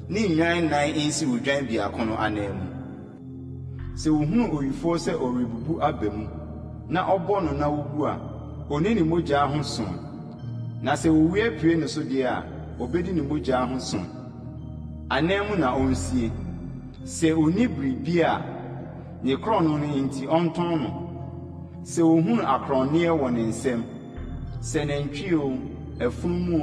ne nnwan nnan nsi odwan biako no ananmu. Sɛ ohunu owifoɔ sɛ ɔrebubu aba mu, na ɔbɔ no na owu a, onni ne mogya ho sõ. Na sɛ owia pue ne so deɛ a, obedi ne mogya ho sõ. Ananmu na ɔnsie. Sɛ onni biribi a, Ne korɔno no nti ɔntɔn no. Sɛ ohunu akorɔnneɛ wɔ ne nsam, sɛ nantwie oo, afunumu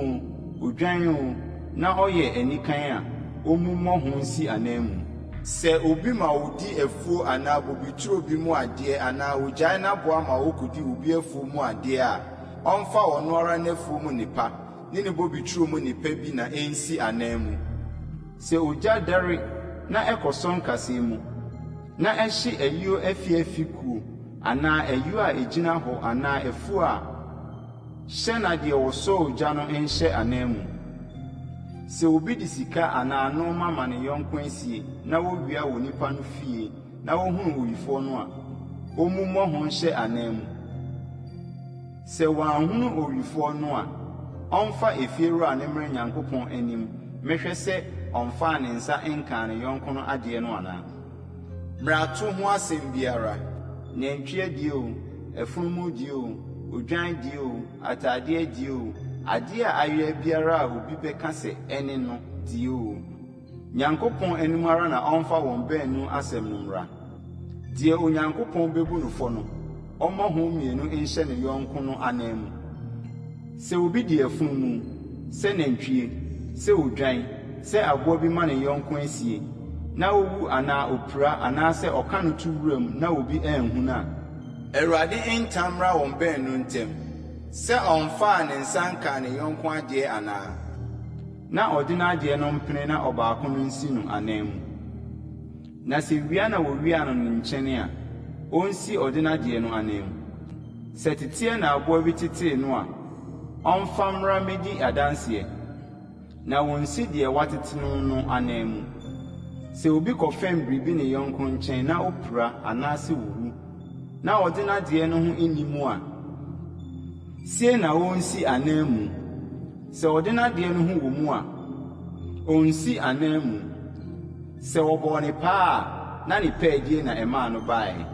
oo, odwan oo, na ɔyɛ anikan a, ommu mmɔ ho nsi ananmu. Sɛ obi ma odi afuo anaa bobeturo bi mu adeɛ anaa ogyae n'aboa ma ɔkɔdi obi afuo mu adeɛ a, ɔmfa ɔno ara n'afuo mu nnepa ne ne bobeturo mu nnepa bi na ɛnsi ananmu. Sɛ ogya dɛre na ɛkɔsɔ nkasɛɛ mu, na ɛhye ayuo afiafi kuo anaa ayuo a ɛgyina hɔ anaa afuo a, hyɛ na deɛ ɔsɔɔ ogya no nhyɛ ananmu. Sɛ obi de sika anaa nnoɔma ma ne yɔnko asie na wɔwia wɔ nipa no fie na wɔhunu owifoɔ no a, ɔmmu mmɔ ho nhyɛ ananmu. Sɛ wɔanhunu owifoɔ no a, ɔmfa efiewura no mmrɛ Nyankopɔn anim mmɛhwɛ sɛ ɔmfaa ne nsa nkaa ne yɔnko no adeɛ no anaa. Mmarato ho asɛm biara, nantwie deɛ oo, afunumu deɛ oo, odwan deɛ oo, ataadeɛ deɛ oo, adeɛ a ayera biara a obi bɛka sɛ ɛne no deɛ oo, Nyankopɔn anim ara na ɔmfa wɔn baanu asɛm no mmra. Deɛ Onyankopɔn bɛbu no fɔ no, ɔmmɔ ho mmienu nhyɛ ne yɔnko no ananmu. Sɛ obi di afunumu, sɛ nantwie, sɛ odwan, sɛ aboa bi ma ne yɔnko asie, na ɔwu anaa ɔpira anaasɛ ɔka no to wuram na obi anhunu a. Awurade ntam mmra wɔn baanu ntam, sɛ ɔmfaa ne nsa nkaa ne yɔnko adeɛ anaa. Na ɔde n'adeɛ no mpene na ɔbaako no nsi no ananmu. Na sɛ wia na wɔwiaa no ne nkyɛn a, ɔnsi ɔdenadeɛ no ananmu. Sɛ teteɛ na aboa bi tetee no a, ɔmfa mmra mmɛdi adanseɛ, na wɔnsi deɛ watete no no ananmu. Sɛ obi kɔfɛm biribi ne yɔnko nkyɛn na ɔpira anaasɛ ɔwu, na ɔdenadeɛ no ho nni mu a, sie na ɔnsi ananmu. Sɛ ɔdenadeɛ no ho wɔ mu a, ɔnsi ananmu. Sɛ wɔbɔɔ no paa a, na ne pɛɛdie na ɛmaa no baeɛ.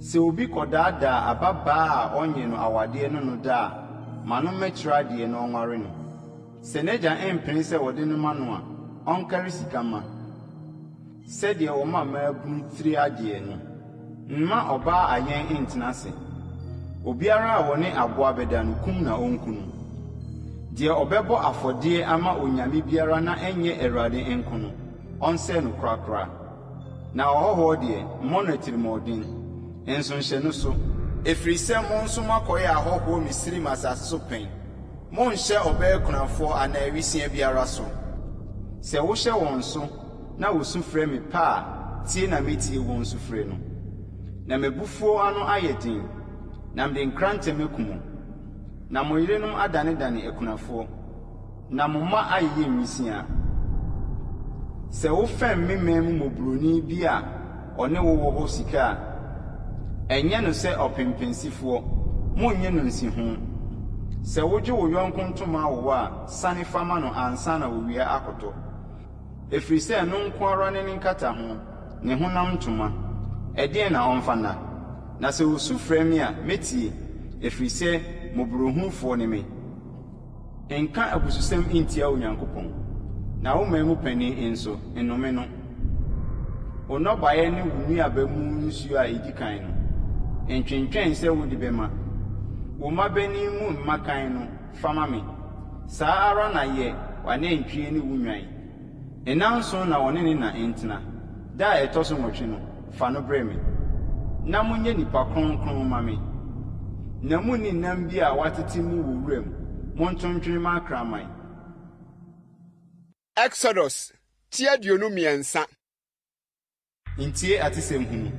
Sɛ obi kɔdaadaa ababaa a ɔnnye no awadeɛ ne no da a, ma no mmɛkyerɛ adeɛ na ɔnware no. Sɛ n'agya mpene sɛ wɔde no ma no a, ɔnkari sika mma. Sɛdeɛ wɔma mmaabunu tiri adeɛ no, mma ɔbaa ayɛn ntena ase. Obiara a ɔne aboa bɛda no, kum na ɔnku no. Deɛ ɔbɛbɔ afɔdeɛ ama onyame biara na ɛnyɛ Awurade nko no, ɔnsɛe no korakora. Na ɔhɔhoɔ deɛ, mmɔ no atirimuɔden, nso nhyɛ no so. Ɛfiri sɛ mo nso moakɔyɛ ahɔhoɔ Misraim asase so pɛn. Monnhyɛ ɔbaa kunafoɔ anaa awisiaa biara so. Sɛ wohyɛ wɔn so na wɔsu frɛ me pɛ a, tie na mɛtie wɔn sufrɛ no. Na m'abufuo ano ayɛ den, na mede nkrantɛ maku mo, na mo yerenom adanedane akunafoɔ, na mo mma ayeyɛ nwisiaa. Sɛ wofɛm me man mu mmɔborɔni bi a ɔne wo wɔ hɔ sika a, ɛnyɛ no sɛ ɔpempensifoɔ, monnye no nsiho. Sɛ wogye wo yɔnko ntoma awowa a, sane fa ma no ansa na owia akɔtɔ. Ɛfiri sɛ ɛno nko ara ne ne nkataho, ne honam ntoma. Ɛdeɛn na ɔmfa nna? Na sɛ ɔsu frɛ me a, mɛtie, ɛfiri sɛ. Mmɔborɔhunufoɔ ne me. Nka abususɛm ntia Onyankopɔn, na wo man mu panin nso, nnome no. Wo nnɔbaeɛ ne wo nnuaba mu nsuo a ɛdi kan no, ntwentwɛn sɛ wode bɛma. Wo mmabanin mu mmakan no, fa ma me. Saa ara na yɛ w'anantwie ne wo nnwan. Nnanson na ɔne ne na ntena, da a ɛtɔ so nwɔtwe no, fa no brɛ me. Na monyɛ nnipa kronkron mma me. Na munni nam bi a wɔatete mu wɔ wuram, monto ntwene mma akraman. Exodus ti 23. Ntie atesɛm hunu.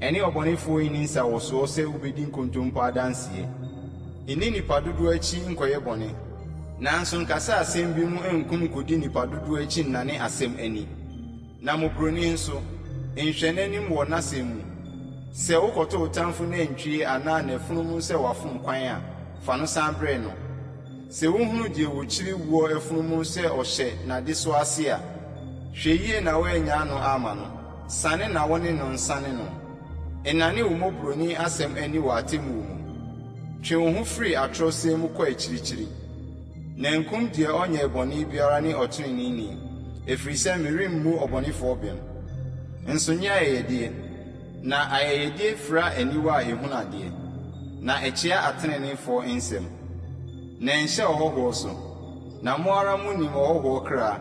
Ɛne ɔbɔnefoɔ nni nsawɔsoɔ sɛ wobɛdi nkontompo adanseɛ. Nni nnipa dodoɔ akyi nkɔyɛ bɔne, nanso nkasa asɛm bi mu nko nkɔdi nnipa dodoɔ akyi nnane asɛm ani. Na mmɔborɔni nso, nhwɛ n'anim wɔ n'asɛm mu. Sɛ wokɔto wo tamfo nantwie anaa n'afunumu sɛ wafom kwan a, fa no san brɛ no. Sɛ wohunu deɛ wɔkyiri woɔ afunumu sɛ ɔhyɛ n'adesoa ase a, hwɛ yie na woannyaa no amma no, sane na wo ne no nsane no. Nnane wo mmɔborɔni asɛm ani wɔ atemmuo mu. Twe wo ho firi atorɔsɛm mu kɔ akyirikyiri. Na nkum deɛ ɔnyɛɛ bɔne biara ne ɔteneneeni, ɛfiri sɛ meremmu ɔbɔnefoɔ bem. Nso nyɛ ayɛyɛdeɛ. Na ayɛyɛdeɛ fira aniwa a ɛhunu adeɛ, na ɛkyea ateneneefoɔ nsɛm. Na ɛnhyɛ ɔhɔhoɔ so, na mo ara monim ɔhɔhoɔ kra,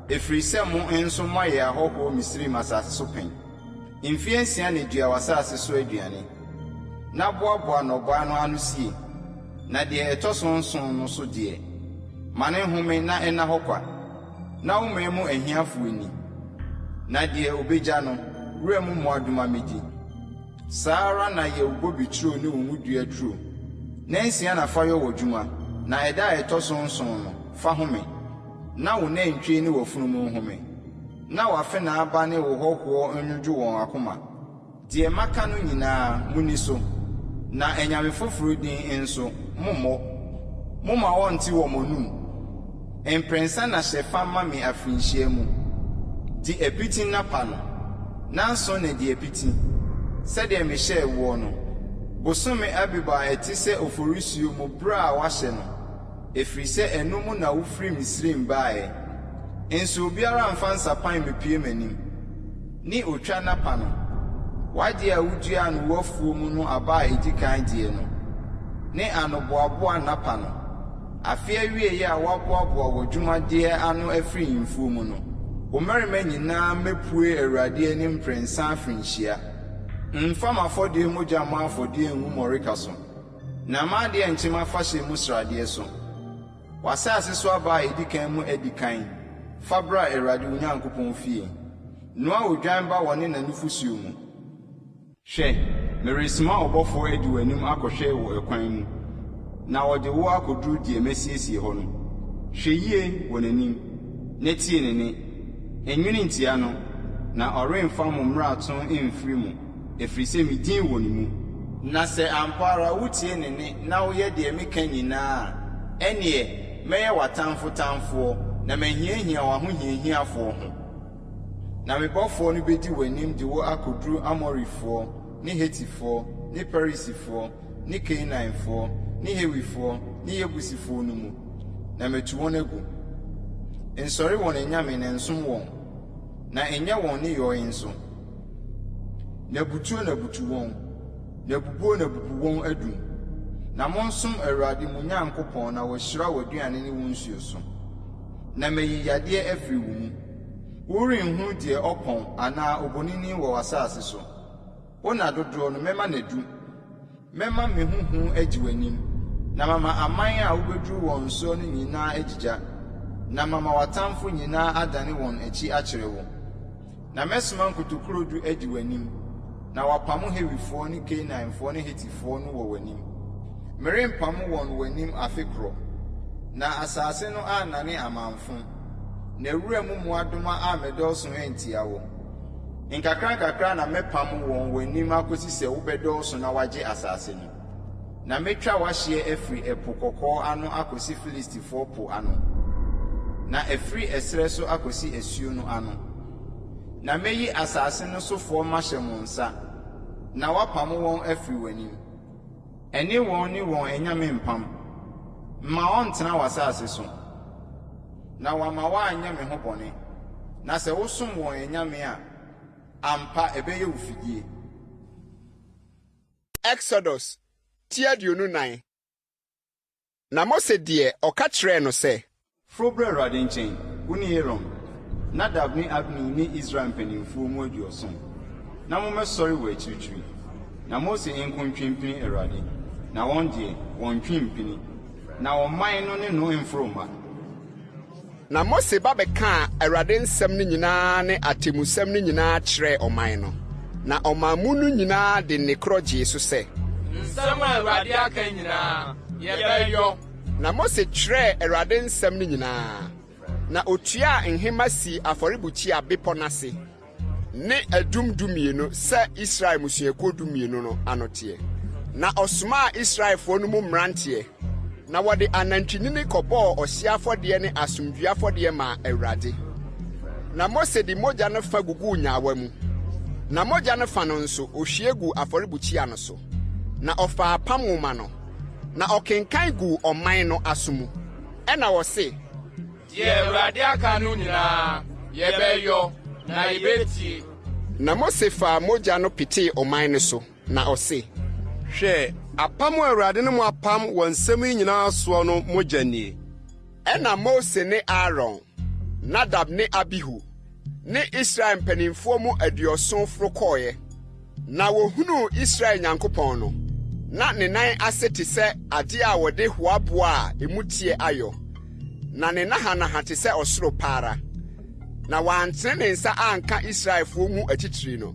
ɛfiri sɛ mo nso moayɛ ahɔhoɔ Misraim asase so pɛn. Mfeɛ nsia na dua w'asase so aduane, na boaboa nnɔbaeɛ no ano sie, na deɛ ɛtɔ so nson no so deɛ, ma no nhome na ɛnna hɔ kwa. Na wo man mu ahiafoɔ nni, na deɛ ɔbɛgya no, wuram mmoadoma mmɛdi. Saa ara na yɛ wo bobe turo ne wo ngodua turo. Nnansia na fa yɔ w'adwuma, na ɛda a ɛtɔ so nson no, fa home, na wo nantwie ne w'afunumu nhome, na w'afenaa ba ne wo hɔhoɔ nnwodwo wɔn akoma. Deɛ maka no nyinaa, monni so, na anyame foforɔ din nso, mommɔ. Momma wɔnnte wɔ mo anom. Mprɛnsa na hyɛ fa ma me afirinhyia mu. Di apiti nnapa no, nnanson na di apiti, sɛdeɛ mehyɛɛ woɔ no, bosome Abib a ɛte sɛ Oforisuo mu berɛ a wɔahyɛ no, ɛfiri sɛ ɛno mu na wofirii Misraim baeɛ. Nso obiara mmfa nsapan mmɛpue m'anim. Ne otwa nnapa no, w'adeɛ a woduaa no w'afuo mu no aba a ɛdi kan deɛ no, ne anoboaboa nnapa no, afe awieeɛ a woaboaboa w'adwumadeɛ ano afiri mfuo mu no, wo mmarima nyinaa mmɛpue AWURADE anim mprɛnsa afirinhyia. Mfa m'afɔdeɛ mogya mmɔ afɔdeɛ ngu mmɔreka so, na m'adeɛ nnkye m'afahyɛ mu sradeɛ so. W'asase so aba a edi kan mu adikan fa bra Awurade wo Nyankopɔn fie. Noa odwan ba wɔ ne na nufusuo mu. Hwɛ, meresoma ɔbɔfoɔ adi w'anim akɔhwɛ wo ɛkwan mu, na ɔde wo akɔduru deɛ masiesie hɔ no. Hwɛ yie wɔ n'anim, na tie ne nne. Nnwene ntia no, na ɔremfa mo mmarato mfiri mo. Ɛfiri sɛ me din wɔ ne mu. Na sɛ ampa ara wotie ne nne na woyɛ deɛ meka nyinaa a, ɛnneɛ mɛyɛ w'atamfo tamfoɔ na mahiahia w'ahohiahiafoɔ ho. Na me bɔfoɔ no bɛdi w'anim de wo akɔduru Amorifoɔ ne Hetifoɔ ne Perisifoɔ ne Kanaanfoɔ ne Hewifoɔ ne Yebusifoɔ no mu, na matu wɔn agu. Nsɔre wɔn anyame na nsom wɔn, na nyɛ wɔn nneyɔeɛ nso. Na butuo na butu wɔn, na bubuo na bubu wɔn adum. Na monsom Awurade mo Nyankopɔn na wahyira w'aduane ne wo nsuo so, na mayi yadeɛ afiri wo mu. Worenhunu deɛ ɔpɔn anaa obonini wɔ w'asase so. Wo nna dodoɔ no, mɛma no adu. Mɛma me ho hu adi w'anim, na mama aman a wobɛduru wɔn soɔ no nyinaa agyigya, na mama w'atamfo nyinaa adane wɔn akyi akyerɛ wo. Na mɛsoma nkotokurodu adi w'anim, na wɔapamo Hewifoɔ ne Kanaanfoɔ ne Hetifoɔ no wɔ w'anim. Merempamo wɔn w'anim afe korɔ, na asase no annane amamfo, na wuram mmoadoma ammɛdɔɔso antia wo. Nkakrankakra na mɛpamo wɔn w'anim akosi sɛ wobɛdɔɔso na woagye asase no. Na mɛtwa w'ahyeɛ afiri Ɛpo Kɔkɔɔ ano akɔsi Filistifoɔ po ano, na afiri ɛserɛ so akɔsi asuo no ano. Na mɛyi asase no sofoɔ mahyɛ mo nsa, na woapamo wɔn afiri w'anim. Ɛne wɔn ne wɔn anyame mmpam. Mma ɔnntena w'asase so, na wamma woanyɛ me ho bɔne. Na sɛ wosom wɔn anyame a, ampa ɛbɛyɛ wo fidie. Exodus ti 24. Na Mose deɛ, ɔka kyerɛɛ no sɛ. Foro bra Awurade nkyɛn, wo ne Aaron, Nadab ne Abihu ne Israel mpanimfoɔ mu aduɔson, na mommɛsɔre wɔ akyirikyiri. Na Mose nko ntwe mpini Awurade, na wɔn deɛ, wɔnntwe mmpini, na ɔman no ne no mmforo mma. Na Mose ba bɛkaa Awurade nsɛm no nyinaa ne atemmusɛm no nyinaa kyerɛɛ ɔman no. Na ɔman mu no nyinaa de nne korɔ gyee so sɛ. Nsɛm a Awurade aka nyinaa, yɛbɛyɔ. Na Mose twerɛɛ Awurade nsɛm no nyinaa, na otuaa nhema sii afɔrebukyia bepɔ no ase. Ne adum dumienu sɛ Israel mmusuakuo dumienu no ano teɛ. Na ɔsomaa Israelfoɔ no mu mmeranteɛ, na wɔde anantwinini kɔbɔɔ ɔhyeɛ afɔdeɛ ne asomdwoeɛ afɔdeɛ maa Awurade. Na Mose de mogya no fa guguu nyaawa mu, na mogya no fa no nso, ɔhwie guu afɔrebukyia no so. Na ɔfaa apam nwoma no, na ɔkenkan guu ɔman no aso mu. Ɛnna ɔse. Deɛ Awurade aka no nyinaa, yɛbɛyɔ, na yɛbɛtie. Na Mose faa mogya no petee ɔman no so, na ɔse. Hwɛ, apam a Awurade ne mo apam wɔ nsɛm yi nyinaa soɔ no mogya nie. Ɛnna Mose ne Aaron, Nadab ne Abihu, ne Israel mpanimfoɔ mu aduɔson foro kɔeɛ. Na wɔhunuu Israel Nyankopɔn no, na ne nan ase te sɛ adeɛ a wɔde hoaboɔ a emu teɛ ayɔ, na ne nahanaha te sɛ ɔsoro paara. Na wantene ne nsa anka Israelfoɔ mu atitire no,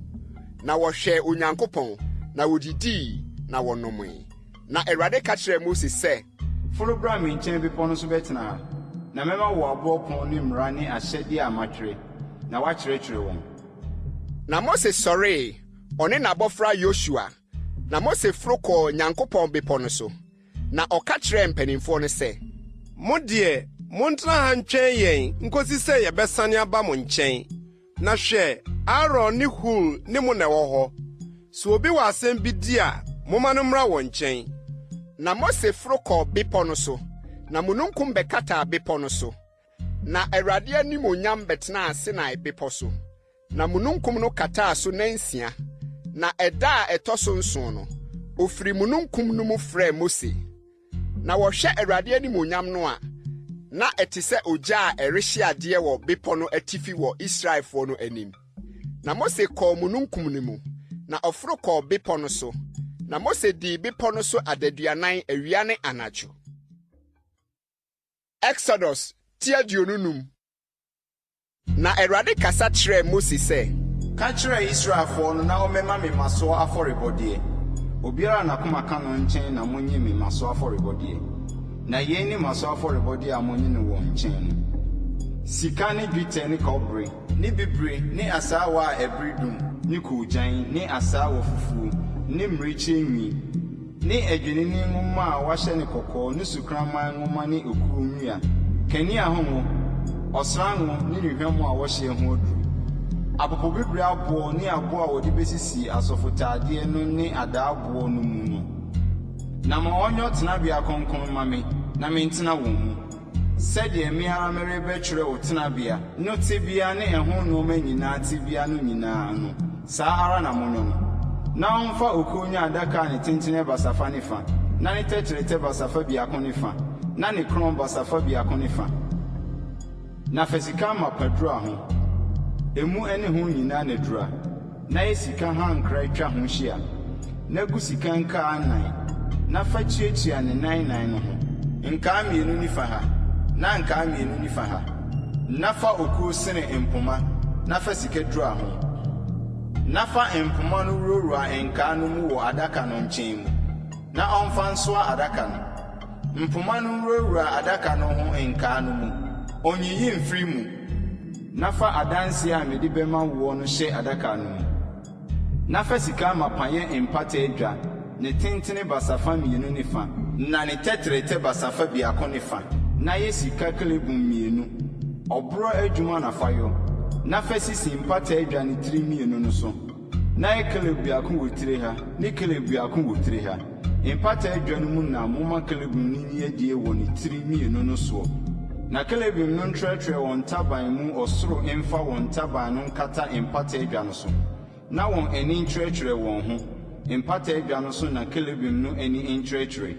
na wɔhwɛɛ Onyankopɔn, na wɔdidii na wɔnomee. Na Awurade ka kyerɛɛ Mose sɛ. Foro bra me nkyɛn bepɔ no so bɛtena ha, na mɛma wo aboɔ pono ne mmara ne ahyɛdeɛ a matwerɛ, na woakyerɛkyerɛ wɔn. Na Mose sɔree, ɔne n'abɔfra Yosua, na Mose foro kɔɔ Nyankopɔn bepɔ no so. Na ɔka kyerɛɛ mpanimfoɔ no sɛ. Mo deɛ, montena ha ntwɛn yɛn nkosi sɛ yɛbɛsane aba mo nkyɛn. Na hwɛ, Aaron ne Hur ne mo na ɛwɔ hɔ. Sɛ obi wɔ asɛm bi di a, momma no mmra wɔn nkyɛn. Na Mose foro kɔɔ bepɔ no so, na mununkum bɛkataa bepɔ no so. Na Awurade animuonyam bɛtenaa Sinai bepɔ so, na mununkum no kataa so nnansia. Na ɛda a ɛtɔ so nson no, ofiri mununkum no mu frɛɛ Mose. Na wɔhwɛ Awurade animuonyam no a, na ɛte sɛ ogya a ɛrehye adeɛ wɔ bepɔ no atifi wɔ Israelfoɔ no anim. Na Mose kɔɔ mununkum no mu, na ɔforo kɔɔ bepɔ no so. Na Mose dii bepɔ no so adaduanan awia ne anadwo. Exodus ti 25. Na Awurade kasa kyerɛɛ Mose sɛ. Ka kyerɛ Israelfoɔ no na wɔmmɛma me mmasoɔ afɔrebɔdeɛ. Obiara a n'akoma ka no nkyɛn na monnye me mmasoɔ afɔrebɔdeɛ. Na yei ne mmasoɔ afɔrebɔdeɛ a monnye no wɔn nkyɛn no, sika ne dwetɛ ne kɔbere ne bibire ne asaawa a ɛbere dum ne koogyan ne asaawa fufuo ne mmirekyie nwi. Ne adwennini nwoma a wɔahyɛ no kɔkɔɔ ne sukraman nwoma ne okuo nnua, kanea ho ngo, ɔsra ngo ne nnuhwam a wɔhyeɛ ho aduro, apopobibire aboɔ ne aboɔ a wɔde bɛsisi asɔfotaadeɛ no ne adaaboɔ no mu no. Na ma wɔnyɔ tenabea kronkron mma me na mentena wɔn mu. Sɛdeɛ me ara merebɛtwerɛ wo tenabea no tebea ne ɛho nnoɔma nyinaa tebea no nyinaa no, saa ara na monyɔ no. Na ɔmfa okuo nyɛ adaka a ne tentene yɛ basafa ne fa, na ne tɛtrɛtɛ basafa biako ne fa, na ne korɔn basafa biako ne fa. Na fa sika amapa dura ho, emu ne ho nyinaa na dura. Na yɛ sika hankra twa ho hyia, na gu sika nkaa nnan, na fa tuatua ne nan nnan no ho, nkaa mmienu nifa ha, na nkaa mmienu nifa ha. Na fa okuo sene mpoma, na fa sika dura ho. Na fa mpoma no wurawura nkaa no mu wɔ adaka no nkyɛn mu, na ɔmfa nsoa adaka no. Mpoma no nwurawura adaka no ho nkaa no mu, onnyiyi mfiri mu. Na fa adanseɛ a mede bɛma woɔ no hyɛ adaka no mu. Na fa sika amapa yɛ mpata adwa, ne tentene basafa mmienu ne fa, na ne tɛtrɛtɛ basafa biako ne fa, na yɛ sika kerubim mmienu, ɔborɔ adwuma na fa yɔ, na fa sisi mpata adwa no tiri mmienu no so. Na yɛ kerub biako wɔ tire ha, ne kerub biako wɔ tire ha. Mpata adwa no mu na momma kerubim no nyi adie wɔ ne tiri mmienu no soɔ. Na kerubim no ntrɛtrɛ wɔn ntaban mu ɔsoro mfa wɔn ntaban no nkata mpata adwa no so, na wɔn ani nkyerɛkyerɛ wɔn ho, mpata adwa no so na kerubim no ani nkyerɛkyerɛ.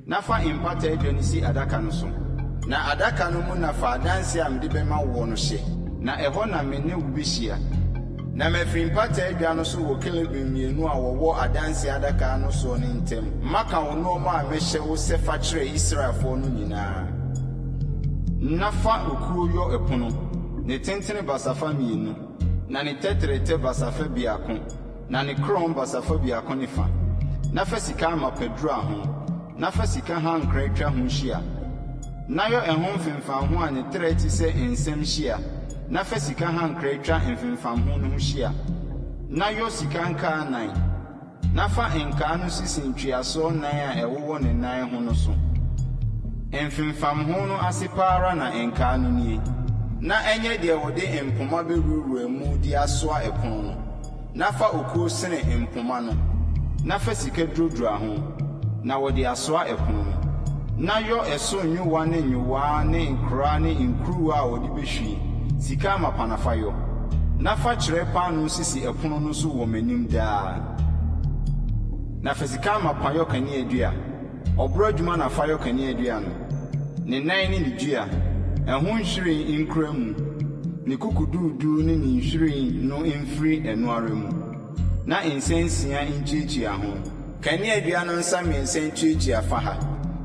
Na fa mpata adwa no si adaka no so. Na adaka no mu na fa adanseɛ a mede bɛma woɔ no hyɛ, na ɛhɔ na me ne wo bɛhyia. Na mafiri mpata adwa no so wɔ kerubim mmienu a wɔwɔ adanseɛ adaka no soɔ no ntam maka wo nnoɔma a mɛhyɛ wo sɛ fa kyerɛ Israelfoɔ no nyinaa. Na fa okuo yɔ ɛpono, ne tentene basafa mmienu, na ne tɛtrɛtɛ basafa biako, na ne korɔn basafa biako ne fa. Na fa sika amapa dura ho, na fa sika hankra twa ho hyia. Na yɔ ɛho mfemfamho a ne trɛ te sɛ nsam hyia, na fa sika hankra twa mfemfamho no ho hyia. Na yɔ sika nkaa nan, na fa nkaa no sisi ntweasoɔ nan a ɛwowɔ ne nan ho no so. Mfemfamho no ase pa ara na nkaa no nie. Na ɛnyɛ deɛ wɔde mpoma bɛwurawura mu de asoa ɛpono no. Na fa okuo sene mpoma no, na fa sika duradura ho, na wɔde asoa ɛpono no. Na yɔ ɛso nyowa ne nyowaa ne nkoraa ne nkuruwa a wɔde bɛhwie, sika amapa na fa yɔ. Na fa kyerɛ paanoo sisi ɛpono no so wɔ m'anim daa. Na fa sika amapa yɔ kaneadua. Ɔborɔ adwuma na fa yɔ kaneadua no, ne nan ne ne dua, ɛho nhwiren nkura mu, ne kukuduuduu ne ne nhwiren no mfiri ɛno ara mu, na nsa nsia ntuatua ho. Kaneadua no nsa mmiɛnsa ntuatua fa ha,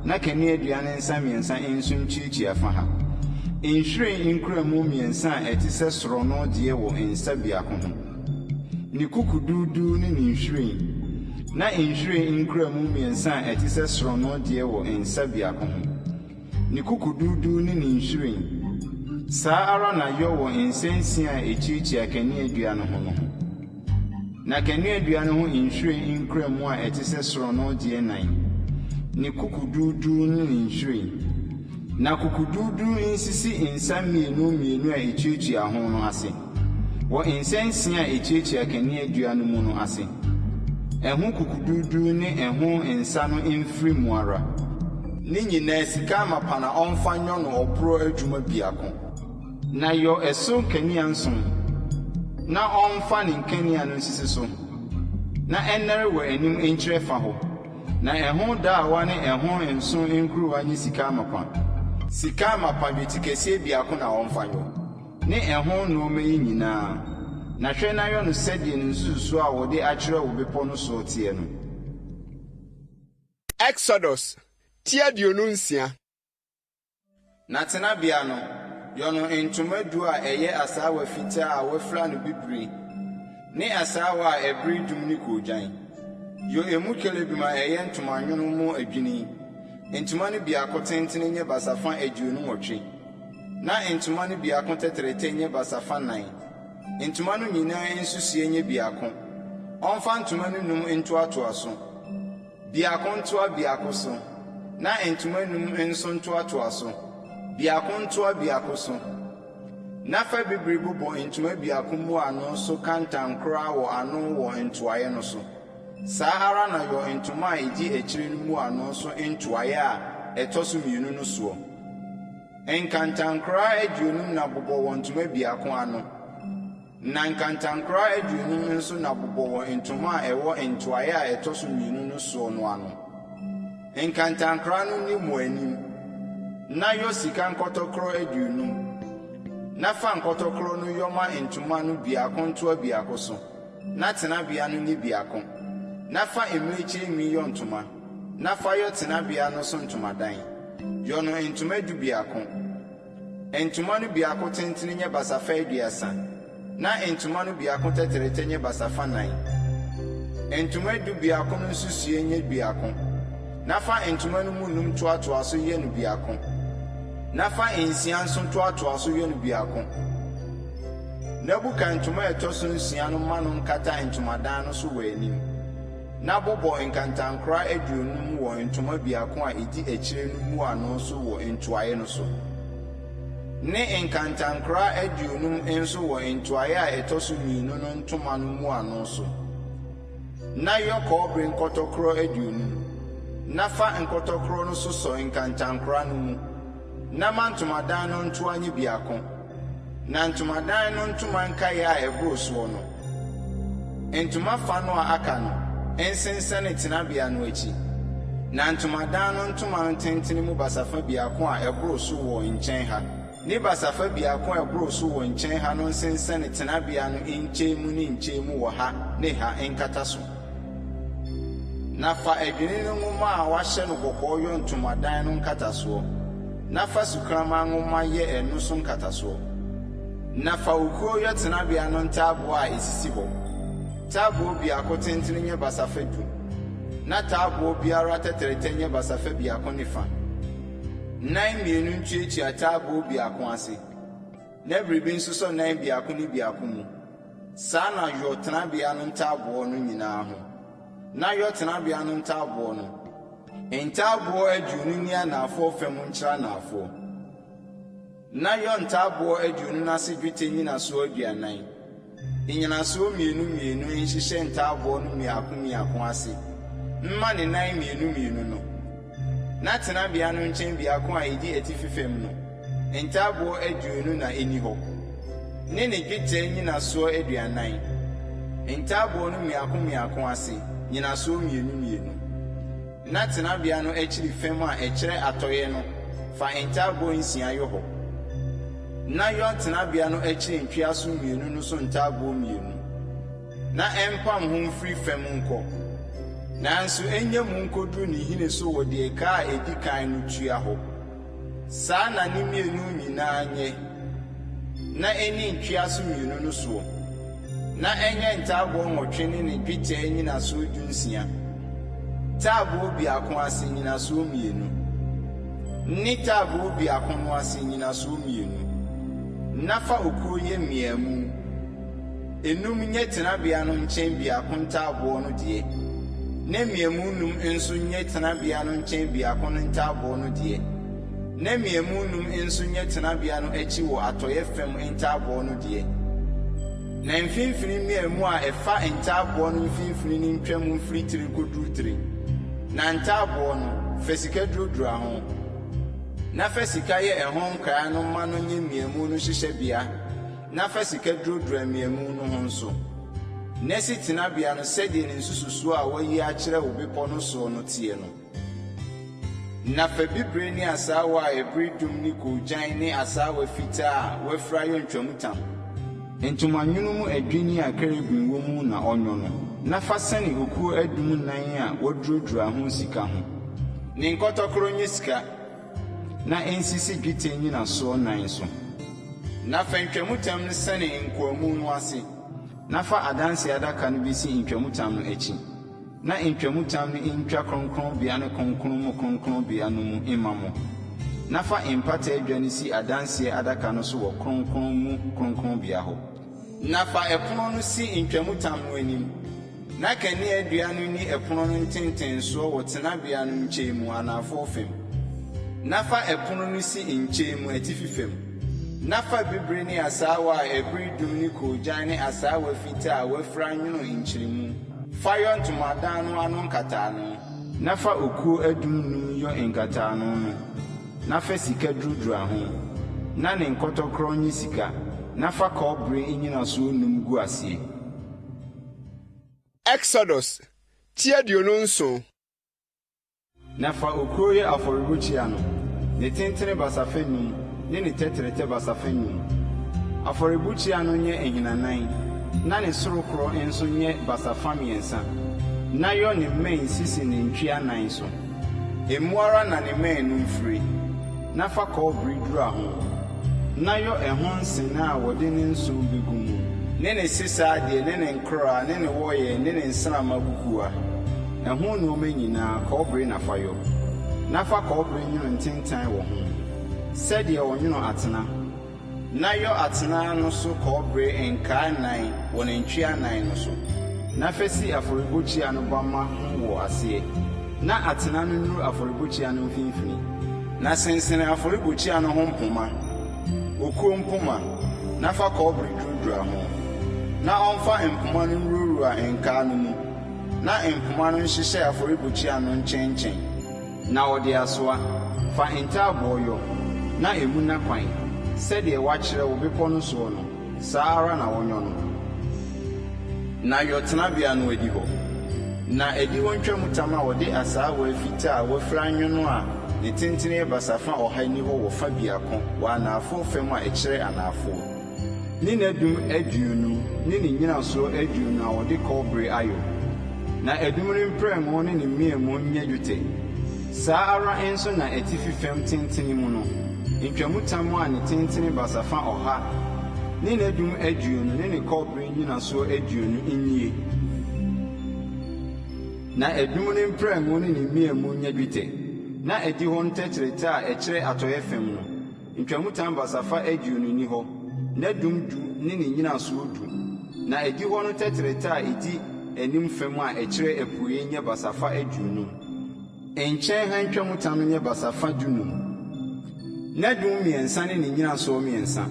na kaneadua no nsa mmiɛnsa nso ntuatua fa ha. Nhwiren nkuramu mmiɛnsa a ɛte sɛ sorɔno deɛ wɔ nsa biako ho. Ne kukuduuduu ne ne nhwiren, na nhwiren nkuramu mmiɛnsa a ɛte sɛ sorɔno deɛ wɔ nsa biako ho, ne kukuduuduu ne ne nhwiren. Saa ara na yɔ wɔ nsa nsia a ɛtuatua kaneadua no ho no ho. Na kaneadua no ho nhwiren nkuramu a ɛte sɛ sorɔno deɛ nan, ne kukuduuduu ne ne nhwiren. Na kukuduuduu nsisi nsa mmienu mmienu a ɛtuatua ho no ase. Wɔ nsa nsia a etuatua kaneadua no mu no ase. Ɛho kukuduuduu ne ɛho nsa no mfiri mu ara. Ne nyinaa sika amapa na ɔmfa nyɔ no ɔborɔ adwuma biako. Na yɔ ɛso nkanea nson, na ɔmfa ne nkanea no nsisi so, na ɛnnɛre wɔ anim nkyerɛ fa hɔ, na ɛho daawa ne ɛho nso nkuruwa nyɛ sika amapa. Sika amapa dwetikɛseɛ biako na ɔmfa nyɔ. Ne ɛho nnoɔma yi nyinaa, na hwɛ na yɔ no sɛdeɛ ne nsususoɔ a wɔde akyerɛ wo bepɔ no soɔ teɛ no. Exodus ti 26. Na tenabea no, yɔ no ntoma du a ɛyɛ asaawa fitaa a wɔafira no bibire ne asaawa a ɛbere dum ne koogyan. Yɔ emu kerubim a ɛyɛ ntomanwono mu adwini. Ntoma no biako tentene nyɛ basafa 28. Na ntoma no biako tɛtrɛtɛ nyɛ basafa nan. Ntoma no nyinaa nsusuiɛ nyɛ biako. Ɔmfa ntoma no num ntoatoa so, biako ntoa biako so, na ntoma num nso ntoatoa so, biako ntoa biako so. Na fa bibiri bobɔ ntoma biako mmuano so kantankoraa wɔ ano wɔ ntoaeɛ no so. Saa ara na yɔ ntoma a ɛdi akyire no mmuano so ntoaeɛ a ɛtɔ so mmienu no soɔ. Nkantankoraa 50 na bobɔ wɔ ntoma biako ano, na nkantankoraa 50 nso na bobɔ wɔ ntoma a ɛwɔ ntoaeɛ a ɛtɔ so mmienu no soɔ no ano. Nkantankoraa no nni mo anim. Na yɔ sika nkɔtɔkorɔ 50, na fa nkɔtɔkorɔ no yɔ ma ntoma no biako ntoa biako so. Na tenabea no nyɛ biako. Na fa mmirekyie nwi yɔ ntoma, na fa yɔ tenabea no so ntomadan. Yɔ no ntoma dubiako. Ntoma no biako tentene nyɛ basafa 30, na ntoma no biako tɛtrɛtɛ nyɛ basafa nan. Ntoma dubiako no nsusuiɛ nyɛ biako, na fa ntoma no mu num toatoa so yɛ no biako, na fa nsia nso toatoa so yɛ no biako. Na buka ntoma a ɛtɔ so nsia no ma no nkata ntomadan no so wɔ anim, na bobɔ nkantankoraa 50 wɔ ntoma biako a edi akyire no mmuano so wɔ ntoaeɛ no so, ne nkantankoraa 50 nso wɔ ntoaeɛ a ɛtɔ so mmienu no ntoma no mmuano so. Na yɔ kɔbere nkɔtɔkorɔ 50. Na fa nkɔtɔkorɔ no sosɔ nkantankoraa no mu, na ma ntomadan no ntoa nyɛ biako. Na ntomadan no ntoma nkaeɛ a ɛboro soɔ no, ntoma fa no a aka no, nsensɛne tenabea no akyi. Na ntomadan no ntoma no tentene mu basafa biako a ɛboro so wɔ nkyɛn ha, ne basafa biako a ɛboro so wɔ nkyɛn ha no nsensɛne tenabea no nkyɛn mu ne nkyɛn mu wɔ ha ne ha nkata so. Na fa adwennini nwoma a wɔahyɛ no kɔkɔɔ yɔ ntomadan no nkatasoɔ, na fa sukraman nwoma yɛ ɛno so nkatasoɔ. Na fa okuo yɔ tenabea no ntaaboɔ a ɛsisi hɔ. Taaboɔ biako tentene nyɛ basafa du, na taaboɔ biara tɛtrɛtɛ nyɛ basafa biako ne fa. Nan mmienu ntuatua taaboɔ biako ase, na biribi nsosɔ nan biako ne biako mu. Saa na yɔ tenabea no ntaaboɔ no nyinaa ho. Na yɔ tenabea no ntaaboɔ no. Ntaaboɔ 20 nni anaafoɔ fam nkyerɛ anaafoɔ. Na yɔ ntaaboɔ 20 no ase dwetɛ nnyinasoɔ 40. Nnyinasoɔ mmienu mmienu nhyehyɛ ntaaboɔ no mmiako mmiako ase mma ne nan mmienu mmienu no. Na tenabea no nkyɛn biako a edi atifi fam no, ntaaboɔ 20 na enni hɔ, ne ne dwetɛ nnyinasoɔ 40, ntaaboɔ no mmiako mmiako ase nnyinasoɔ mmienu mmienu. Na tenabea no akyiri fam a ɛkyerɛ atɔeɛ no, fa ntaaboɔ nsia yɔ hɔ. Na yɔ tenabea no akyiri ntweaso mmienu no so ntaaboɔ mmienu. Na ɛmpam ho mfiri fam nkɔ, nanso ɛnyɛ mu nkɔduru ne nhini so wɔ deɛ kaa a ɛdi kan no tua hɔ. Saa na ne mmienu nyinaa nyɛ, na ɛnni ntweaso mmienu no soɔ, na ɛnyɛ ntaaboɔ nwɔtwe ne ne dwetɛ nnyinasoɔ dunsia, taaboɔ biako ase nnyinasoɔ mmienu, ne taaboɔ biako no ase nnyinasoɔ mmienu. Na fa okuo yɛ mmeamu. Enum nyɛ tenabea no nkyɛn biako ntaaboɔ no deɛ, na mmeamu nnum nso nyɛ tenabea no nkyɛn biako no ntaaboɔ no deɛ, na mmeamu nnum nso nyɛ tenabea no akyi wɔ atɔeɛ fam ntaaboɔ no deɛ. Na mfimfini mmeamu a ɛfa ntaaboɔ no mfimfini no ntwam mfiri tiri nkɔduru tiri, na ntaaboɔ no, fa sika duradura ho. Na fa sika yɛ ɛho nkaa no ma no nyɛ mmeamu no hyehyɛbea Na fa sika duradura mmeamu no ho nso, na si tenabea no sɛdeɛ ne nsususoɔ a wɔayi akyerɛ wo bepɔ no soɔ no teɛ no. Na fa bibire ne asaawa a ɛbere dum ne koogyan ne asaawa fitaa a wɔafira yɔ ntwamutam. Ntoma nwono mu adwinni a kerubim wɔ mu na ɔnwo no, na fa sɛne okuo adum nnan a wɔaduradura ho sika ho. Ne nkɔtɔkorɔ nyɛ sika. Na ensisi dwetɛ nnyinasoɔ nnan so. Na fa ntwamutam no sɛne nkoamu no ase. Na fa Adanseɛ Adaka no bɛsi ntwamutam no akyi, na ntwamutam no ntwa kronkronbea ne kronkron mu kronkronbea no mu mma mo. Na fa mpata adwa no si Adanseɛ Adaka no so wɔ kronkron mu kronkronbea hɔ. Na fa ɛpono no si ntwamutam no anim, na kaneadua no nni ɛpono no ntentensoɔ wɔ tenabea no nkyɛn mu anafoɔ fam, na fa ɛpono no si nkyɛn mu atifi fam. Na fa bibire ne asaawa a ɛbere dum ne koogyan ne asaawa fitaa a wɔafira nwono nkyeremu fa yɔ ntomadan no ano nkataano. Na fa okuo adum num yɔ nkataano no. Na fa sika duradura ho, na ne nkɔtɔkorɔ nyɛ sika, na fa kɔbere nnyinasoɔ num gu aseɛ. Exodus ti 27. Na fa okuo yɛ afɔrebukyia no, ne tentene basafa nnum ne ne tɛtrɛtɛ basafa nnum. Afɔrebukyia no nyɛ ahinanan, na ne sorokorɔ nso nyɛ basafa mmiɛnsa, na yɔ ne mmɛn sisi ne ntwea nan so. Emu ara na ne mmɛn no mfire, na fa kɔbere dura ho, na yɔ ɛho nsena a wɔde ne nsõ begu mu, ne ne sesa adeɛ ne ne nkoraa ne ne wɔeɛ ne ne nsramma kukuwa, ɛho nnoɔma nyinaa, kɔbere na fa yɔ. Na fa kɔbere nwono ntentan wɔ ho, sɛdeɛ wɔnwono atena. Na yɔ atena no so kɔbere nkaa nnan wɔ ne ntwea nnan no so, na fa si afɔrebukyia no bamma ho wɔ aseɛ, na atena no nnuru afɔrebukyia no mfimfini. Na sensene afɔrebukyia no ho mpoma, okuo mpoma, na fa kɔbere duradura ho, na ɔmfa mpoma no nwurawura nkaa no mu, na mpoma no nhyehyɛ afɔrebukyia no nkyɛnkyɛn. Na wɔde asoa. Fa ntaaboɔ yɔ, na emu nna kwan, sɛdeɛ wɔakyerɛ wo bepɔ no soɔ no, saa ara na wɔnyɔ no. Na yɔ tenabea no adihɔ. Na adihɔ ntwamutam a wɔde asaawa fitaa a wɔafira anwono a ne tentene yɛ basafa ɔha nni hɔ wɔ fa biako wɔ anaafoɔ fam a ɛkyerɛ anaafoɔ. Ne n'adum aduonu ne ne nnyinasoɔ aduonu a wɔde kɔbere ayɔ, na adum no mprɛngo ne ne mmeamu nyɛ dwetɛ. Saa ara nso na atifi fam tentene mu no, ntwamutam a ne tentene basafa ɔha ne n'adum aduonu ne ne kɔbere nnyinasoɔ aduonu nnie, na adum no mprɛngo ne ne mmeamu nyɛ dwetɛ, na adihɔ no tɛtrɛtɛ a ɛkyerɛ atɔeɛ fam no, Ntwamutam basafa aduonu nni hɔ, n'adum du ne ne nnyinasoɔ du, na adihɔ no tɛtrɛtɛ a ɛdi anim fam a ɛkyerɛ apueeɛ nyɛ basafa aduonum. Nkyɛn ha ntwamutam no nyɛ basafa dunum, n'adum mmiɛnsa ne ne nnyinasoɔ mmiɛnsa,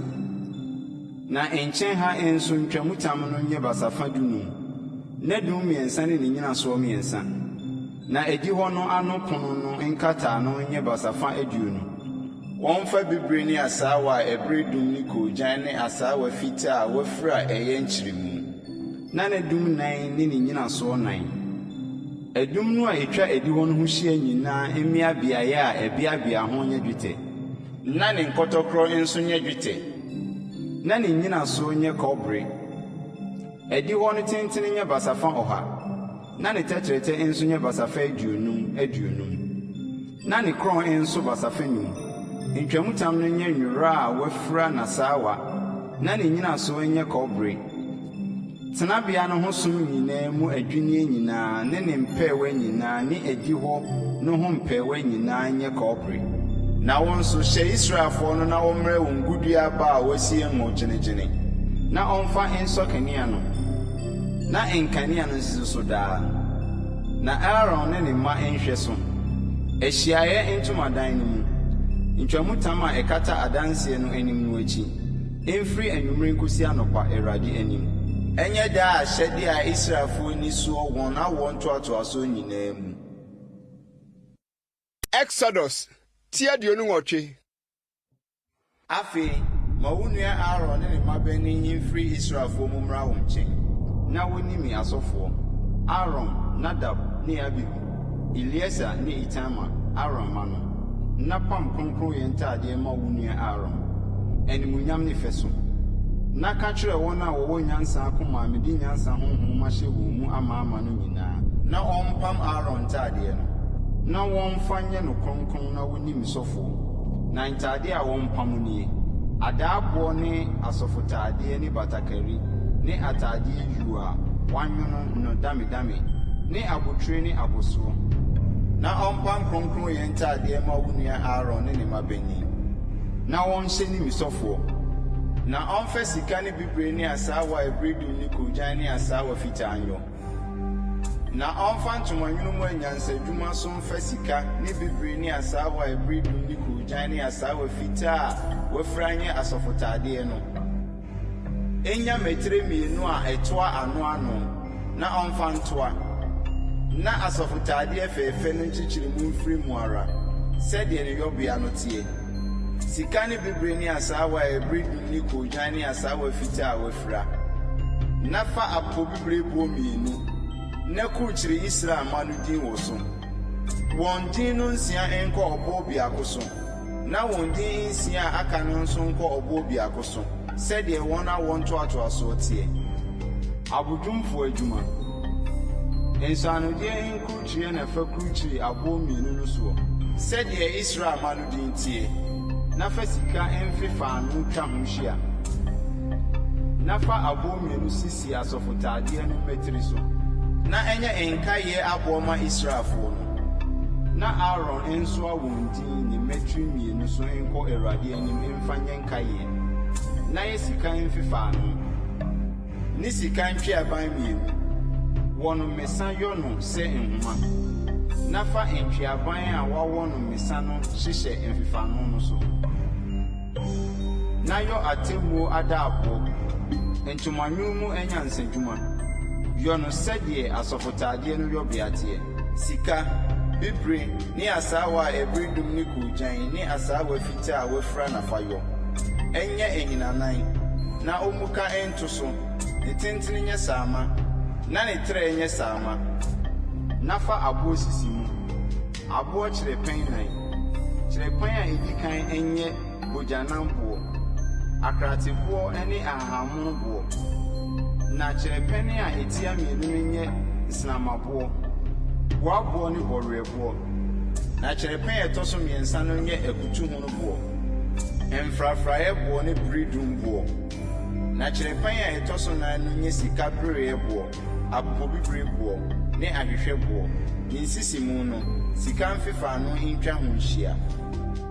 na nkyɛn ha nso ntwamutam no nyɛ basafa dunum, n'adum mmiɛnsa ne ne nnyinasoɔ mmiɛnsa, na adihɔ no ano pono no nkataano nyɛ basafa aduonu. Wɔmfa bibire ne asaawa a ɛbere dum ne koogyan ne asaawa fitaa a wɔafira a ɛyɛ nkyeremu, na n'adum nan ne ne nnyinasoɔ nan. Adum no a ɛtwa adihɔ no ho hyia nyinaa mmea beaeɛ a ɛbeabea ho nyɛ dwetɛ, na ne nkɔtɔkorɔ nso nyɛ dwetɛ, na ne nnyinasoɔ nyɛ kɔbere. Adihɔ no tentene nyɛ basafa ɔha, na ne tɛtrɛtɛ nso nyɛ basafa aduonum aduonum, na ne korɔn nso basafa num. Ntwamutam no nyɛ nwera a wɔafira n'asaawa, na ne nnyinasoɔ nyɛ kɔbere. Tenabea no ho som nyinaa mu adwinneɛ nyinaa ne ne mpɛɛwa nyinaa ne adihɔ no ho mpɛɛwa nyinaa nyɛ kɔbere. Na wo nso, hyɛ Israelfoɔ no na wɔmmrɛ wo ngodua aba a wɔasie ngo gyenegyene, na ɔmfa nsɔ kanea no. Na nkanea no nsisi so daa, na Aaron ne ne mma nhwɛ so, ahyiaeɛ ntomadan no mu, ntwamutam a ɛkata Adanseɛ no anim no akyi, mfiri anwummerɛ nkɔsi anɔpa, Awurade anim. Ɛnyɛ daa ahyɛdeɛ a Israelfoɔ nni soɔ wɔn awoɔ ntoatoasoɔ nyinaa mu. Exodus ti 28. Afei, ma wo nua Aaron ne ne mmabanin mfiri Israelfoɔ mu mmra wo nkyɛn, na wɔnni me asɔfoɔ, Aaron, Nadab ne Abihu, Eleasa ne Itamar, Aaron mma no, na pam kronkronyɛ ntadeɛ ma wo nua Aaron, animuonyam ne fɛ so. Na ka kyerɛ wɔn a wɔwɔ nyansa akoma a mede nyansa honhom mahyɛ wɔn mu amaama no nyinaa, na wɔmpam Aaron ntadeɛ no, na wɔmfa nyɛ no kronkron na wɔnni me sɔfoɔ. Na ntade a wɔmpam nie, adaaboɔ ne asɔfotadeɛ ne batakari ne atadeɛ yuu a wɔanwono no damedame ne abotire ne abɔsoɔ. Na ɔmpam kronkronyɛ ntadeɛ mma wo nua Aaron ne ne mmabanin, na wɔnhyɛ nni me sɔfoɔ. Na ɔmfa sika ne bibire ne asaawa a ɛbere dum ne koogyan ne asaawa fitaa nyɔ. Na ɔmfa ntomanwono mu anyansadwuma so mfa sika ne bibire ne asaawa a ɛbere dum ne koogyan ne asaawa fitaa a wɔafira nyɛ asɔfotadeɛ no. Ɛnnya mmatire mmienu a ɛtoa ano ano, na ɔmfa ntoa. Na asɔfotadeɛ fɛfɛ no nkyekyeremu mfiri mu ara, sɛdeɛ ne yɔbea no teɛ. Sika ne bibire ne asaawa a ɛbere dum ne koogyan ne asaawa fitaa a wɔafira. Na fa apopobibireboɔ mmienu, na kurukyire Israel mma no din wɔ so. Wɔn din no nsia nkɔ ɔboɔ biako so, na wɔn din nsia a aka no nso nkɔ ɔboɔ biako so, sɛdeɛ wɔn awoɔ ntoatoasoɔ teɛ. Abodwumfoɔ adwuma. Nsɔanodeɛ nkurukyireɛ na fa kurukyire aboɔ mmienu no soɔ, sɛdeɛ Israel mma no din teɛ, na fa sika mfefaano twa ho hyia. Na fa aboɔ mmienu sisi asɔfotadeɛ no mmatiri so, na ɛnyɛ nkaeɛ aboɔ mma Israelfoɔ no. Na Aaron nsoa wɔn din ne mmatiri mmienu so nkɔ Awurade anim mfa nyɛ nkaeɛ, na yɛ sika mfefaano. Ne sika ntweaban mmienu, wɔ no mmesa yɔ no sɛ nhoma, na fa ntweaban a wɔawɔ no mmesa no hyehyɛ mfefaano no so. Na yɔ atemmuo adaaboɔ, ntomanwono mu anyansadwuma, yɔ no sɛdeɛ asɔfotadeɛ no yɔbea teɛ. Sika, Bibire ne asaawa a ɛbere dum ne koogyan ne asaawa fitaa a wɔafira na fa yɔ. Ɛnyɛ ahinanan, na ommuka nto so, ne tentene nyɛ saama, na ne trɛ nyɛ saama. Na fa aboɔ sisi mu, aboɔ kyerɛpɛn nan. Kyerɛpɛn a ɛdi kan nyɛ bogyanamboɔ, akrateboɔ ne ahahammonoboɔ. Na kyerɛpɛn a ɛtia mmienu no nyɛ nsrammaboɔ, hoaboɔ ne bɔwerɛboɔ. Na kyerɛpɛn a ɛtɔ so mmiɛnsa no nyɛ akutuhonoboɔ, mfrafraeɛboɔ ne beredumboɔ. Na kyerɛpɛn a ɛtɔ so nan no nyɛ sika bereɛboɔ, apopobibireboɔ ne ahwehwɛboɔ. Ne nsisimu no, sika mfefaano ntwa ho nhyia.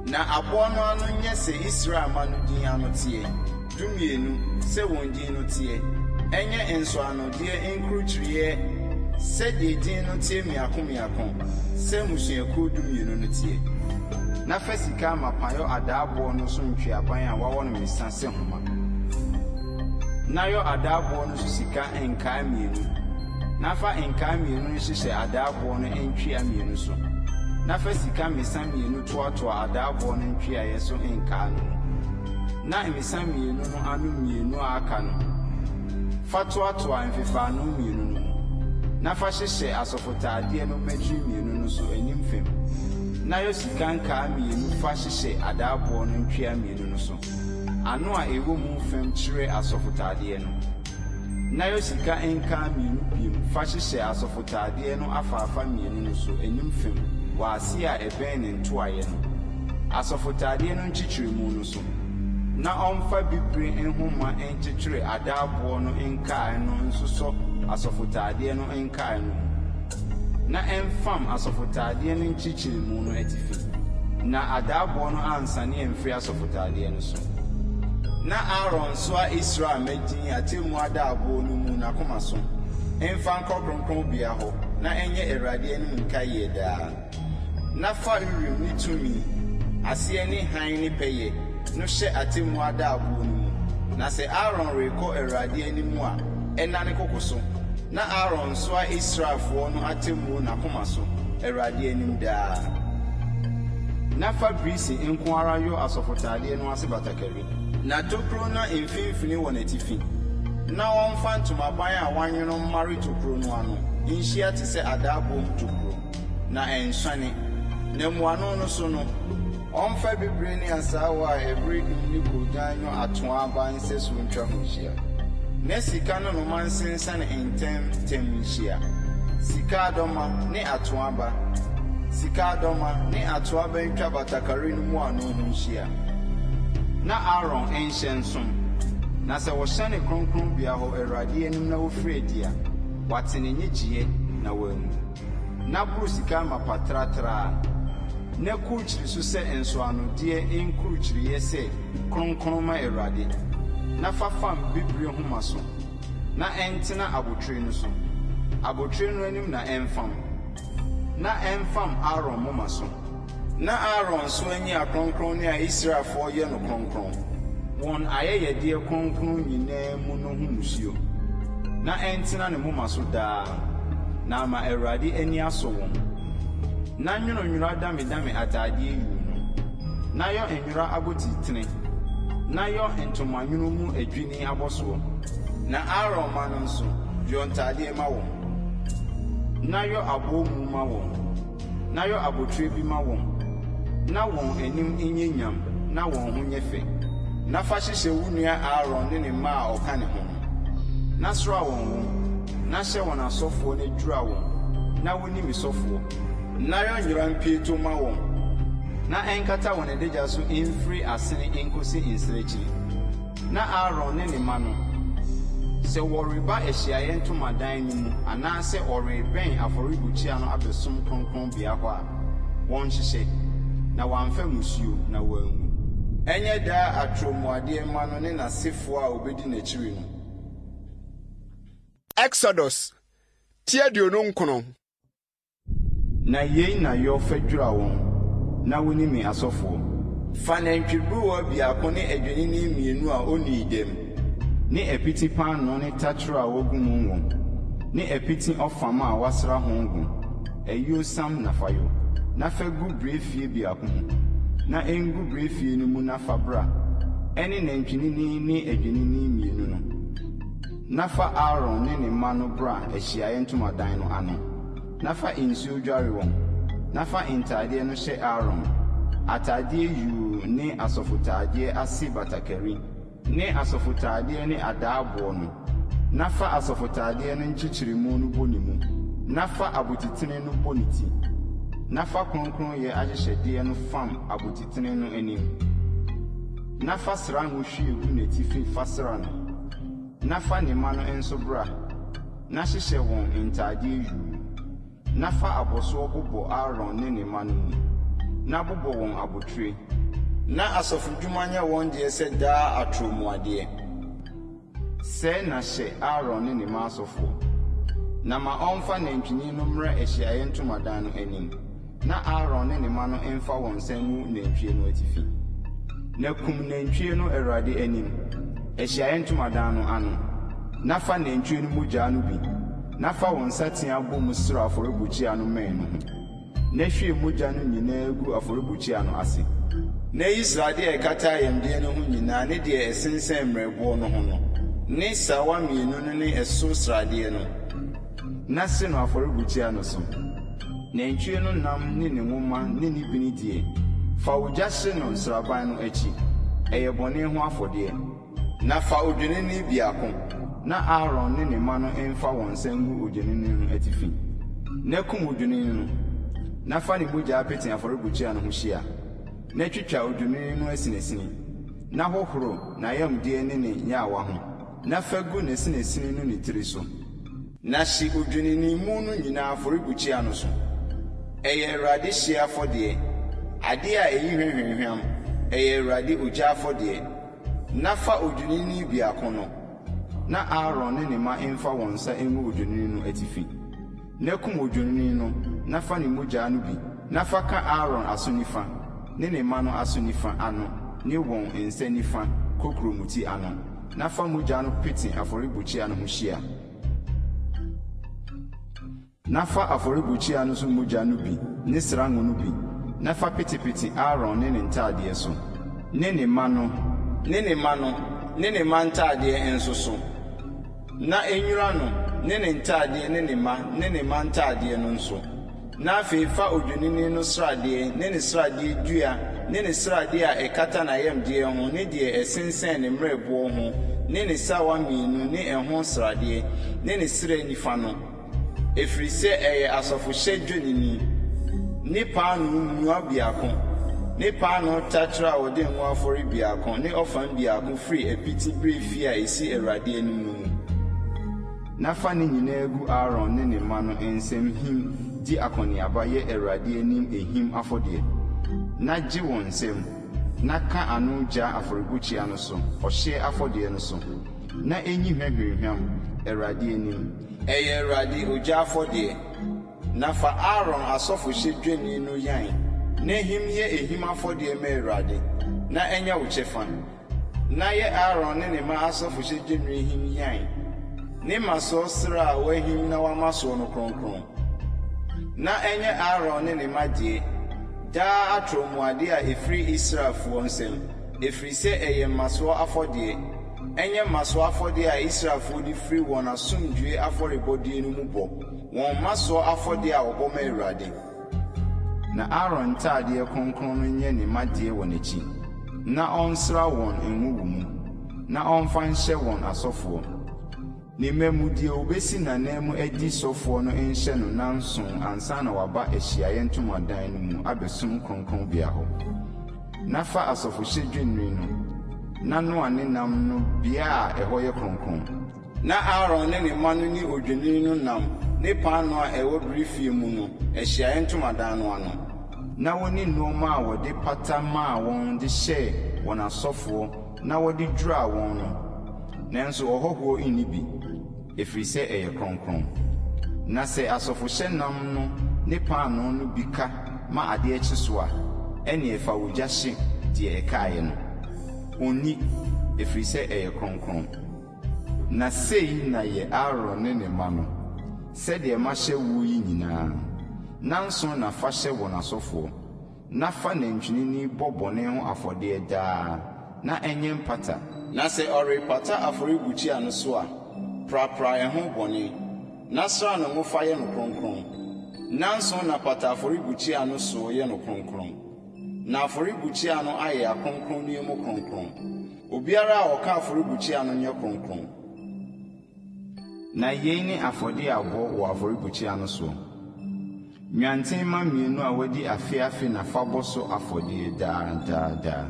Na aboɔ no ano nyɛ sɛ Israel mma no din ano teɛ, 12, sɛ wɔn din no teɛ, ɛnyɛ nsɔanodeɛ nkurukyireeɛ sɛdeɛ din no teɛ mmiako mmiako, sɛ mmusuakuo 12 no teɛ. Na fa sika amapa yɔ adaaboɔ no so ntweaban a wɔawɔ no mmesa sɛ homa. Na yɔ adaaboɔ no so sika nkaa mmienu, na fa nkaa mmienu no hyehyɛ adaaboɔ no ntwea mmienu so, na fa sika mmesa mmienu toatoa adaaboɔ no ntweaeɛ so nkaa no mu, na mmesa mmienu no ano mmienu a aka no, fa toatoa mfefaano mmienu no mu, na fa hyehyɛ asɔfotaadeɛ no mmatiri mmienu no so anim fam, na yɔ sika nkaa mmienu fa hyehyɛ adaaboɔ no ntwea mmienu no so. Ano a ɛwɔ mu fam kyerɛ asɔfotaadeɛ no. Na yɔ sika nkaa mmienu bio fa hyehyɛ asɔfotaadeɛ no afaafa mmienu no so anim fam wɔ aseɛ a ɛbɛn ne ntoaeɛ no, asɔfotaadeɛ no nkyekyeremu no so. Na ɔmfa bibire nhoma nkyekyere adaaboɔ no nkaa no nsosɔ asɔfotaadeɛ no nkaa no mu. Na ɛmfam asɔfotaadeɛ no nkyekyeremu no atifi, na adaaboɔ no ansane amfiri asɔfotaadeɛ no so. Na Aaron nsoa Israel mma din atemmuo adaaboɔ no mu n'akoma so mfa nkɔ kronkronbea hɔ na ɛnyɛ Awurade anim nkaeɛ daa. Na fa Urim ne Tumim, aseɛ ne hann ne pɛyɛ, no hyɛ atemmuo adaaboɔ no mu, na sɛ Aaron rekɔ Awurade anim a, ɛnna ne koko so. Na Aaron nsoa Israelfoɔ no atemmuo n'akoma so, Awurade anim daa. Na fa birisi nko ara yɔ asɔfotadeɛ no ase batakari. Na tokuro nna mfimfini wɔ n'atifi, na wɔmfa ntomaban a wɔanwono mmare tokuro no ano nhyia te sɛ adaaboɔ mu tokuro, na ɛnsuane. Na mmuano no so no, Ɔmfa bibire ne asaawa a ɛbere dum ne koogyan nyɔ atoaa aba nsɛsoɔ ntwa ho nhyia, na sika nnɔnoma nsensɛne ntɛmntɛm nhyia, sika adɔmma ne atoaa aba, sika adɔmma ne atoaa aba ntwa batakari no mmuano ho nhyia. Na Aaron nhyɛ nsom, na sɛ wɔhyɛne kronkronbea hɔ Awurade anim na wɔfiri adi a, wate ne nnyegyeeɛ na wanwu. Na boro sika amapa tratraa, na kurukyire so sɛ nsɔanodeɛ nkurukyireeɛ sɛ, Kronkron ma Awurade, na fa fam bibire nhoma so, na ɛntena abotire no so, abotire no anim na ɛmfam, na ɛmfam Aaron moma so. Na Aaron nso anyi akronkronne a Israelfoɔ yɛ no kronkron, wɔn ayɛyɛdeɛ kronkron nyinaa mu no ho mmusuo, na ɛntena ne moma so daa, na ama Awurade ani asɔ wɔn. Na nwono nwera damedame atadeɛ yuu no, na yɔ nwera abotitene, na yɔ ntomanwono mu adwini abɔsoɔ. Na Aaron mma no nso, yɔ ntadeɛ ma wɔn, na yɔ aboomu ma wɔn. Na yɔ abotire bi ma wɔn, na wɔn anim nyɛ nyam na wɔn ho nyɛ fɛ. Na fa hyehyɛ wo nua Aaron ne ne mma a wɔka ne ho no, na sra wɔn ngo, na hyɛ wɔn asɔfoɔ na dwira wɔn, na wɔnni me sɔfoɔ. Na yɔ nwera mpieto ma wɔn, na ɛnkata wɔn adagya so mfiri asene nkɔsi nsrɛkyire. Na Aaron ne ne mma no, sɛ wɔreba ahyiaeɛ ntomadan no mu anaasɛ wɔrebɛn afɔrebukyia no abɛsom kronkronbea hɔ a, wɔnhyehyɛ, na wɔamfa mmusuo, na wɔanwu. Ɛnyɛ daa atorɔmuadeɛ mma no ne n'asefoɔ a wɔbɛdi n'akyiri no. Exodus ti 29. Na yei na yɔ fa dwira wɔn, na wɔnni me asɔfoɔ. Fa nantwiburuwa biako ne adwennini mmienu a onnii dɛm, ne apiti paanoo ne taterɛ a wɔagu mu ngo, ne apiti ɔfam a wɔasra ho ngo, ayuosiam na fa yɔ. na fa gu birefie biako mu, na engu birefie no mu na fa bra, ɛne nantwinini ne adwennini mmienu no. Na fa Aaron ne ne mma no bra ahyiaeɛ ntomadan no ano, na fa nsuo dware wɔn. Na fa ntadeɛ no hyɛ Aaron, atadeɛ yuu ne asɔfotadeɛ ase batakari, ne asɔfotadeɛ ne adaaboɔ no, na fa asɔfotadeɛ no nkyekyeremu no bɔ ne mu, na fa abotitene no bɔ ne ti, na fa kronkronyɛ ahyehyɛdeɛ no fam abotitene no anim, na fa srango hwie gu n'atifi fa sra no, na fa ne mma no nso bra, na hyehyɛ wɔn ntadeɛ yuu. Na fa abɔsoɔ bobɔ Aaron ne ne mma no mu, na bobɔ wɔn abotire. Na asɔfodwuma nyɛ wɔn deɛ sɛ daa atorɔmuadeɛ. Sɛɛ na hyɛ Aaron ne ne mma asɔfoɔ. Na ma ɔmfa nantwinini no mmra ahyiaeɛ ntomadan no anim, na Aaron ne ne mma no mfa wɔn nsa ngu nantwie no atifi. Na kum nantwie no Awurade anim, ahyiaeɛ ntomadan no ano, na fa nantwie no mogya no bi, Na fa wo nsateaa bɔ mu sra afɔrebukyia no mmɛn no ho, na hwie mogya no nyinaa gu afɔrebukyia no ase. Na yi sradeɛ a ɛkata ayamdeɛ no ho nyinaa ne deɛ ɛsensɛn mmerɛboɔ no ho no, ne sawa mmienu no ne ɛso sradeɛ no, na hye no afɔrebukyia no so. Nantwie no nam ne ne nwoma ne ne bini deɛ, fa ogya hye no nsraban no akyi. Ɛyɛ bɔne ho afɔdeɛ. Na fa odwennini biako, na Aaron ne ne mma no mfa wɔn nsa ngu odwennini no atifi. Na kum odwennini no, na fa ne mogya pete afɔrebukyia no ho hyia. Na twitwa odwennini no asinasini, na hohoro n'ayamdeɛ ne ne nyaawa ho, na fa gu n'asinasini no ne tiri so. Na hye odwennini mu no nyinaa afɔrebukyia no so. Ɛyɛ Awurade hyeɛ afɔdeɛ, adeɛ a ɛyi hwa hwamhwam, ɛyɛ Awurade ogya afɔdeɛ. Na fa odwennini biako no, na Aaron ne ne mma mfa wɔn nsa ngu odwennini no atifi. Na kum odwennini no na fa ne mogya no bi na fa ka Aaron aso nifa ne ne mma no aso nifa ano ne wɔn nsa nifa kokurobeti ano, na fa mogya no pete afɔrebukyia no ho hyia. Na fa afɔrebukyia no so mogya no bi ne sra ngo no bi, na fa petepete Aaron ne ne ntadeɛ so, ne ne mma no, ne ne mma no, ne ne mma ntadeɛ nso so, na ɛnnwira no ne ne ntadeɛ ne ne mma ne ne mma ntadeɛ no nso. Na afei fa odwennini no sradeɛ ne ne sradeɛ dua ne ne sradeɛ a ɛkata n'ayamdeɛ ho ne deɛ ɛsensɛn ne mmerɛboɔ ho ne ne sawa mmienu ne ɛho sradeɛ ne ne srɛ nifa no, ɛfiri sɛ ɛyɛ asɔfohyɛ dwennini, ne paanoo mua biako, ne paanoo taterɛ a wɔde ngo afɔre biako ne ɔfam biako firi apiti berɛ fie a ɛsi Awurade anim no mu. Na fa ne nyinaa gu Aaron ne ne mma no nsam him di akɔneaba yɛ Awurade anim ehim afɔdeɛ, na gye wɔn nsam, na ka ano gya afɔrebukyia no so ɔhyeɛ afɔdeɛ no so, na ɛnyi hwa hwamhwam, Awurade anim. Ɛyɛ Awurade ogya afɔdeɛ. Na fa Aaron asɔfohyɛ dwennini no yan, na him yɛ ehim afɔdeɛ ma Awurade, na ɛnyɛ wo kyɛfa. Na yɛ Aaron ne ne mma asɔfohyɛ dwennini him yan, ne mmasoɔ srɛ a wɔahim na wɔama soɔ no kronkron. Na ɛnyɛ Aaron ne ne mma deɛ, daa atorɔmuadeɛ a ɛfiri Israelfoɔ nsam, ɛfiri sɛ ɛyɛ mmasoɔ afɔdeɛ, ɛnyɛ mmasoɔ afɔdeɛ a Israelfoɔ de firi wɔn asomdwoeɛ afɔrebɔdeɛ no mu bɔ, wɔn mmasoɔ afɔdeɛ a wɔbɔ ma Awurade. Na Aaron ntadeɛ kronkron no nyɛ ne mma deɛ wɔ n'akyi, na ɔnsra wɔn ngo wɔ mu, na ɔmfa nhyɛ wɔn asɔfoɔ. Ne mma mu deɛ ɔbɛsi n'ananmu adi sɔfoɔ no nhyɛ no nnanson ansa na waba ahyiaeɛ ntomadan no mu abɛsom kronkronbea hɔ. Na fa asɔfohyɛ dwennini no, na noa ne nam no bea a ɛhɔ yɛ kronkron. Na Aaron ne ne mma no nni odwennini no nam ne paanoo a ɛwɔ birifie mu no ahyiaeɛ ntomadan no ano. Na wɔnni nnoɔma a wɔde pata maa wɔn de hyɛɛ wɔn asɔfoɔ na wɔde dwiraa wɔn no, nanso ɔhɔhoɔ nni bi, ɛfiri sɛ ɛyɛ kronkron. Na sɛ asɔfohyɛ nam no ne paanoo no bi ka ma adeɛ kye so a, ɛnneɛ fa ogya hye deɛ ɛkaeɛ no. Ɔnni, ɛfiri sɛ ɛyɛ kronkron. Na sei na yɛ Aaron ne ne mma no, sɛdeɛ mahyɛ woɔ yi nyinaa. Nnanson na fa hyɛ wɔn asɔfoɔ, na fa nantwinini bɔ bɔne ho afɔdeɛ daa, na ɛnyɛ mpata. Na sɛ ɔrepata afɔrebukyia no so a, prapra ɛho bɔne, na sra no ngo fa yɛ no kronkron. Nnanson na pata afɔrebukyia no so yɛ no kronkron, na afɔrebukyia no ayɛ akronkronneɛ mu kronkron. Obiara a ɔka afɔrebukyia no nyɛ kronkron. Na yei ne afɔdeɛ a bɔ wɔ afɔrebukyia no soɔ, Nnwanten mma mmienu a wɔadi afe afe na fa bɔ so afɔdeɛ daa daa daa.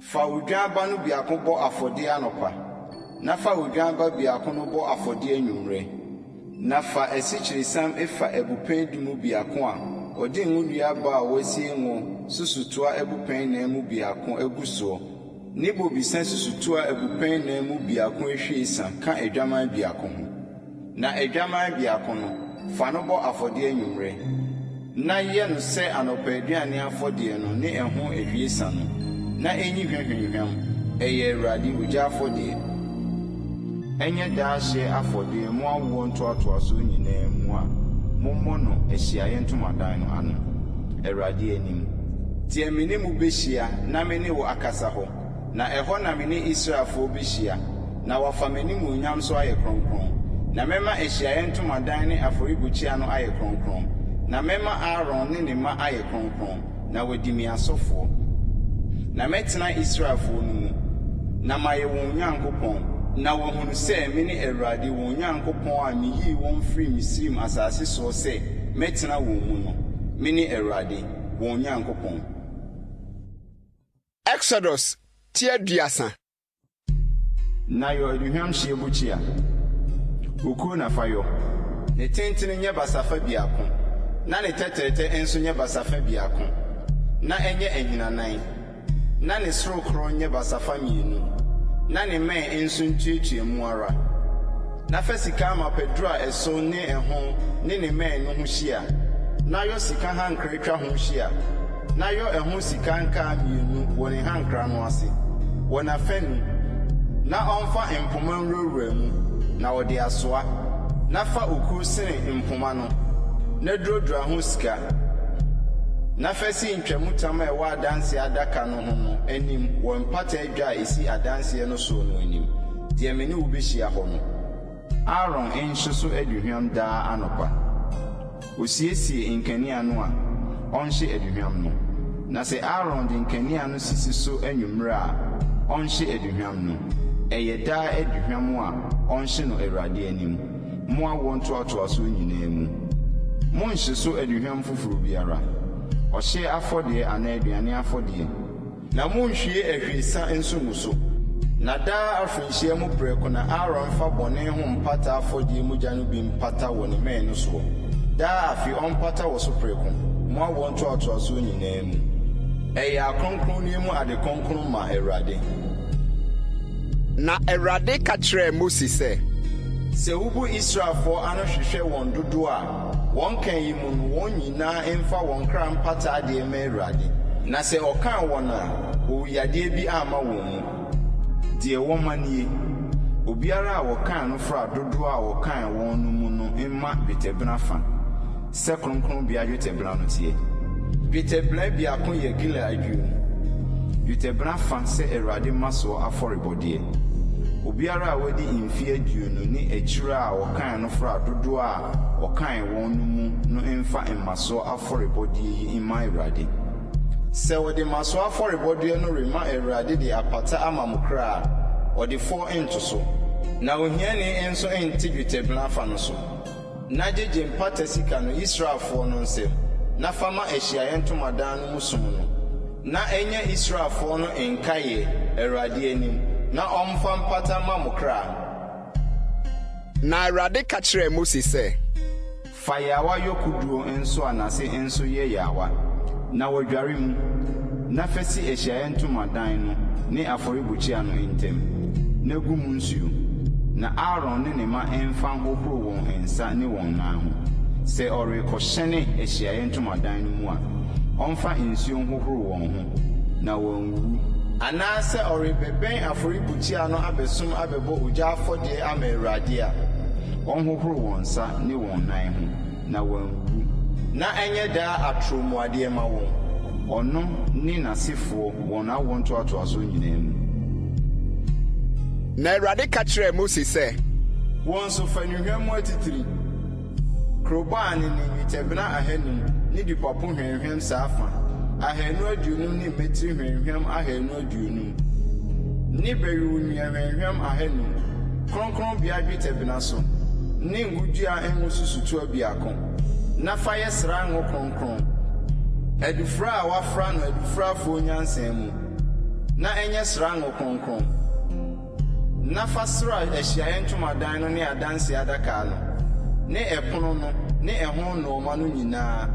Fa odwan ba no biako bɔ afɔdeɛ anɔpa, na fa odwan ba biako no bɔ afɔdeɛ anwummerɛ. Na fa asikyiresiam efa abupɛn du mu biako a wɔde ngodua aba a wɔasie ngo susutoa abupɛn nnan mu biako agu soɔ ne bobesa susutoa abupɛn nnan mu biako ahwiesa ka adwammaa biako ho. Na adwammaa biako no, fa no bɔ afɔdeɛ anwummerɛ, na yɛ no sɛ anɔpa aduane afɔdeɛ no ne ɛho ahwiesa no, na ɛnyi hwa hwamhwam, ɛyɛ Awurade ogya afɔdeɛ. Ɛnyɛ daa hyeɛ afɔdeɛ mo awoɔ ntoatoasoɔ nyinaa mu a mommɔ no ahyiaeɛ ntomadan no ano, Awurade anim. Deɛ me ne mo bɛhyia na me ne wo akasa hɔ, na ɛhɔ na me ne Israelfoɔ bɛhyia, na wɔafa m'animuonyam so ayɛ kronkron. Na mɛma ahyiaeɛ ntomadan ne afɔrebukyia no ayɛ kronkron, na mɛma Aaron ne ne mma ayɛ kronkron, na wɔadi me asɔfoɔ. Na mɛtena Israelfoɔ no mu, na mayɛ wɔn Nyankopɔn, na wɔahunu sɛ mene Awurade wɔn Nyankopɔn a meyii wɔn firii Misraim asase soɔ sɛ mɛtena wɔn mu no. Mene Awurade, wɔn Nyankopɔn. Exodus ti aduasa. Na yɔ aduhwam hyeɛ bukyia, okuo na fa yɔ. Ne tentene nyɛ basafa biako, na ne tɛtrɛtɛ nso nyɛ basafa biako, na ɛnyɛ ahinanan, na ne sorokorɔ nyɛ basafa mmienu, na ne mmɛn nso ntuatua mu ara. Na fa sika amapa duru a ɛso ne ɛho ne ne mmɛn no ho hyia, na yɔ sika hankra twa ho hyia. Na yɔ ɛho sika nkaa mmienu wɔ ne hankra no ase, wɔ n'afanu, na ɔmfa mpoma nwurawura mu, na ɔde asoa. Na fa okuo sene mpoma no, na duradura ho sika. Na fa si ntwamutam a ɛwɔ Adanseɛ adaka no ho no anim wɔ mpata adwa a ɛsi Adanseɛ no soɔ no anim, deɛ me ne wo bɛhyia hɔ no. Aaron nhye so aduhwam daa anɔpa. Osiesie nkanea no a, ɔnhye aduhwam no. Na sɛ Aaron de nkanea no sisi so anwummere a, ɔnhye aduhwam no. Ɛyɛ daa aduhwam a ɔnhye no Awurade anim, mo awoɔ ntoatoasoɔ nyinaa mu. Monnhye so aduhwam foforɔ biara, ɔhyeɛ afɔdeɛ anaa aduane afɔdeɛ. Na monnhwie ahwiesa nso ngu so. Na daa afirinhyia mu prɛko na Aaron mfa bɔne ho mpata afɔdeɛ mogya no bi mpata wɔ ne mmɛn no soɔ. Daa afe ɔmpata wɔ so prɛko, mo awoɔ ntoatoasoɔ nyinaa mu. Ɛyɛ akronkronneɛ mu ade kronkron ma Awurade. Na Awurade ka kyerɛɛ Mose sɛ. Sɛ wobu Israelfoɔ ano hwehwɛ wɔn dodoɔ a, Wɔn kan yi mu no, wɔn nyinaa mfa wɔn kra mpata adeɛ mma Awurade. Na sɛ ɔkaa wɔn a, owuyadeɛ bi amma wɔn mu. Deɛ wɔmma nie, Obiara a wɔkan no fra dodoɔ a wɔkan wɔn no mu no mma dwetɛbena fa, sɛ kronkronbea dwetɛbena no teɛ. Dwetɛbena biako yɛ gila aduonu, dwetɛbena fa sɛ Awurade mmasoɔ afɔrebɔdeɛ. Obiara a wadi mfeɛ aduonu ne akyire a wɔkan no fra dodoɔ a wɔkan wɔn no mu no mfa mmasoɔ afɔrebɔdeɛ yi mma Awurade. Sɛ wɔde mmasoɔ afɔrebɔdeɛ no rema Awurade de apata ama mo kra a, ɔdefoɔ nto so, na ohiani nso nte dwetɛbena fa no so. Na gyegye mpata sika no Israelfoɔ no nsam, na fa ma ahyiaeɛ ntomadan no mu som no, na ɛnyɛ Israelfoɔ no nkaeɛ Awurade anim, na ɔmfa mpata mma mo kra. Na Awurade ka kyerɛɛ Mose sɛ. Fa yaawa yɔ kuduo nso a n'ase nso yɛ yaawa, na wɔadware mu, na fa si ahyiaeɛ ntomadan no ne afɔrebukyia no ntam, na gu mu nsuo. Na Aaron ne ne mma mfa nhohoro wɔn nsa ne wɔn nan ho. Sɛ ɔrekɔhyɛne ahyiaeɛ ntomadan no mu a, ɔmfa nsuo nhohoro wɔn ho, na wɔanwuwu. Anaasɛ ɔrebɛbɛn afɔrebukyia no abɛsom abɛbɔ ogya afɔdeɛ ama Awurade a, ɔnhohoro wɔn nsa ne wɔn nan ho, na wɔanwuwu. Na ɛnyɛ daa atorɔmuadeɛ mma wɔn, ɔno ne n'asefoɔ, wɔn awoɔ ntoatoasoɔ nyinaa mu. Na Awurade ka kyerɛɛ Mose sɛ. Wo nso, fa nnuhwam mu atitire, krobo a ne nnwetɛbena ahanum ne dupapo hwamhwam saa fa 250 ne mmatiri hwamhwam 250 ne bɛwewonua hwamhwam 500, kronkronbea dwetɛbena so, ne ngodua ngo susutoa biako, na fa yɛ sra ngo kronkron, adufra a wɔafra no adufrafoɔ nyansa mu, na ɛnyɛ sra ngo kronkron. Na fa sra Ahyiaeɛ Ntomadan no ne Adanseɛ Adaka no, ne ɛpono no ne ɛho nnoɔma no nyinaa,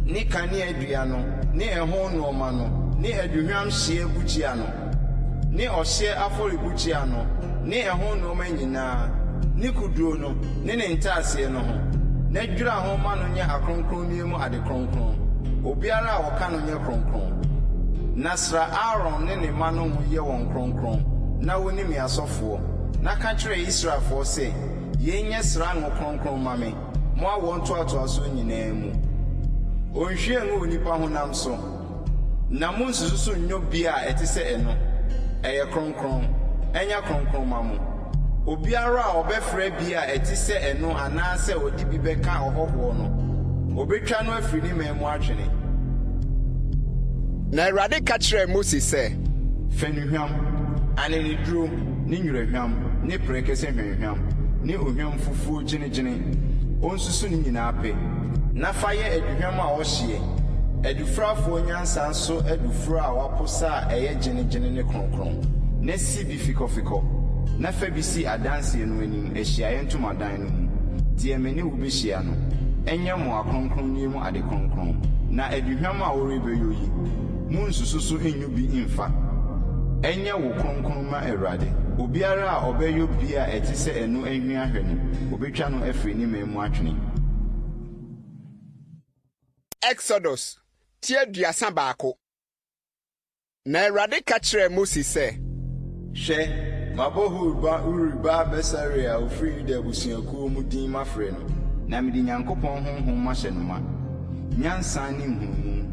ne kaneadua no ne ɛho nnoɔma no, ne aduhwam hyeɛ bukyia no, ne ɔhyeɛ afɔrebukyia no ne ɛho nnoɔma nyinaa, ne kuduo no ne ne ntaaseɛ no ho, na dwira ho ma no nyɛ akronkronneɛ mu ade kronkron. Obiara a ɔka no nyɛ kronkron. Na sra Aaron ne ne mma no ngo yɛ wɔn kronkron, na wɔnni me asɔfoɔ. Na ka kyerɛ Israelfoɔ sɛ, 'Yei nyɛ sra ngo kronkron mma me, mo awoɔ ntoatoasoɔ nyinaa mu. Ɔnnhwie ngu onipa honam so, na monnsusu so nnyɔ bi a ɛte sɛ ɛno. Ɛyɛ kronkron. Ɛnyɛ kronkron mma mo. Obiara a ɔbɛfra bi a ɛte sɛ ɛno anaasɛ ɔde bi bɛka ɔhɔhoɔ no, wɔbɛtwa no afiri ne man mu atwene. Na Awurade ka kyerɛɛ Mose sɛ. Fa nnuhwam, aneneduro ne nwerahwam ne prɛkɛsɛ hwamhwam ne ohwam fufuo gyenegyene, ɔnsusu ne nyinaa pɛ, na fa yɛ aduhwam a ɔhyeɛ, adufrafoɔ nyansa so adufra a wɔaposa a ɛyɛ gyenegyene ne kronkron, na si bi fikɔfikɔ, na fa bi si Adanseɛ no anim ahyiaeɛ ntomadan no mu, deɛ me ne wo bɛhyia no. Ɛnyɛ mo akronkronneɛ mu ade kronkron. Na aduhwam a worebɛyɔ yi, monnsusu so nnwo bi mmfa. Ɛnyɛ wo kronkron mma Awurade. Obiara a ɔbɛyɔ bi a ɛte sɛ ɛno ahwi ahwɛ no, wɔbɛtwa no afiri ne man mu atwene. Exodus ti 31. Na Awurade ka kyerɛɛ Mose sɛ. Hwɛ, mabɔ Hur ba Uri ba Besaleel a ɔfiri Yuda abusuakuo mu din mafrɛ no. Na mede Nyankopɔn honhom mahyɛ no ma, nyansa ne nhunumu,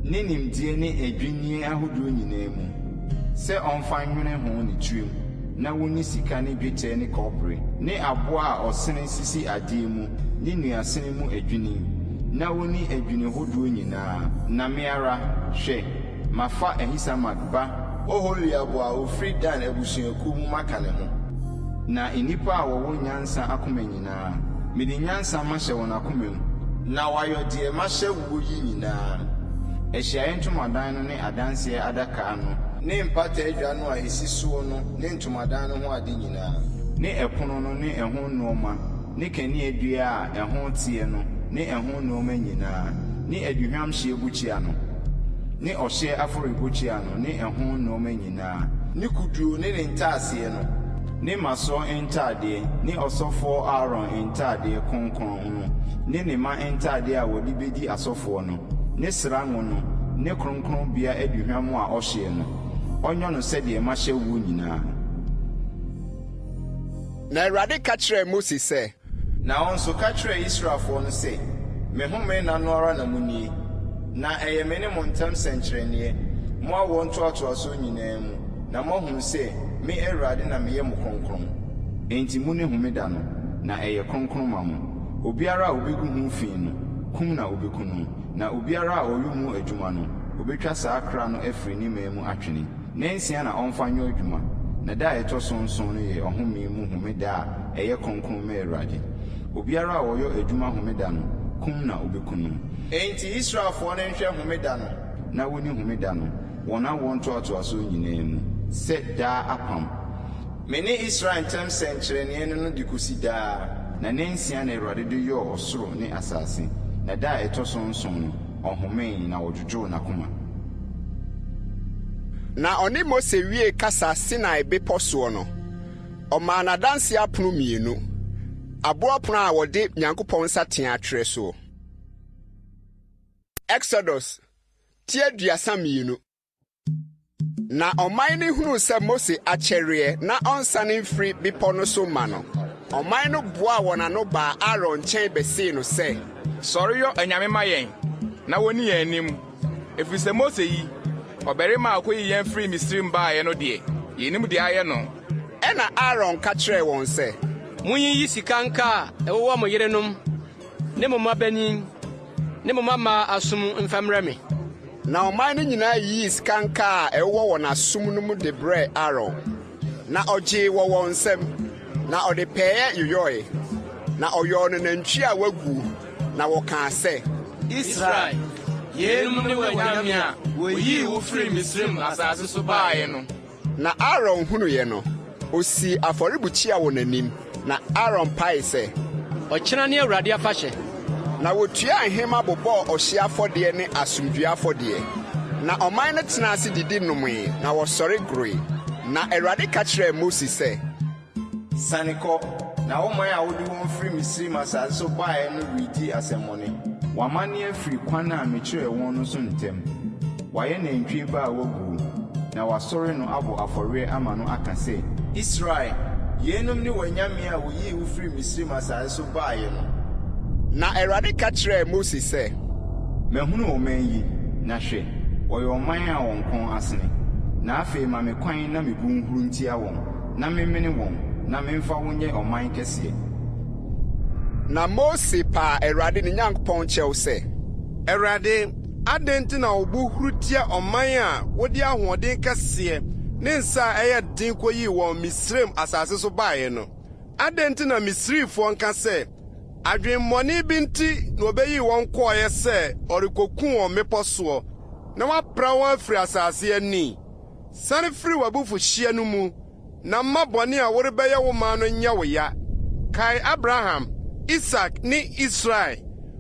ne nimdeɛ ne adwinnie ahodoɔ nyinaa mu, sɛ ɔmfa nnwene ho ne tirim na wɔnni sika ne dwetɛ ne kɔbere, ne aboɔ a ɔsene sisi adeɛ mu ne nnuasene mu adwini, na wɔnni adwini hodoɔ nyinaa, na me ara, hwɛ, mafa Ahisamak ba Oholiab a ɔfiri Dan abusuakuo mu maka ne ho. Na nnipa a wɔwɔ nyansa akoma nyinaa, mede nyansa mahyɛ wɔn akoma mu, na wɔayɔ deɛ mahyɛ woɔ yi nyinaa, ahyiaeɛ ntomadan no ne adanseɛ adaka no, ne mpata adwa no a ɛsi soɔ no ne ntomadan no ho ade nyinaa, ne ɛpono no ne ɛho nnoɔma, ne kaneadua a ɛho teɛ no ne ɛho nnoɔma nyinaa, ne aduhwam hyeɛ bukyia no, ne ɔhyeɛ afɔrebukyia no ne ɛho nnoɔma nyinaa, ne kuduo ne ne ntaaseɛ no, ne mmasoɔ ntadeɛ, ne ɔsɔfoɔ Aaron ntadeɛ kronkron no, ne ne mma ntadeɛ a wɔde bɛdi asɔfoɔ no, ne sra ngo no, ne kronkronbea aduhwam a ɔhyeɛ no, ɔnyɔ no sɛdeɛ mahyɛ woɔ nyinaa. Na Awurade ka kyerɛɛ Mose sɛ. Na wo nso, ka kyerɛ Israelfoɔ no sɛ, 'Me home nna no ara na monnie, na ɛyɛ me ne mo ntam sɛnkyerɛnneɛ, mo awoɔ ntoatoasoɔ nyinaa mu, na moahunu sɛ me Awurade na meyɛ mo kronkron. Enti monni homeda no, na ɛyɛ kronkron ma mo. Obiara a ɔbɛgu ho fi no, kum na wɔbɛku no, na obiara a ɔyɔ mu adwuma no, wɔbɛtwa saa kra no afiri ne man mu atwene. Nnansia na ɔmfa nyɔ adwuma, na da a ɛtɔ so nson no yɛ ɔhome mu homeda a ɛyɛ kronkron ma Awurade. Obiara a ɔyɔ adwuma homeda no, kum na wɔbɛku no. Enti Israelfoɔ no nhwɛ homeda no, na wɔnni homeda no, wɔn awoɔ ntoatoasoɔ nyinaa mu, sɛ daa apam. Me ne Israel ntam sɛnkyerɛnneɛ ne no de kɔsi daa. Na nnansia na Awurade de yɔɔ ɔsoro ne asase, na da a ɛtɔ so nson no, ɔhomee, na ɔdwodwoo n'akoma. Na ɔne Mose wiee kasa Sinai Bepɔ soɔ no, ɔmaa no adanseɛ apono mmienu, aboɔ apono a wɔde Nyankopɔn nsateaa atwerɛ soɔ. Exodus ti 32. Na ɔman no hunuu sɛ Mose akyɛreɛ na ɔnsane mfiri bepɔ no so mma no. Ɔman no boaa wɔn ano baa Aaron nkyɛn bɛsee no sɛ. Sɔre yɔ anyame ma yɛn, na wɔnni yɛn anim, ɛfiri sɛ Mose yi, ɔbarima a ɔkɔyii yɛn firii Misraim baeɛ no deɛ, yɛnnim deɛ ayɛ no. Ɛnna Aaron ka kyerɛɛ wɔn sɛ. Monyiyi sika nkaa a ɛwowɔ mo yerenom ne mo mmabanin ne mo mmammaa asom mfa mmrɛ me. Na ɔman no nyinaa yiyii sika nkaa a ɛwowɔ wɔn asom no mu de brɛɛ Aaron, na ɔgyee wɔ wɔn nsam, na ɔde pɛeɛ yoyɔe, na ɔyɔɔ no nantwie a waguo, na wɔkaa sɛ. Israel, yeinom ne w'anyame a wɔyii wo firii Misraim asase so baeɛ no. Na Aaron hunuiɛ no, ɔsii afɔrebukyia wɔ n'anim, na Aaron paee sɛ. Ɔkyena ne Awurade afahyɛ. Na wɔtuaa nhema bobɔɔ ɔhyeɛ afɔdeɛ ne asomdwoeɛ afɔdeɛ. Na ɔman no tenaa ase didi nomee, na wɔsɔre goroe. Na Awurade ka kyerɛɛ Mose sɛ. Siane kɔ, na wo man a wode wɔn firi Misraim asase so baeɛ no redi asɛmmɔne. Wɔamane afiri kwan a mekyerɛɛ wɔn no so ntɛm. Wɔayɛ nantwie ba a wɔaguo, na wɔasɔre no abɔ afɔreɛ ama no aka sɛ. Israel, yeinom ne w'anyame a wɔyii wo firii Misraim asase so baeɛ no. Na Awurade ka kyerɛɛ Mose sɛ. Mahunu ɔman yi, na hwɛ, wɔyɛ ɔman a wɔn kɔn asene. Na afei ma me kwan na me bo nhuru ntia wɔn, na memmene wɔn, na memfa wo nyɛ ɔman kɛseɛ. Na Mose paa Awurade ne Nyankopɔn kyɛw sɛ. Awurade, adɛn nti na wo bo huru tia ɔman a wode ahoɔden kɛseɛ ne nsa a ɛyɛ den kɔyii wɔn Misraim asase so baeɛ no? Adɛn nti na Misrifoɔ nka sɛ, 'Adwemmɔne bi nti na ɔbɛyii wɔn kɔeɛ sɛ ɔrekɔku wɔn mmepɔ soɔ na wapra wɔn afiri asase ani'? Sane firi w'abufuhyeɛ no mu, na mma bɔne a worebɛyɛ wo man no nyɛ wo ya. Kae Abraham, Isak ne Israel,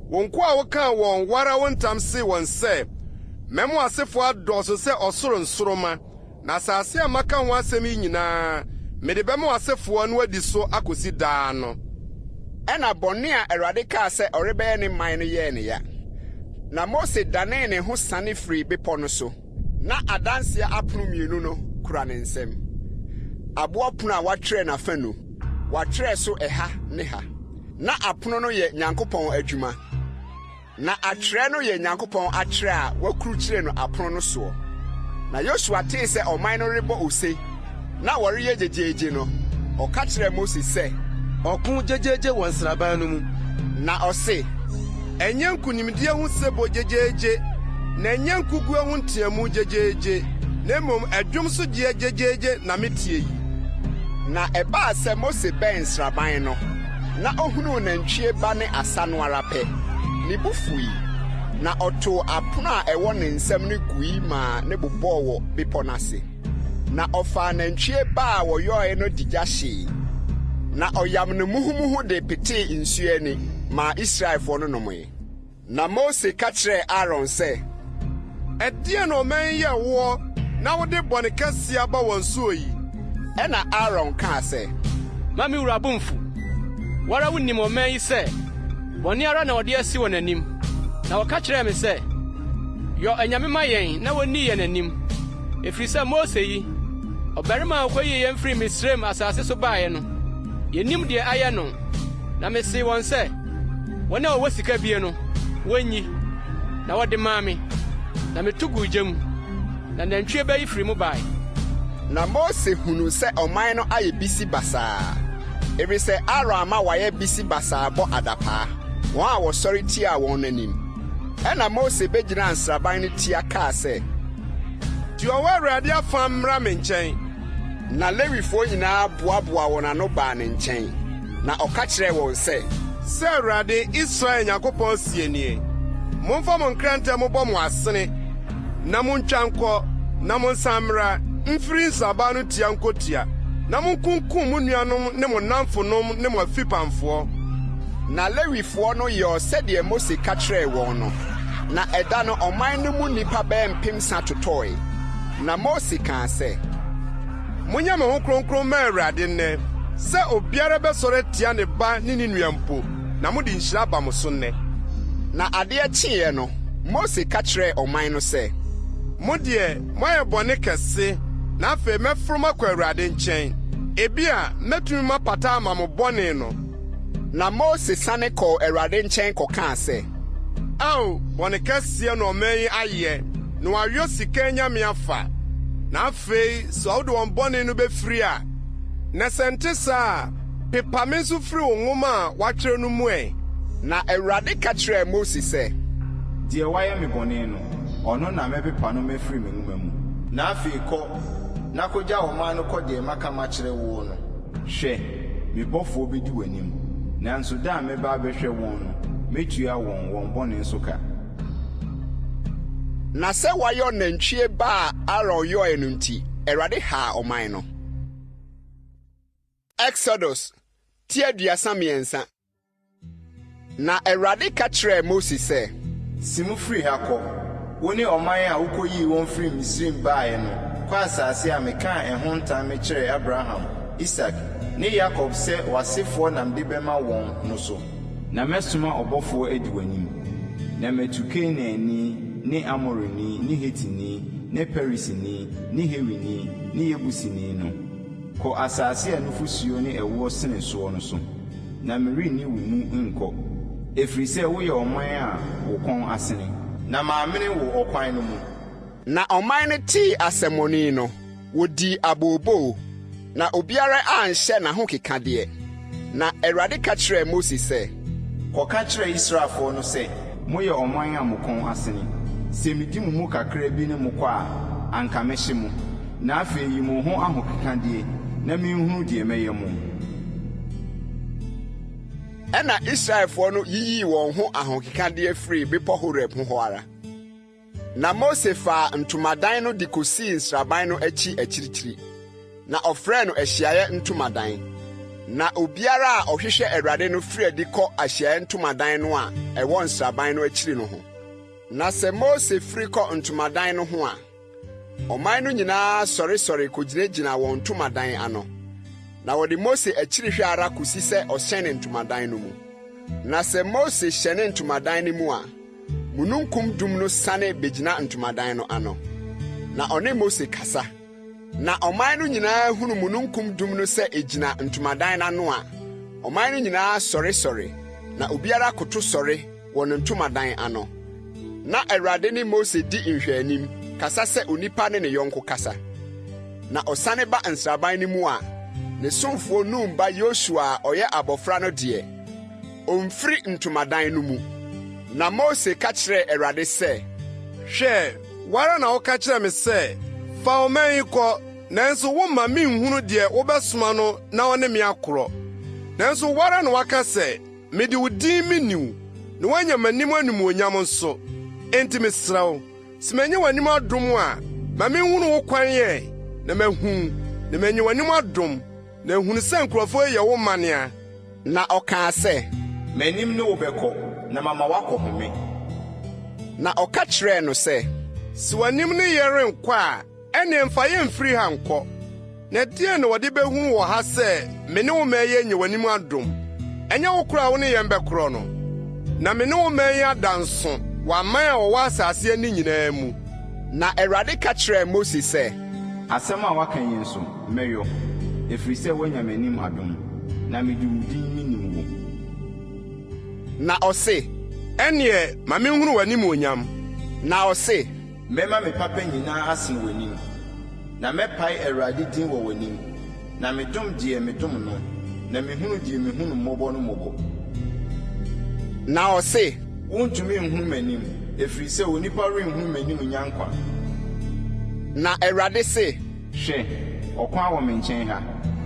wo nkoa a wokaa wɔn wo ara wo ntam see wɔn sɛ, 'Mɛma w'asefoɔ adɔɔso sɛ ɔsoro nsoromma, na asase a maka ho asɛm yi nyinaa, mede bɛma w'asefoɔ na wɔadi so akosi daa no. Ɛnna bɔne a Awurade kaa sɛ ɔrebɛyɛ ne man no yɛɛ no ya. Na Mose danee ne ho siane firii bepɔ no so. Ná Adanseɛ apono mmienu no kura ne nsam, aboɔ pono a wɔatwerɛ n'afanu, wɔatwerɛ so ɛha ne ha. Ná apono no yɛ Nyankopɔn adwuma, na atwerɛ no yɛ Nyankopɔn atwerɛ a wɔakurukyire no apono no soɔ. Na Yosua tee sɛ ɔman no rebɔ ose na wɔreyɛ gyegyeegye no, ɔka kyerɛɛ Mose sɛ. Ɔko gyegyeegye wɔ nsraban no mu. Na ɔse. Ɛnyɛ nkonimdie ho sebɔ gyegyeegye, na ɛnyɛ nkoguo ho nteamu gyegyeegye, na mmom ɛdwom so gyeɛ gyegyeegye na meteɛ yi. Na ɛbaa sɛ Mose bɛn nsraban no, na ohunuu nantwie ba ne asa no ara pɛ, ne bo fui, na ɔtoo apono a ɛwɔ ne nsam no gui maa ne bobɔɔ wɔ bepɔ no ase. Na ɔfaa nantwie ba a wɔyɔe no de gya hyee, na ɔyam no muhumuhu de petee nsuo ani maa Israelfoɔ no nomee. Na Mose ka kyerɛɛ Aaron sɛ. Ɛdeɛn na ɔman yi yɛɛ woɔ na wode bɔne kɛseɛ aba wɔn soɔ yi? Ɛnna Aaron kaa sɛ. Mma me wura bo mmfu. Wo ara wunim ɔman yi sɛ bɔne ara na wɔde asi wɔn anim. Na wɔka kyerɛɛ me sɛ, 'Yɔ anyame ma yɛn na wonni yɛn anim, ɛfiri sɛ Mose yi, ɔbarima a ɔkɔyii yɛn firii Misraim asase so baeɛ no, yennim deɛ ayɛ no. Na mesee wɔn sɛ, Wɔn a wɔwɔ sika bie no, wonnyi. Na wɔde maa me, na meto guu gya mu, na nantwie ba yi firi mu bae. Na Mose hunuu sɛ ɔman no ayɛ bisi basaa, ɛfiri sɛ Aaron ama wɔayɛ bisi basaa bɔ adapaa, wɔn a wɔsɔre tiaa wɔn no anim. Ɛnna Mose bɛgyinaa nsraban no tia kaa sɛ. Deɛ ɔwɔ Awurade afa mmra me nkyɛn. Na Lewifoɔ nyinaa boaboaa wɔn ano baa ne nkyɛn, na ɔka kyerɛɛ wɔn sɛ. Sɛ Awurade, Israel Nyankopɔn seɛ nie, Momfa mo nkrantɛ mmobɔ mo asene, na montwa nkɔ, na monsan mmra, mfiri nsraban no tia nkɔtia, na monkunkum mo nuanom ne mo nnamfonom ne mo afipamfoɔ. Na Lewifoɔ no yɔɔ sɛdeɛ Mose ka kyerɛɛ wɔn no, na ɛda no ɔman no mu nnipa bɛyɛ mpemsa totɔe. Na Mose kaa sɛ. Monyɛ mo ho kronkron mma Awurade nnɛ, sɛ obiara bɛsɔre atia ne ba ne ne nua mpo, na mode nhyira aba mo so nnɛ. Na adeɛ kyeeɛ no, Mose ka kyerɛɛ ɔman no sɛ. Mo deɛ, moayɛ bɔne kɛse, na afei mɛforo makɔ Awurade nkyɛn. Ebia mɛtumi mapata ama mo bɔne no. Na Mose sane kɔɔ Awurade nkyɛn kɔkaa sɛ. Ao, bɔne kɛseɛ na ɔman yi ayɛ, na wɔayɔ sika anyame afa. Na afei sɛ wode wɔn bɔne no bɛfiri a, na sɛ ɛnte saa a, pepa me nso firi wo nwoma a woatwerɛ no mu ɛ. Na Awurade ka kyerɛɛ Mose sɛ. Deɛ wayɛ me bɔne no, ɔno na mɛpepa no mafiri me nwoma mu. Na afei kɔ, na kɔgya ɔman no kɔ deɛ maka makyerɛ woɔ no. Hwɛ, me bɔfoɔ bɛdi w'anim, nanso da a mɛba abɛhwɛ wɔn no, mɛtua wɔn wɔn bɔne so ka. Na sɛ wɔayɔ nantwie ba a Aaron yɔe no nti, Awurade haa ɔman no. Exodus ti 33. Na Awurade ka kyerɛɛ Mose sɛ. Si mu firi ha kɔ, wo ne ɔman a wokɔyii wɔn firii Misraim baeɛ no, kɔ asase a mekaa ɛho ntam mekyerɛɛ Abraham, Isak, ne Yakob sɛ w'asefoɔ na mede bɛma wɔn no so. Na mɛsoma ɔbɔfoɔ adi w'anim, na matu Kanaanni ne Amorini ne Hetini ne Perisini ne Hewini ne Yebusini no. Kɔ asase a nufosuo ne ɛwoɔ sene soɔ no so, na merenni wo mu nkɔ, ɛfiri sɛ woyɛ ɔman a wo kɔn asene. Na mammene wo ɔkwan no mu. Na ɔman no tee asɛmmɔne no, wodii abooboo, na obiara anhyɛ n'ahokekadeɛ. Na Awurade ka kyerɛɛ Mose sɛ. Kɔka kyerɛ Israelfoɔ no sɛ. Moyɛ ɔman a mo kɔn asene. Sɛ medi mo mu kakra bi ne mo kɔ a, anka mɛhye mo. Na afei yi mo ho ahokekadeɛ, na menhunu deɛ mɛyɛ mo. Ɛnna Israelfoɔ no yiyii wɔn ho ahokekadeɛ firii Bepɔ Horeb ho hɔ ara. Na Mose faa ntomadan no de kosii nsraban no akyi akyirikyiri, na ɔfrɛɛ no Ahyiaeɛ Ntomadan. Na obiara a ɔhwehwɛ Awurade no firi adi kɔ Ahyiaeɛ Ntomadan no a ɛwɔ nsraban no akyiri no ho. Na sɛ Mose firi kɔ ntomadan no ho a, Ɔman no nyinaa sɔresɔre kogyinagyina wɔn ntomadan ano, na wɔde Mose akyiri hwɛ ara kosi sɛ ɔhyɛne ntomadan no mu. Na sɛ Mose hyɛne ntomadan no mu a, mununkum dum no siane begyina ntomadan no ano, na ɔne Mose kasa. Na ɔman no nyinaa hunu mununkum dum no sɛ egyina ntomadan no ano a, ɔman no nyinaa sɔresɔre, na obiara koto sɔre wɔ ne ntomadan ano. Ná Awurade ne Mose di nhwɛanim, kasa sɛ onipa ne ne yɔnko kasa. Na ɔsane ba nsraban no mu a, ne somfoɔ Nun ba Yosua a ɔyɛ abɔfra no deɛ, ɔmfiri ntomadan no mu. Na Mose ka kyerɛɛ Awurade sɛ. Hwɛ, wo ara na woka kyerɛɛ me sɛ, 'Fa ɔman yi kɔ, nanso womma minhunu deɛ wobɛsoma no na ɔne me akorɔ. Nanso wo ara na woaka sɛ, Mede wo din mini wo, na woanya m'anim animuonyam nso. Enti mesrɛ wo, sɛ manya w'anim adom a, ma minhunu wo kwan ɛ, na mahu wo, na manya w'anim adom, na ahunu sɛ nkurɔfoɔ yi yɛ wo manea. Na ɔkaa sɛ. M'anim ne wo bɛkɔ, na mama woakɔhome. Na ɔka kyerɛɛ no sɛ. Sɛ w'anim ne yɛn renkɔ a, Ɛnneɛ mfa yɛn mfiri ha nkɔ. Na ɛdeɛn na wɔde bɛhunu wɔ ha sɛ me ne wo man yi anya w'anim adom? Ɛnyɛ wo korɔ a wo ne yɛn bɛkorɔ no? Na me ne wo man yi ada nso wɔ aman a wɔwɔ asase ani nyinaa mu. Na Awurade ka kyerɛɛ Mose sɛ. Asɛm a woaka yi nso, mɛyɔ, ɛfiri sɛ woanya m'anim adom, na mede wo din menim wo. Na ɔse. Ɛnneɛ ma menhunu w'animuonyam. Na ɔse. Mɛma me papa nyinaa asene w'anim, na mɛpae Awurade din wɔ w'anim, na medom deɛ medom no, na mehunu deɛ mehu no mmɔbɔ no mmɔbɔ. Na ɔse. Wontumi nhunu m'anim, ɛfiri sɛ onipa renhunu m'anim nnya nkwa. Na Awurade se. Hwɛ, ɔkwan wɔ me nkyɛn ha,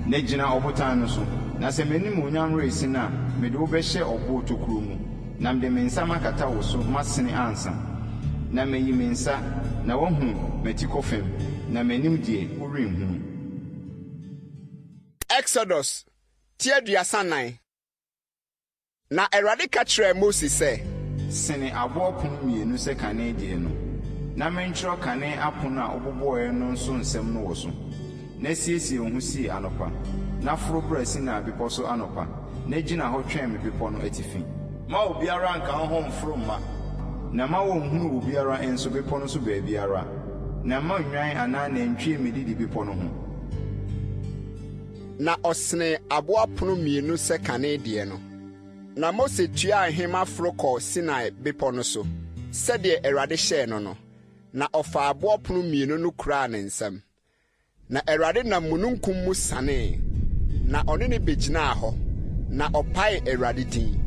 na gyina ɔbotan no so, na sɛ m'animuonyam resene a, mede wo bɛhyɛ ɔboɔ tokuro mu. Na mede me nsa makata wo so masene ansa, na mayi me nsa, na woahunu m'atikɔ fam, na m'anim deɛ, worenhunu. Exodus ti 34. Na Awurade ka kyerɛɛ Mose sɛ. Sene aboɔ apono mmienu sɛ kane deɛ no, na mentwerɛ kane apono a wobobɔeɛ no nso nsɛm no wɔ so. Na siesie wo ho sie anɔpa, na foro bra Sinai Bepɔ so anɔpa, na gyina hɔ twɛn me bepɔ no atifi. Mma obiara nnka wo ho mmforo mma. Na mma wɔnnhunu obiara nso bepɔ no so baabiara, na mma nnwan anaa nantwie mmedidi bepɔ no ho. Na ɔsenee aboɔ apono mmienu sɛ kane deɛ no. Na Mose tuaa nhema foro kɔɔ Sinai bepɔ no so, sɛdeɛ Awurade hyɛɛ no no, na ɔfaa aboɔpono mmienu no kuraa ne nsam. Na Awurade nam mununkum mu sianee, na ɔne no begyinaa hɔ, na ɔpaee Awurade din.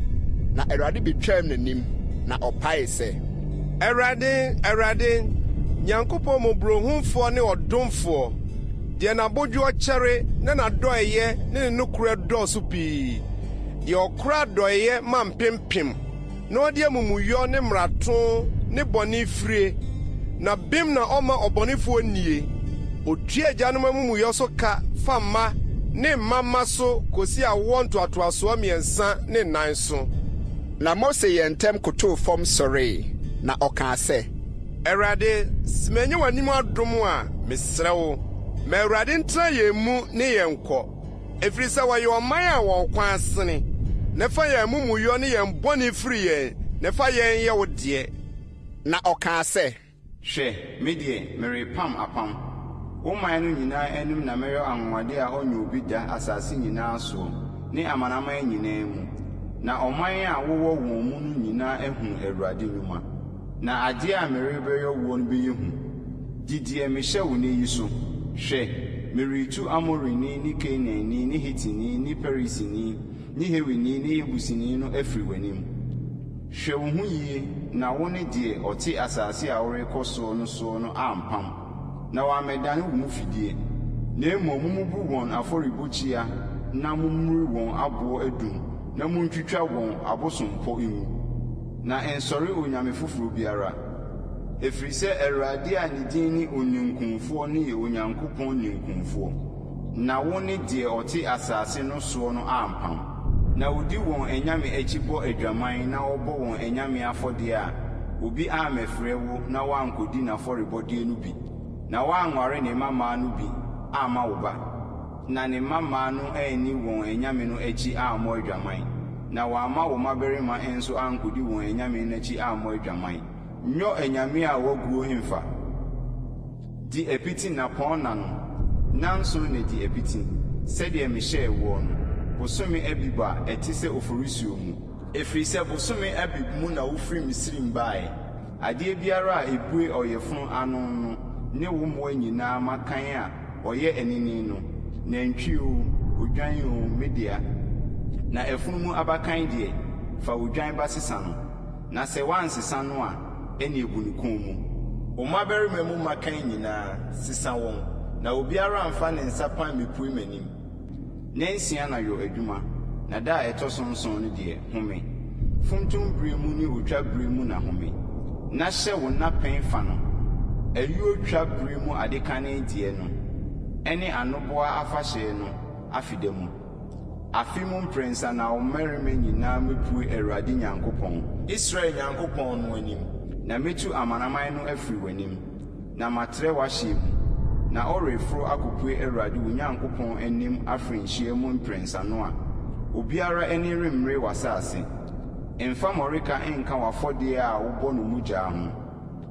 Na Awurade betwaam n'anim, na ɔpaee sɛ. Awurade, Awurade, Nyankopɔn mmɔborɔhunufoɔ ne ɔdomfoɔ, deɛ n'abodwoɔ kyɛre na n'adɔeɛyɛ ne ne nokorɛ dɔɔso pii, deɛ ɔkora adɔeɛyɛ ma mpempem, na ɔde amumuyɔ ne mmarato ne bɔne firie, na bem na ɔmma ɔbɔnefoɔ nnie. Ɔtua agyanom amumuyɔ so ka fa mma ne mma mma so kɔsi awoɔ ntoatoasoɔ mmiɛnsa ne nnan so. Na Mose yɛɛ ntɛm kotoo fam sɔree, na ɔkaa sɛ. Awurade, sɛ manya w'anim adom a, mesrɛ wo, ma Awurade ntena yɛn mu ne yɛn nkɔ. Ɛfiri sɛ wɔyɛ ɔman a wɔn kwan asene, na fa yɛn amumuyɔ ne yɛn bɔne firi yɛn, na fa yɛn yɛ wo deɛ. Na ɔkaa sɛ. Hwɛ, me deɛ, merepam apam, wo man no nyinaa anim na mɛyɔ anwanwadeɛ a ɔnyɛ obi da asase nyinaa soɔ ne amanaman nyinaa mu, na ɔman a wowɔ wɔn mu no nyinaa ahunu Awurade nnwuma. Na adeɛ a merebɛyɔ woɔ no bɛyɛ hu. Di deɛ mehyɛ wo nnɛ yi so. Hwɛ, meretu Amorini ne Kanaanni ne Hitini ne Perisini ne Hewini ne Yebusini no afiri w'anim. Hwɛ wo ho yie na wo ne deɛ ɔte asase a worekɔ soɔ no soɔ no ampam, na wammɛdane wo mu fidie, na mmom mommubu wɔn afɔrebukyia na mommuri wɔn aboɔ adum na montwitwa wɔn abosompɔ ngu. Na nsɔre onyame foforɔ biara, ɛfiri sɛ Awurade a ne din ne Oninkunfoɔ no yɛ Onyankopɔn ninkunfoɔ, na wo ne deɛ ɔte asase no soɔ no ampam. Na wɔdi wɔn anyame akyi bɔ adwaman na wɔbɔ wɔn anyame afɔdeɛ a, obi ammɛfrɛ wo na woankɔdi n'afɔrebɔdeɛ no bi, na woanware ne mmammaa no bi amma wo ba. Na ne mmammaa no anni wɔn anyame no akyi ammɔ adwaman, na wɔamma wo mmabarima nso ankɔdi wɔn anyame no akyi ammɔ adwaman. Nyɔ anyame a wɔaguo mfa. Di apiti nnapɔnna no, nnanson na di apiti, sɛdeɛ mehyɛɛ woɔ no, bosome Abib a ɛte sɛ Oforisuo mu. Ɛfiri sɛ bosome Abib mu na wofirii Misraim baeɛ. Adeɛ biara a ɛbue ɔyafunu ano no ne wo mmoa nyinaa mmakan a ɔyɛ anini no, nantwi oo, odwan oo, me dea. Na afunumu abakan deɛ, fa odwan ba sesa no, na sɛ woansesa no a, ɛnneɛ bu ne kɔn mu. Wo mmabarima mu mmakan nyinaa, sesa wɔn, na obiara mmfa ne nsa pan mmepue m'anim. Nnansia na yɔ adwuma, na da a ɛtɔ so nson no deɛ, home. Funtum berɛ mu ne otwa berɛ mu na home, na hyɛ wo nnapɛn fa no, ayuo twa berɛ mu adekane deɛ no, ne anoboa afahyɛ no afeda mu. Afe mu mprɛnsa na wo mmarima nyinaa mmɛpue Awurade Nyankopɔn, Israel Nyankopɔn no anim, na mɛtu amanaman no afiri w'anim. na matrɛ w'ahyeɛ mu, na woreforo akɔpue Awurade wo Nyankopɔn anim afirinhyia mu mprɛnsa no a, obiara ani remmere w'asase. Mfa mmɔreka nka w'afɔdeɛ a wobɔ no mogya ho,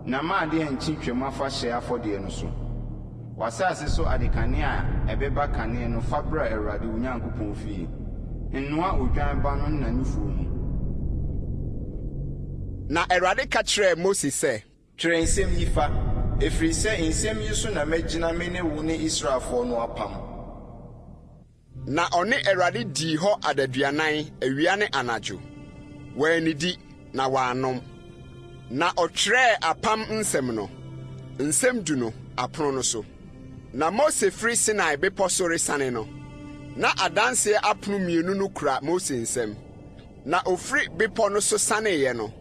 na mma adeɛ nnkye Twam Afahyɛ afɔdeɛ no so. W'asase so adekane a ɛbɛba kane no fa bra Awurade wo Nyankopɔn fie. Nnoa odwan ba no nna nufoɔ mu. Na Awurade ka kyerɛɛ Mose sɛ. Twerɛ nsɛm yi fa, ɛfiri sɛ nsɛm yi so na mɛgyina me ne wo ne Israelfoɔ no apam. Na ɔne Awurade dii hɔ adaduanan, awia ne anadwo. Wannidi, na wannom. Na ɔtwerɛɛ apam nsɛm no, nsɛm du no, apono no so. Na Mose firi Sinai bepɔ so resiane no, na adanseɛ apono mmienu no kura Mose nsam. Na ofiri bepɔ no so sianeeɛ no,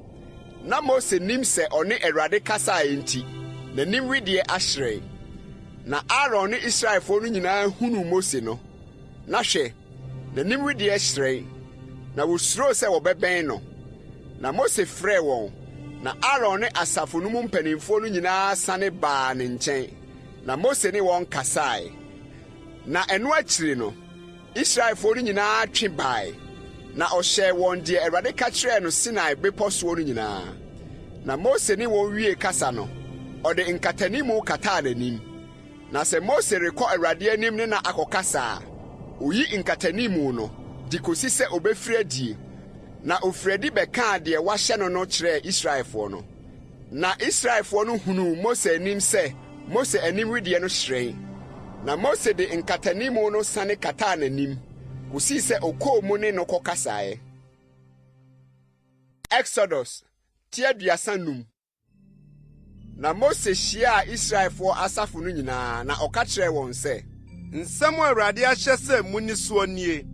na Mose nim sɛ ɔne Awurade kasaeɛ nti, n'anim wedeɛ ahyerɛn. Na Aaron ne Israelfoɔ no nyinaa hunuu Mose no, na hwɛ, n'anim wedeɛ hyerɛn, na wɔsuroo sɛ wɔbɛbɛn no. Na Mose frɛɛ wɔn, na Aaron ne asafo no mu mpanimfoɔ no nyinaa sane baa ne nkyɛn, na Mose ne wɔn kasae. Na ɛno akyiri no, Israelfoɔ no nyinaa twe bae, na ɔhyɛɛ wɔn deɛ Awurade ka kyerɛɛ no Sinai bepɔ soɔ no nyinaa. Na Mose ne wɔn wiee kasa no, ɔde nkatanimu kataa n'anim. Na sɛ Mose rekɔ Awurade anim ne no akɔkasa a, Oyi nkatanimu no, de kosi sɛ obefiri adie. Na ofiri adi bɛkaa deɛ wɔahyɛ no no kyerɛɛ Israelfoɔ no. Na Israelfoɔ no hunuu Mose anim sɛ Mose anim wedeɛ no hyerɛn. Na Mose de nkatanimu no sane kataa n'anim, kosii sɛ ɔkɔɔ mu ne no kɔkasaeɛ. Exodus ti 35. Na Mose hyiaa Israelfoɔ asafo no nyinaa, na ɔka kyerɛɛ wɔn sɛ. Nsɛm a Awurade ahyɛ sɛ munni soɔ nie,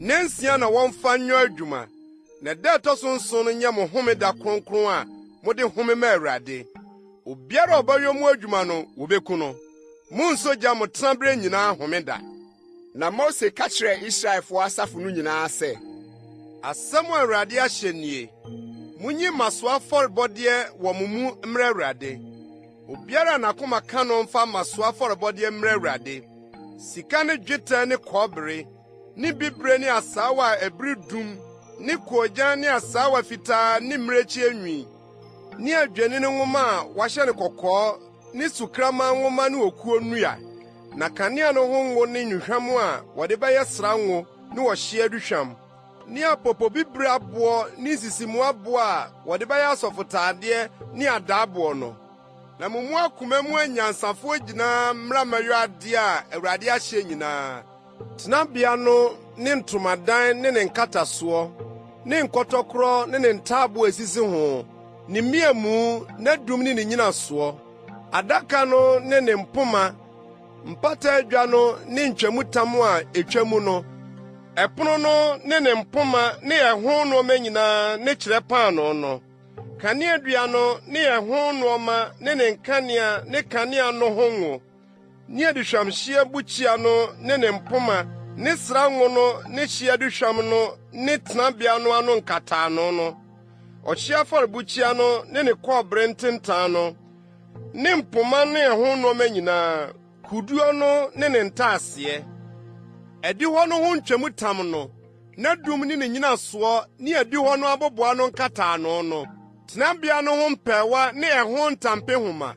Nnansia na wɔmfa nyɔ adwuma, na da a ɛtɔ so nson no nyɛ mo homeda kronkron a mode home ma Awurade. Obiara a ɔbɛyɔ mu adwuma no, wobeku no. Monnsɔ gya mo tenaberɛ nyinaa homeda. Na Mose ka kyerɛɛ Israelfoɔ asafo no nyinaa sɛ. Asɛm a Awurade ahyɛ nie, Monyi mmasoɔ afɔrebɔdeɛ wɔ mo mu mmrɛ Awurade. Obiara a n'akoma ka no mfa mmasoɔ afɔrebɔdeɛ mmrɛ Awurade, sika ne dwetɛ ne kɔbere, ne bibire ne asaawa a ɛbere dum ne koogyan ne asaawa fitaa ne mmirekyie nwi, ne adwennini nwoma a wɔahyɛ no kɔkɔɔ ne sukraman nwoma ne okuo nnua, na kanea no ho ngo ne nnuhwam a wɔde bɛyɛ sra ngo ne ɔhyeɛ aduhwam, ne apopobibire aboɔ ne nsisimu aboɔ a wɔde bɛyɛ asɔfotadeɛ ne adaaboɔ no. Na mo mu akoma mu anyansafoɔ nyinaa mmra mmɛyɔ adeɛ a Awurade ahyɛ nyinaa. Tenabea no ne ntomadan ne ne nkatasoɔ, ne nkɔtɔkorɔ ne ne ntaaboo a esisi ho, ne mmeamu, n'adum ne ne nnyinasoɔ, adaka no ne ne mpoma, mpata adwa no ne ntwamutam a etwa mu no, ɛpono no ne ne mpoma ne ɛho nneɛma nyinaa ne kyerɛ paanoo no, kaneadua no ne ɛho nneɛma ne ne nkanea ne kanea no ho ngo. ne aduhwamhyeɛ bukyia no ne ne mpoma ne sra ngo no ne hyeɛ aduhwam no ne tenabea no ano nkataano no, ɔhyeɛ afɔrebukyia no ne ne kɔbere ntentan no, ne mpoma ne ɛho nneɛma nyinaa, kuduo no ne ne ntaaseɛ, adihɔ no ho ntwamutam no, n'adum ne ne nnyinasoɔ ne adihɔ no aboboano nkataano no, tenabea no ho mpɛɛwa ne ɛho ntampehoma.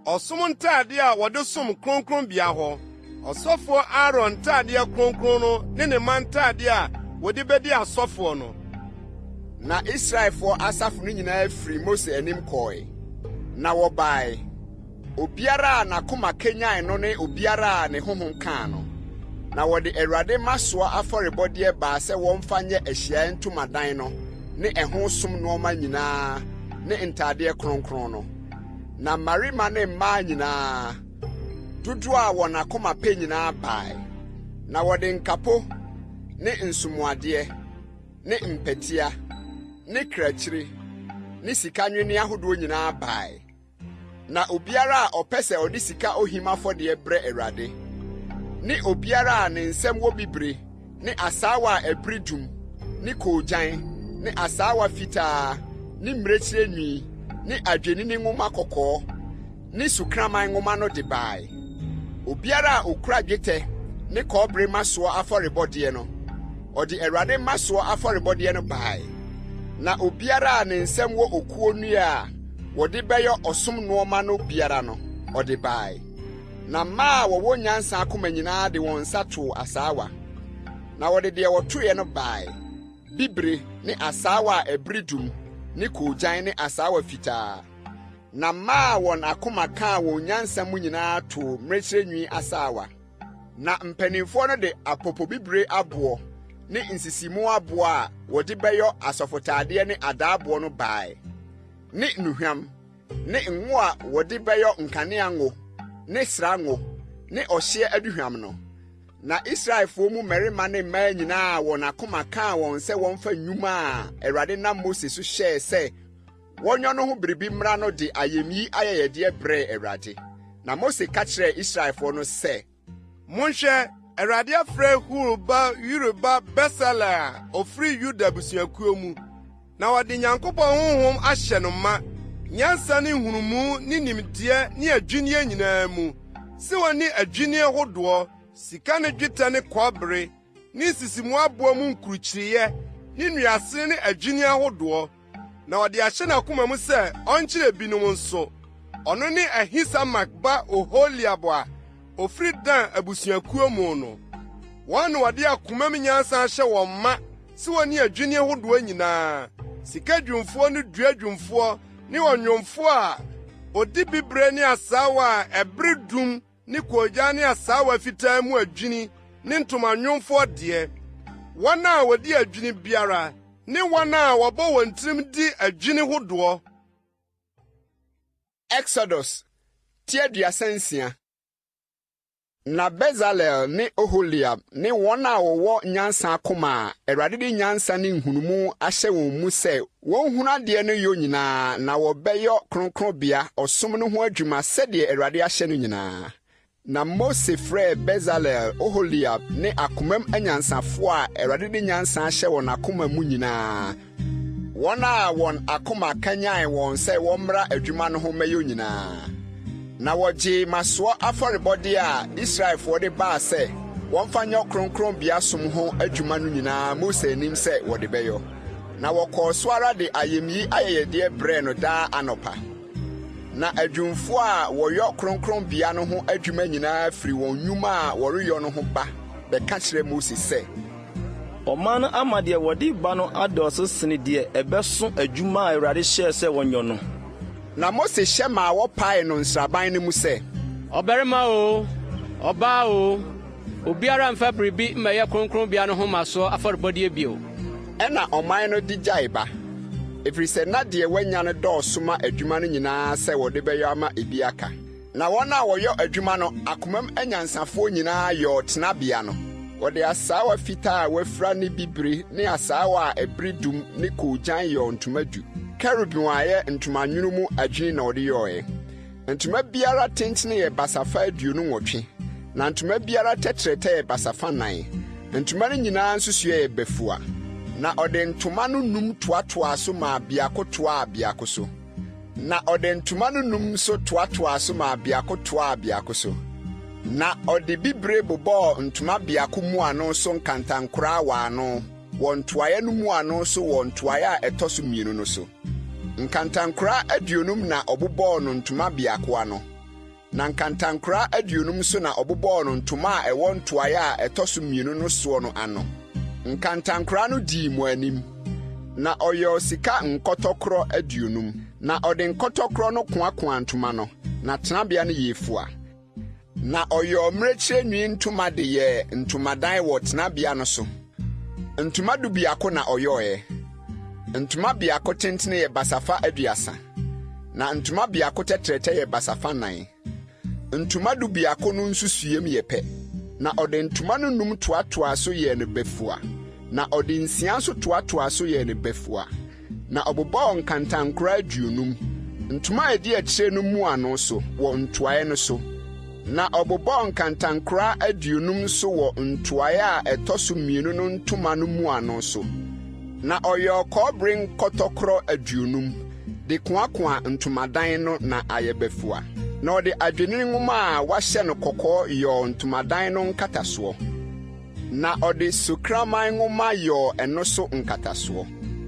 Ɔsom ntadeɛ a wɔde som kronkronbea hɔ, ɔsɔfoɔ Aaron ntadeɛ kronkron no ne ne mma ntadeɛ a wɔde bɛdi asɔfoɔ no. Na Israelfoɔ asafo no nyinaa firii Mose anim kɔe, na wɔbae, obiara a n'akoma kanyan no ne obiara a ne honhom kaa no, na wɔde Awurade mmasoɔ afɔrebɔdeɛ baa sɛ wɔmfa nyɛ ahyiaeɛ ntomadan no ne ɛho som nnoɔma nyinaa ne ntadeɛ kronkron no. Na mmarima ne mmaa nyinaa, dodoɔ a wɔn akoma pɛ nyinaa bae, na wɔde nkapo ne nsomuadeɛ ne mpɛtea ne krakyire ne sika nnwinneɛ ahodoɔ nyinaa bae. Na obiara a ɔpɛ sɛ ɔde sika ohim afɔdeɛ brɛ Awurade, ne obiara a ne nsam wɔ bibire ne asaawa a ɛbere dum, ne koogyan, ne asaawa fitaa, ne mmirekyie nwi, ne adwennini nwoma kɔkɔɔ, ne sukraman nwoma no de bae. Obiara a okura dwetɛ ne kɔbere mmasoɔ afɔrebɔdeɛ no, ɔde Awurade mmasoɔ afɔrebɔdeɛ no bae. Na obiara a ne nsam wɔ okuo nnua a wɔde bɛyɔ ɔsom nnoɔma no biara no, ɔde bae. Na mmaa a wɔwɔ nyansa akoma nyinaa de wɔn nsa too asaawa, na wɔde deɛ wɔtoeɛ no bae, bibire ne asaawa a ɛbere dum ne koogyan ne asaawa fitaa. Na mmaa a wɔn akoma kaa wɔn nyansa mu nyinaa too mmirekyerɛ nwi asaawa. Na mpanimfoɔ no de apopobibire aboɔ ne nsisimu aboɔ a wɔde bɛyɔ asɔfotadeɛ ne adaaboɔ no bae, ne nnuhwam. ne ngo a wɔde bɛyɔ nkanea ngo ne sra ngo ne ɔhyeɛ aduhwam no. Na Israelfoɔ mu mmarima ne mmaa nyinaa a wɔn akoma kaa wɔn sɛ wɔmfa nnwuma a Awurade nam Mose so hyɛɛ sɛ wɔnyɔ no ho biribi mmra no de ayamyi ayɛyɛdeɛ brɛɛ Awurade. Na Mose ka kyerɛɛ Israelfoɔ no sɛ, Monhwɛ, Awurade afrɛ Hur ba Uri ba Besaleel a ɔfiri Yuda abusuakuo mu, na ɔde Nyankopɔn honhom ahyɛ no ma, nyansa ne nhunumu ne nimdeɛ ne adwinnie nyinaa mu, sɛ ɔnni adwinnie hodoɔ, sika ne dwetɛ ne kɔbere, ne nsisimu aboɔ mu nkurukyireeɛ, ne nnuasene ne adwinnie ahodoɔ. Na ɔde ahyɛ n'akoma mu sɛ ɔnkyerɛ ebinom nso. Ɔno ne Ahisamak ba Oholiab a ofiri Dan abusuakuo mu no. Wɔn na wɔde akomam nyansa ahyɛ wɔn ma sɛ wɔnni adwinni hodoɔ nyinaa, sika dwumfoɔ ne dua dwumfoɔ ne ɔnwomfoɔ a ɔdi bibire ne asaawa a ɛbere dum ne koogyan ne asaawa fitaa mu adwini ne ntomanwomfoɔ deɛ, wɔn a wɔdi adwini biara ne wɔn a wɔbɔ wɔn tirim di adwini hodoɔ. Exodus ti 36. Na Besaleel ne Oholiab ne wɔn a wɔwɔ nyansa akoma a Awurade de nyansa ne nhunumu ahyɛ wɔn mu sɛ wɔnhunu adeɛ no yɔ nyinaa na wɔbɛyɔ kronkronbea ɔsom no ho adwuma sɛdeɛ Awurade ahyɛ no nyinaa. Na Mose frɛɛ Besaleel, Oholiab ne akomam anyansafoɔ a Awurade de nyansa ahyɛ wɔn akoma mu nyinaa, wɔn a wɔn akoma kanyan wɔn sɛ wɔmmra adwuma no ho mmɛyɔ nyinaa. Na wɔgyee mmasoɔ afɔrebɔdeɛ a Israelfoɔ de baa sɛ wɔmfa nyɔ kronkronbea som ho adwuma no nyinaa Mose anim sɛ wɔde bɛyɔ. Na wɔkɔɔ so ara de ayamyi ayɛyɛdeɛ brɛɛ no daa anɔpa. Na adwumfoɔ a wɔyɔ kronkronbea no ho adwuma nyinaa firi wɔn nnwuma a wɔreyɔ no ho ba bɛka kyerɛ Mose sɛ, Ɔman no ama deɛ wɔde reba no adɔɔso sene deɛ ɛbɛso adwuma a Awurade hyɛɛ sɛ wɔnyɔ no. Na Mose hyɛ maa wɔpaee no nsraban no mu sɛ. Ɔbarima oo, ɔbaa oo, obiara mmfa biribi mmɛyɛ kronkronbea no ho mmasoɔ afɔrebɔdeɛ bio. Ɛnna ɔman no de gyaee ba, ɛfiri sɛ na deɛ wɔanya no dɔɔso ma adwuma no nyinaa sɛ wɔde bɛyɔ ama ebi aka. Na wɔn a wɔyɔ adwuma no akomam anyansafoɔ nyinaa yɔɔ tenabea no. Wɔde asaawa fitaa a wɔafira ne bibire ne asaawa a ɛbere dum ne koogyan yɔɔ ntoma du. Kerubim a ɛyɛ ntoma nwono mu adwini na wɔde yɔeɛ. Ntoma biara tentene yɛ basafa 28, na ntoma biara tɛtrɛtɛ yɛ basafa nan. Ntoma no nyinaa nsusuiɛ yɛ bafua. Na ɔde ntoma no num toatoaa so maa biako toaa biako so. Na ɔde ntoma no num nso toatoaa so maa biako toaa biako so. Na ɔde bibire bobɔɔ ntoma biako mmuano so nkantankoraa wɔ ano wɔ ntoaeɛ no mmuano so wɔ ntoaeɛ a ɛtɔ so mmienu no so. Nkantankoraa 50 na ɔbobɔɔ no ntoma biako ano. Na nkantankoraa 50 nso na ɔbobɔɔ no ntoma a ɛwɔ ntoaeɛ a ɛtɔ so mmienu no soɔ no ano. Nkantankoraa no dii mo anim. Na ɔyɔɔ sika nkɔtɔkorɔ 50, na ɔde nkɔtɔkorɔ no koakoaa ntoma no, na tenabea no yɛɛ fua. Na ɔyɔɔ mmirekyie nwi ntoma de yɛɛ ntomadan wɔ tenabea no so. Ntoma 11 na ɔyɔeɛ. Ntoma biako tentene yɛ basafa 30, na ntoma biako tɛtrɛtɛ yɛ basafa nan. Ntoma 11 no nsusuiɛm yɛ pɛ. Na ɔde ntoma no num toatoaa so yɛɛ no bafua, na ɔde nsia nso toatoaa so yɛɛ no bafua. Na ɔbobɔɔ nkantankoraa 50, ntoma a ɛdi akyire no mmuano so wɔ ntoaeɛ no so. Na ɔbobɔɔ nkantankoraa 50 nso wɔ ntoaeɛ a ɛtɔ so mmienu no ntoma no mmuano so. Na ɔyɔɔ kɔbere nkɔtɔkorɔ 50 de koakoaa ntomadan no na ayɛ bafua. Na ɔde adwennini nwoma a wɔahyɛ no kɔkɔɔ yɔɔ ntomadan no nkatasoɔ. Na ɔde sukraman nwoma yɔɔ ɛno so nkatasoɔ.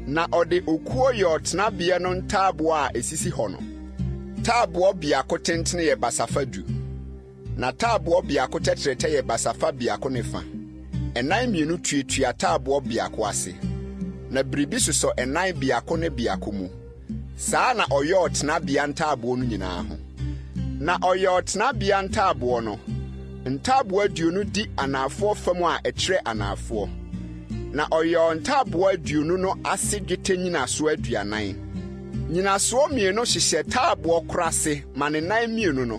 Na ɔde okuo yɔɔ tenabea no ntaaboɔ a ɛsisi hɔ no. Taaboɔ biako tentene yɛ basafa 10, na taaboɔ biako tɛtrɛtɛ yɛ basafa biako ne fa. Ɛnan mmienu tuatua taaboɔ biako ase, na biribi sosɔ ɛnan biako ne biako mu. Saa na ɔyɔɔ tenabea ntaaboɔ no nyinaa ho. Na ɔyɔɔ tenabea ntaaboɔ no, ntaaboɔ 20 di anaafoɔ fam a ɛkyerɛ anaafoɔ. Na ɔyɔɔ ntaaboɔ 20 no ase dwetɛ nnyinasoɔ 40. Nnyinasoɔ mmienu hyehyɛ taaboɔ korɔ ase ma ne nan mmienu no,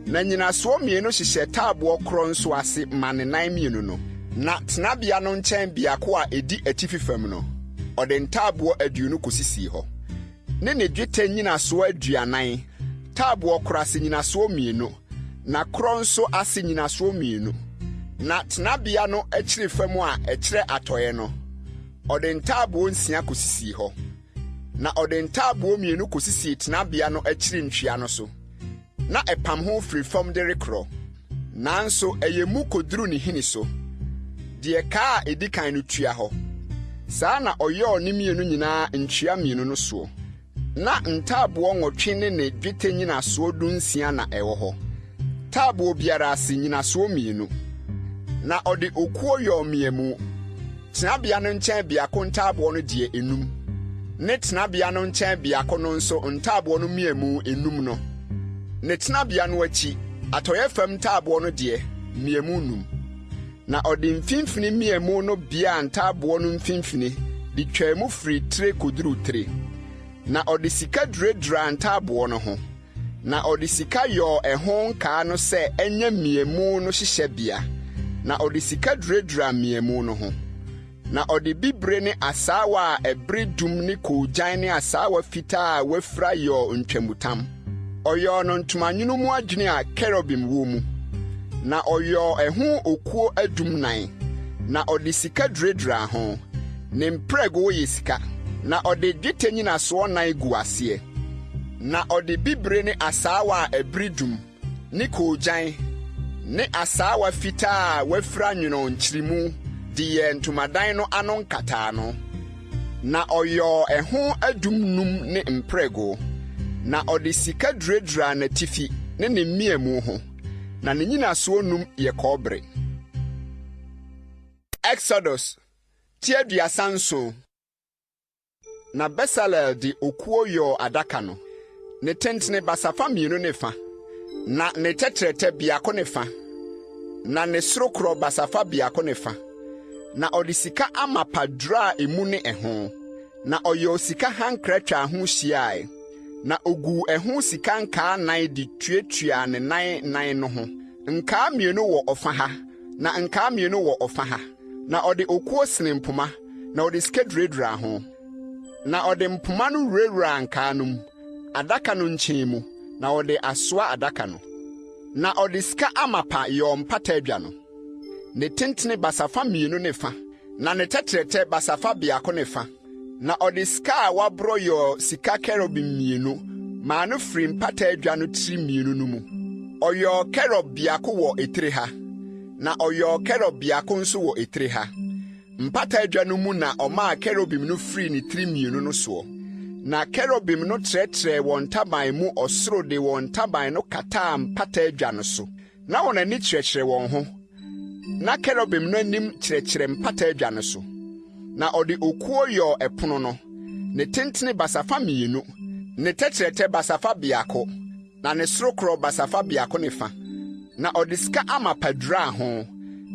na nnyinasoɔ mmienu hyehyɛ taaboɔ korɔ nso ase ma ne nan mmienu no. Na tenabea no nkyɛn biako a ɛdi atifi fam no, ɔde ntaaboɔ 20 kɔsisii hɔ, ne ne dwetɛ nnyinasoɔ 40, taaboɔ korɔ ase nnyinasoɔ mmienu, na korɔ nso ase nnyinasoɔ mmienu. Na tenabea no akyiri fam a ɛkyerɛ atɔeɛ no, ɔde ntaaboɔ nsia kɔsisii hɔ. Na ɔde ntaaboɔ mmienu kɔsisii tenabea no akyiri ntwea no so, na ɛpam ho firi fam de rekorɔ, nanso ɛyɛ mu kɔduru ne hini so, deɛ kaa a ɛdi kan no tua hɔ. Saa na ɔyɔɔ ne mmienu nyinaa ntwea mmienu no soɔ. Na ntaaboɔ nwɔtwe ne ne dwetɛ nnyinasoɔ 16 na ɛwɔ hɔ, taaboɔ biara ase nnyinasoɔ mmienu. Na ɔde okuo yɔɔ mmeamu, tenabea no nkyɛn biako ntaaboɔ no deɛ enum, ne tenabea no nkyɛn biako no nso ntaaboɔ no mmeamu enum no, ne tenabea no akyi, atɔeɛ fam ntaaboɔ no deɛ, mmeamu num. Na ɔde mfimfini mmeamu no beaa ntaaboɔ no mfimfini de twaa mu firi tire kɔduruu tire. Na ɔde sika duraduraa ntaaboɔ no ho, na ɔde sika yɔɔ ɛho nkaa no sɛ ɛnyɛ mmeamu no hyehyɛbea, na ɔde sika duraduraa mmeamu no ho. Na ɔde bibire ne asaawa a ɛbere dum ne koogyan ne asaawa fitaa a wɔafira yɔɔ ntwamutam. Ɔyɔɔ no ntomanwono mu adwini a kerubim wɔ mu. Na ɔyɔɔ ɛho okuo adum nan, na ɔde sika duraduraa ho. Ne mprɛgow yɛ sika. Na ɔde dwetɛ nnyinasoɔ nan guu aseɛ. Na ɔde bibire ne asaawa a ɛbere dum ne koogyan ne asaawa fitaa a wɔafira nwonoo nkyeremu de yɛɛ ntomadan no ano nkataano. Na ɔyɔɔ ɛho adum num ne mprɛgow, na ɔde sika duraduraa n'atifi ne ne mmeamu ho, na ne nnyinasoɔ num yɛ kɔbere. Exodus ti 37. Na Besaleel de okuo yɔɔ adaka no, ne tentene basafa mmienu ne fa, na ne tɛtrɛtɛ biako ne fa, na ne sorokorɔ basafa biako ne fa. Na ɔde sika amapa duraa emu ne ɛho, na ɔyɔɔ sika hankra twaa ho hyiae, na oguu ɛho sika nkaa nan de tuatuaa ne nan nan no ho, nkaa mmienu wɔ ɔfa ha, na nkaa mmienu wɔ ɔfa ha. Na ɔde okuo senee mpoma, na ɔde sika duraduraa ho. Na ɔde mpoma no wurawuraa nkaa no mu, adaka no nkyɛn mu, na ɔde asoa adaka no. Na ɔde sika amapa yɔɔ mpata adwa no. Ne tentene basafa mmienu ne fa, na ne tɛtrɛtɛ basafa biako ne fa. Na ɔde sika a wɔaborɔ yɔɔ sika kerubim mmienu maa no firii mpata adwa no tiri mmienu no mu. Ɔyɔɔ kerub biako wɔ etire ha, na ɔyɔɔ kerub biako nso wɔ etire ha. Mpata adwa no mu na ɔmaa kerubim no firii ne tiri mmienu no soɔ. Na kerubim no trɛtrɛɛ wɔn ntaban mu ɔsoro de wɔn ntaban no kataa mpata adwa no so. Na wɔn ani kyerɛkyerɛ wɔn ho, na kerubim no anim kyerɛkyerɛ mpata adwa no so. Na ɔde okuo yɔɔ ɛpono no, ne tentene basafa mmienu, ne tɛtrɛtɛ basafa biako, na ne sorokorɔ basafa biako ne fa. Na ɔde sika amapa duraa ho,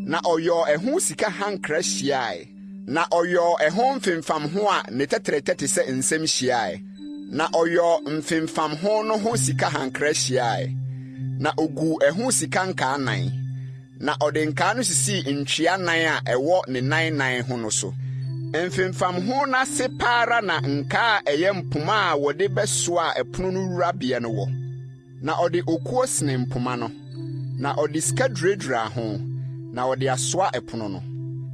na ɔyɔɔ ɛho sika hankra hyiae. Na ɔyɔɔ ɛho mfemfamho a ne tɛtrɛtɛ te sɛ nsam hyiae, na ɔyɔɔ mfemfamho no ho sika hankra hyiae, na oguu ɛho sika nkaa nan, na ɔde nkaa no sisii ntwea nan a ɛwɔ ne nan nan ho no so. Mfemfamho no ase pa ara na nkaa a ɛyɛ mpoma a wɔde bɛsoa ɛpono no wurabea no wɔ. Na ɔde okuo senee mpoma no, na ɔde sika duraduraa ho, na ɔde asoa ɛpono no.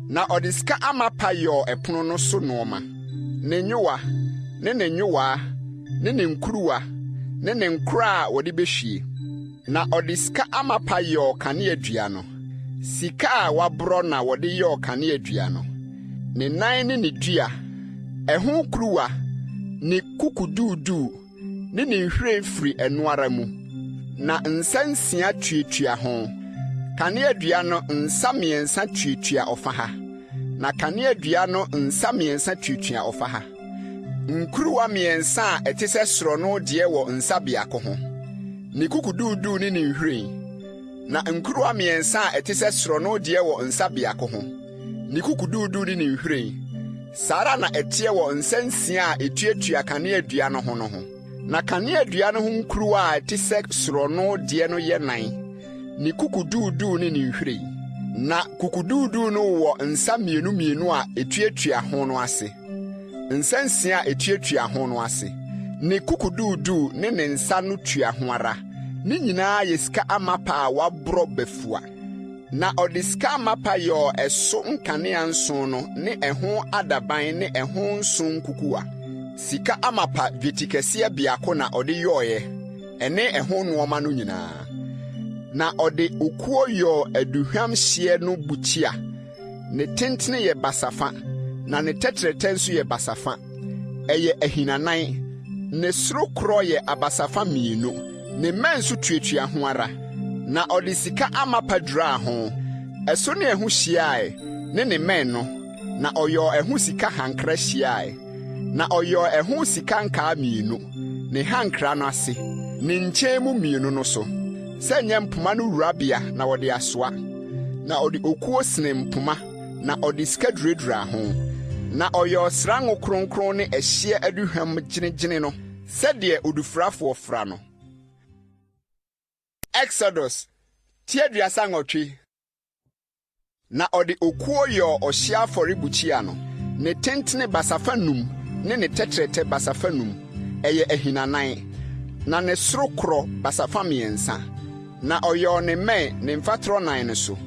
Na ɔde sika amapa yɔɔ ɛpono no so nnoɔma, ne nyowa, ne ne nyowaa, ne ne nkuruwa, ne ne nkoraa a wɔde bɛhwie. Na ɔde sika amapa yɔɔ kaneadua no, sika a wɔaborɔ na wɔde yɔɔ kaneadua no, ne nan ne ne dua, ɛho kuruwa, ne kukuduuduu, ne ne nhwiren firi ɛno ara mu, na nsa nsia tuatua ho. Kaneadua no nsa mmiɛnsa tuatua ɔfa ha, na kaneadua no nsa mmiɛnsa tuatua ɔfa ha. Nkuruwa mmiɛnsa a ɛte sɛ sorɔno deɛ wɔ nsa biako ho, ne kukuduuduu ne ne nhwiren, na nkuruwa mmiɛnsa a ɛte sɛ sorɔno deɛ wɔ nsa biako ho, ne kukuduuduu ne ne nhwiren. Saa ara na ɛteɛ wɔ nsa nsia a etuatua kaneadua no ho no ho. Na kaneadua no ho nkuruwa a ɛte sɛ sorɔno deɛ no yɛ nan, ne kukuduuduu ne ne nhwiren. Na kukuduuduu no wowɔ nsa mmienu mmienu a etuatua ho no ase, nsa nsia a etuatua ho no ase. Ne kukuduuduu ne ne nsa no tua ho ara, ne nyinaa yɛ sika amapa a wɔaborɔ bafua. Na ɔde sika amapa yɔɔ ɛso nkanea nson no ne ɛho adaban ne ɛho nso nkukuwa. Sika amapa dwetikɛseɛ biako na ɔde yɔeɛ, ɛne ɛho nnoɔma no nyinaa. Na ɔde okuo yɔɔ aduhwamhyeɛ no bukyia. Ne tentene yɛ basafa, na ne tɛtrɛtɛ nso yɛ basafa. Ɛyɛ ahinanan. Ne sorokorɔ yɛ abasafa mmienu, ne mmɛn nso tuatua ho ara. Na ɔde sika amapa duraa ho. Ɛso ne ɛho hyiae ne ne mmɛn no, na ɔyɔɔ ɛho sika hankra hyiae. Na ɔyɔɔ ɛho sika nkaa mmienu, ne hankra no ase, ne nkyɛn mu mmienu no so, sɛ ɛnyɛ mpoma no wurabea na wɔde asoa. Na ɔde okuo senee mpoma, na ɔde sika duraduraa ho. Na ɔyɔɔ srango kronkron ne ɛhyeɛ aduhwam gyenegyene no sɛdeɛ odufrafoɔ fra no. Exodus ti 38. Na ɔde okuo yɔɔ ɔhyeɛ afɔrebukyia no, ne tentene basafa num ne ne tɛtrɛtɛ basafa num, ɛyɛ ahinanan, na ne soro korɔ basafa mmiɛnsa. Na ɔyɔɔ ne mmɛn ne mfatorɔ nan no so,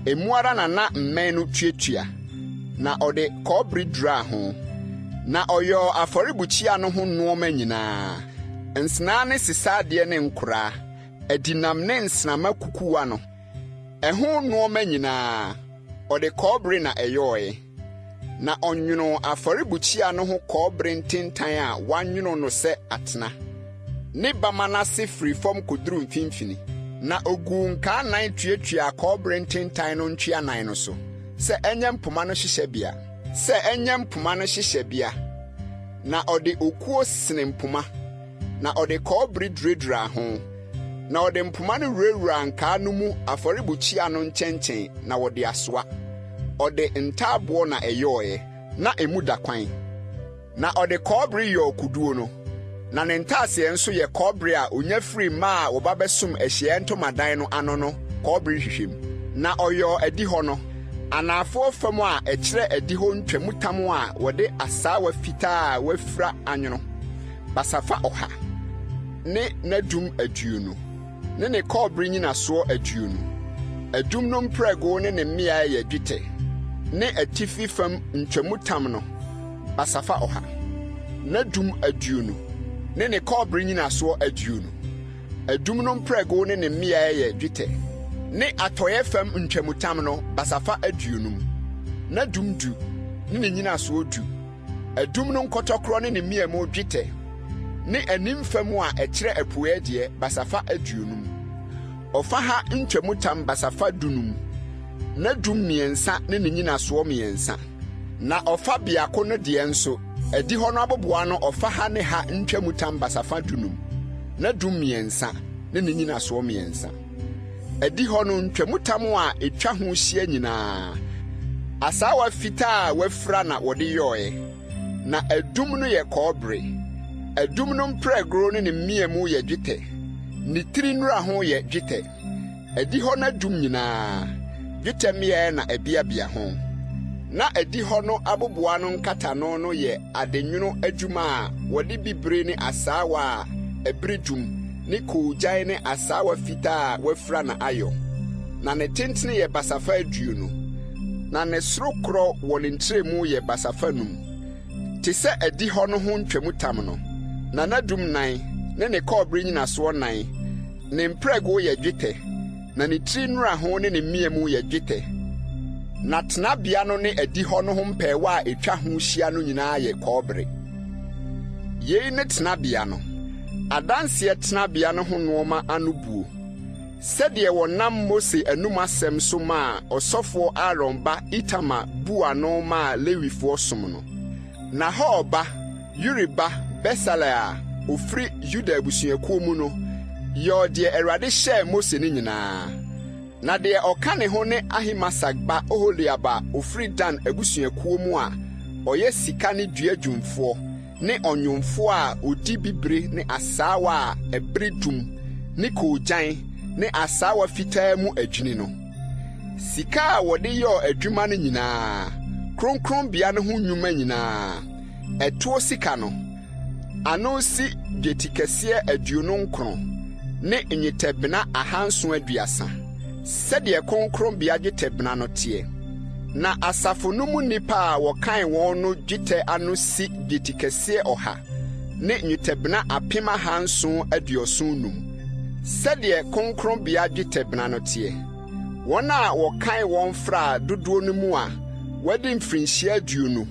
emu ara na na mmɛn no tuatua, na ɔde kɔbere duraa ho. Na ɔyɔɔ afɔrebukyia no ho nnoɔma nyinaa, nsenaa ne sesa adeɛ ne nkoraa, adinam ne nsramma kukuwa no. Ɛho nnoɔma nyinaa, ɔde kɔbere na ɛyɔeɛ. Na ɔnwonoo afɔrebukyia no ho kɔbere ntentan a wɔanwono no sɛ atena, ne bamma no ase firi fam kɔduru mfimfini. Na ɔguu nkaa nnan tuatuaa kɔbere ntentan no ntwea nan no so, sɛ ɛnyɛ mpoma no hyehyɛbea, sɛ ɛnyɛ mpoma no hyehyɛbea. Na ɔde okuo sene mpoma, na ɔde kɔbere duraduraa ho. Na ɔde mpoma no wurawuraa nkaa no mu afɔrebukyia no nkyɛnkyɛn na wɔde asoa. Ɔde ntaaboɔ na ɛyɔeɛ, na emu da kwan. Na ɔde kɔbere yɔɔ kuduo no, na ne ntaaseɛ nso yɛ kɔbere a ɔnya firii mmaa a wɔba bɛsom ahyiaeɛ ntomadan no ano no kɔbere nhwehwɛmu. Na ɔyɔɔ adihɔ no, anaafoɔ fam a ɛkyerɛ adihɔ ntwamutam a wɔde asaawa fitaa a wɔafira anwono, basafa ɔha, ne n'adum 20, ne ne kɔbere nnyinasoɔ 20. Adum no mprɛgow ne ne mmeae yɛ dwetɛ, ne atifi fam ntwamutam no, basafa ɔha, n'adum 20, ne ne kɔbere nnyinasoɔ 20. Adum no mprɛgow ne ne mmeae yɛ dwetɛ, ne atɔeɛ fam ntwamutam no, basafa 50, n'adum 10, ne ne nnyinasoɔ 10. Adum no nkɔtɔkorɔ ne ne mmeamu dwetɛ, ne anim fam a ɛkyerɛ apueɛ deɛ, basafa 50. Ɔfa ha ntwamutam basafa 15, n'adum mmiɛnsa ne ne nnyinasoɔ mmiɛnsa. Na ɔfa biako no deɛ nso, adihɔ no aboboano ɔfa ha ne ha ntwamutam basafa 15, n'adum mmiɛnsa ne ne nnyinasoɔ mmiɛnsa. Adihɔ no ntwamutam a etwa ho hyia nyinaa, asaawa fitaa a wɔafira na wɔde yɔe, na adum no yɛ kɔbere. Adum no mprɛgoro ne ne mmeamu yɛ dwetɛ, ne tiri nnuraho yɛ dwetɛ. Adihɔ no adum nyinaa, dwetɛ mmeae na ɛbeabea ho. Na adihɔ no aboboano nkatano no yɛ adenwono adwuma a wɔde bibire ne asaawa a ɛbere dum ne koogyan ne asaawa fitaa a wɔafira na ayɔ. Na ne tentene yɛ basafa 20, na ne sorokorɔ wɔ ne ntrɛmu yɛ basafa 5, te sɛ adihɔ no ho ntwamutam no, na n'adum nan ne ne kɔbere nnyinasoɔ nan, ne mprɛgow yɛ dwetɛ, na ne tiri nnuraho ne ne mmeamu yɛ dwetɛ. Na tenabea no ne adihɔ no ho mpɛɛwa a etwa ho hyia no nyinaa yɛ kɔbere. Yei ne tenabea no, adanseɛ tenabea no ho nnoɔma ano buo, sɛdeɛ wɔnam Mose anom asɛm so maa ɔsɔfoɔ Aaron ba Itamar buu ano maa Lewifoɔ som no. Na Hur ba, Uri ba Besaleel a ɔfiri Yuda abusuakuo mu no yɔɔ deɛ Awurade hyɛɛ Mose no nyinaa. Na deɛ ɔka ne ho ne Ahimasak ba Oholiab a ɔfiri Dan abusuakuo mu a ɔyɛ sika ne dua dwumfoɔ ne ɔnwomfoɔ a ɔdi bibire ne asaawa a ɛbere dum ne koogyan ne asaawa fitaa mu adwini no. Sika a wɔde yɔɔ adwuma no nyinaa, kronkronbea no ho nnwuma nyinaa, ɛtoɔ sika no, ano si dwetikɛseɛ 29 ne nnwetɛbena 730, sɛdeɛ kronkronbea dwetɛbena no teɛ. Na asafo no mu nnipa a wɔkan wɔn no dwetɛ ano si dwetikɛseɛ 100 ne nnwetɛbena 775, sɛdeɛ kronkronbea dwetɛbena no teɛ. Wɔn a wɔkan wɔn fraa dodoɔ no mu a wɔadi mfirinhyia 20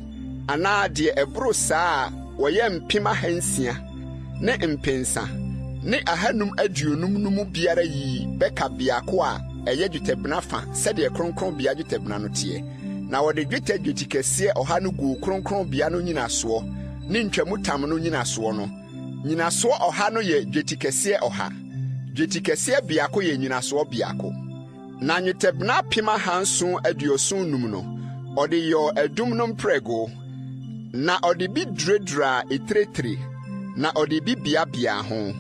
anaa deɛ ɛboro saa a wɔyɛ 6,550 no mu biara yii bɛka biako a ɛyɛ dwetɛbena fa sɛdeɛ kronkronbea dwetɛbena no teɛ. Na wɔde dwetɛ dwetikɛseɛ ɔha no guu kronkronbea no nnyinasoɔ ne ntwamutam no nnyinasoɔ no. Nnyinasoɔ ɔha no yɛ dwetikɛseɛ ɔha. Dwetikɛseɛ biako yɛ nnyinasoɔ biako. Na nnwetɛbena 7705 no, ɔde yɔɔ adum no mprɛgow, na ɔde bi duraduraa etire tire, na ɔde bi beabeaa ho.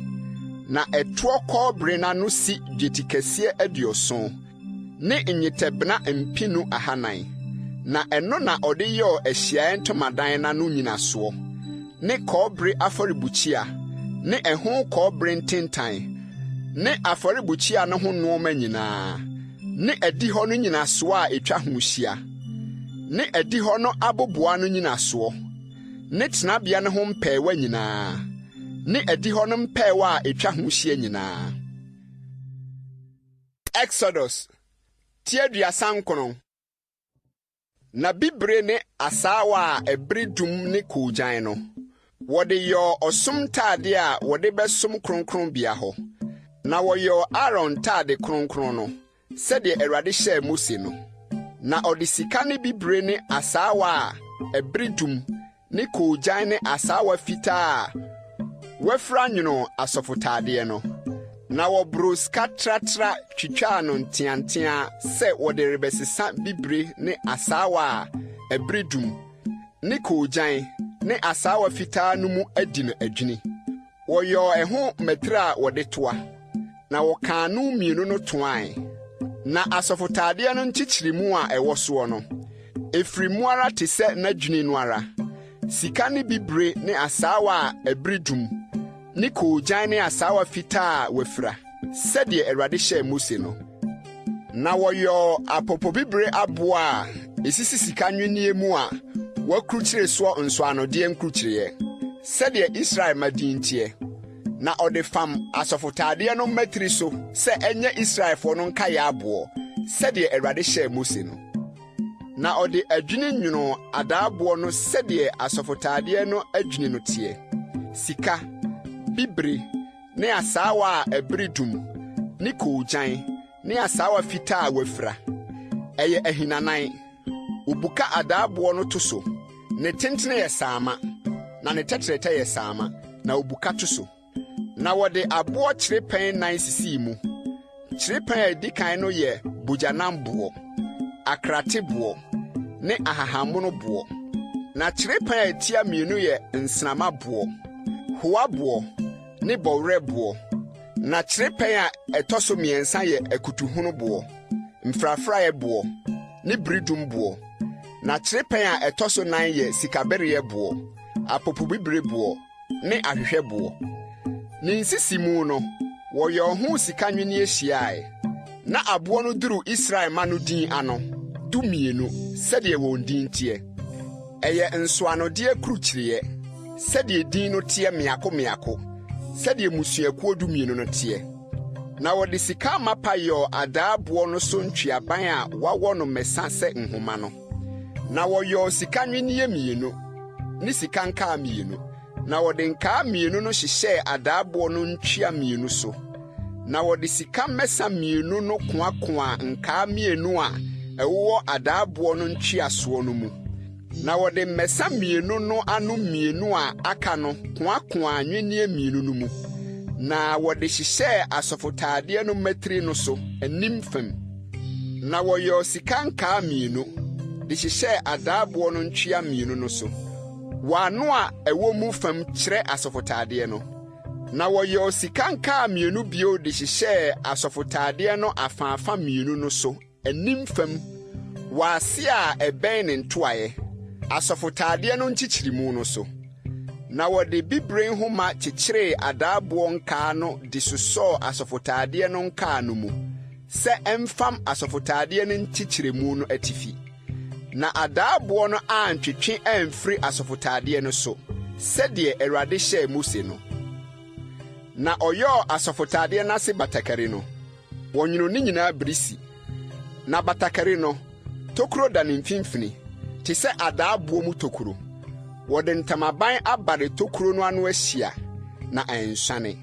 Na ɛtoɔ kɔbere no ano si dwetikɛseɛ 70 ne nnwetɛbena 2400, na ɛno na ɔde yɔɔ ahyiaeɛ ntomadan no ano nnyinasoɔ, ne kɔbere afɔrebukyia, ne ɛho kɔbere ntentan, ne afɔrebukyia no ho nnoɔma nyinaa, ne adihɔ no nnyinasoɔ a ɛtwa ho hyia, ne adihɔ no aboboano nnyinasoɔ, ne tenabea no ho mpɛɛwa nyinaa, ne adihɔ no mpɛɛwa a ɛtwa ho hyia nyinaa. Exodus ti 39. Na bibire ne asaawa a ɛbere dum ne koogyan no, wɔde yɔɔ ɔsom ntade a wɔde bɛsom kronkronbea hɔ. Na wɔyɔɔ Aaron ntade kronkron no, sɛdeɛ Awurade hyɛɛ Mose no. Na ɔde sika ne bibire ne asaawa a ɛbere dum ne koogyan ne asaawa fitaa a wɔafira nwonoo asɔfotadeɛ no, na wɔboroo sika tratra twitwaa no nteanteaa sɛ wɔde rebɛsesa bibire ne asaawa a ɛbere dum ne koogyan ne asaawa fitaa no mu adi no adwini. Wɔyɔɔ ɛho mmatiri a wɔde toa, na wɔkaa no mmienu no toae. Na asɔfotadeɛ no nkyekyeremu a ɛwɔ soɔ no, ɛfiri mu ara te sɛ n'adwini no ara, sika ne bibire ne asaawa a ɛbere dum, ne koogyan ne asaawa fitaa a wɔafira, sɛdeɛ Awurade hyɛɛ Mose no. Na wɔyɔɔ apopobibire aboɔ a esisi sika nnwinneɛ mu a wɔakurukyire soɔ nsɔanodeɛ nkurukyireeɛ, sɛdeɛ Israel mma din teɛ. Na ɔde fam asɔfotadeɛ no mmatiri so sɛ ɛnyɛ Israelfoɔ no nkaeɛ aboɔ, sɛdeɛ Awurade hyɛɛ Mose no. Na ɔde adwini nwonoo adaaboɔ no sɛdeɛ asɔfotadeɛ no adwini no teɛ, sika, bibire, ne asaawa a ɛbere dum, ne koogyan, ne asaawa fitaa a wɔafira. Ɛyɛ ahinanan. Wobuka adaaboɔ no to so. Ne tentene yɛ saama, na ne tɛtrɛtɛ yɛ saama, na wobuka to so. Na wɔde aboɔ kyerɛpɛn nan sisii mu. Kyerɛpɛn a edi kan no yɛ bogyanamboɔ, akrateboɔ, ne ahahammonoboɔ. Na kyerɛpɛn a etia mmienu yɛ nsrammaboɔ, hoaboɔ, ne bɔwerɛboɔ. Na kyerɛpɛn a ɛtɔ so mmiɛnsa yɛ akutuhonoboɔ, mfrafraeɛboɔ, ne beredumboɔ. Na kyerɛpɛn a ɛtɔ so nan yɛ sikabereɛboɔ, apopobibireboɔ, ne ahwehwɛboɔ. Ne nsisimu no, wɔyɔɔ ho sika nnwinneɛ hyiae. Na aboɔ no duru Israel mma no din ano, 12, sɛdeɛ wɔn din teɛ. Ɛyɛ nsɔanodeɛ kurukyireeɛ, sɛdeɛ din no teɛ mmeako mmeako, sɛdeɛ mmusuakuo 12 no teɛ. Na wɔde sika amapa yɔɔ adaaboɔ no so ntweaban a wɔawɔ no mmɛsa sɛ nhoma no. Na wɔyɔɔ sika nnwinneɛ mmienu ne sika nkaa mmienu, na wɔde nkaa mmienu no hyehyɛɛ adaaboɔ no ntwea mmienu so. Na wɔde sika mmɛsa mmienu no koakoaa nkaa mmienu a ɛwowɔ adaaboɔ no ntweasoɔ no mu. Na wɔde mmɛsa mmienu no ano mmienu a aka no koakoaa nnwinneɛ mmienu no mu, na wɔde hyehyɛɛ asɔfotaadeɛ no mmatiri no so, anim fam. Na wɔyɔɔ sika nkaa mmienu de hyehyɛɛ adaaboɔ no ntwea mmienu no so, wɔ ano a ɛwɔ mu fam kyerɛ asɔfotaadeɛ no. Na wɔyɔɔ sika nkaa mmienu bio de hyehyɛɛ asɔfotaadeɛ no afaafa mmienu no so anim fam wɔ ase a ɛbɛn ne ntoaeɛ, asɔfotaadeɛ no nkyekyeremu no so. Na wɔde bibire nhoma kyekyeree adaaboɔ nkaa no de sosɔɔ asɔfotaadeɛ no nkaa no mu sɛ ɛmfam asɔfotaadeɛ no nkyekyeremu no atifi. Na adaaboɔ no antwetwe amfiri asɔfotaadeɛ no so, sɛdeɛ Awurade hyɛɛ Mose no. Na ɔyɔɔ asɔfotaadeɛ no ase batakari no, wɔnwonoo ne nyinaa birisi. Na batakari no, tokuro da ne mfimfini, te sɛ adaaboɔ mu tokuro. Wɔde ntamaban abare tokuro no ano ahyia, na ansuane.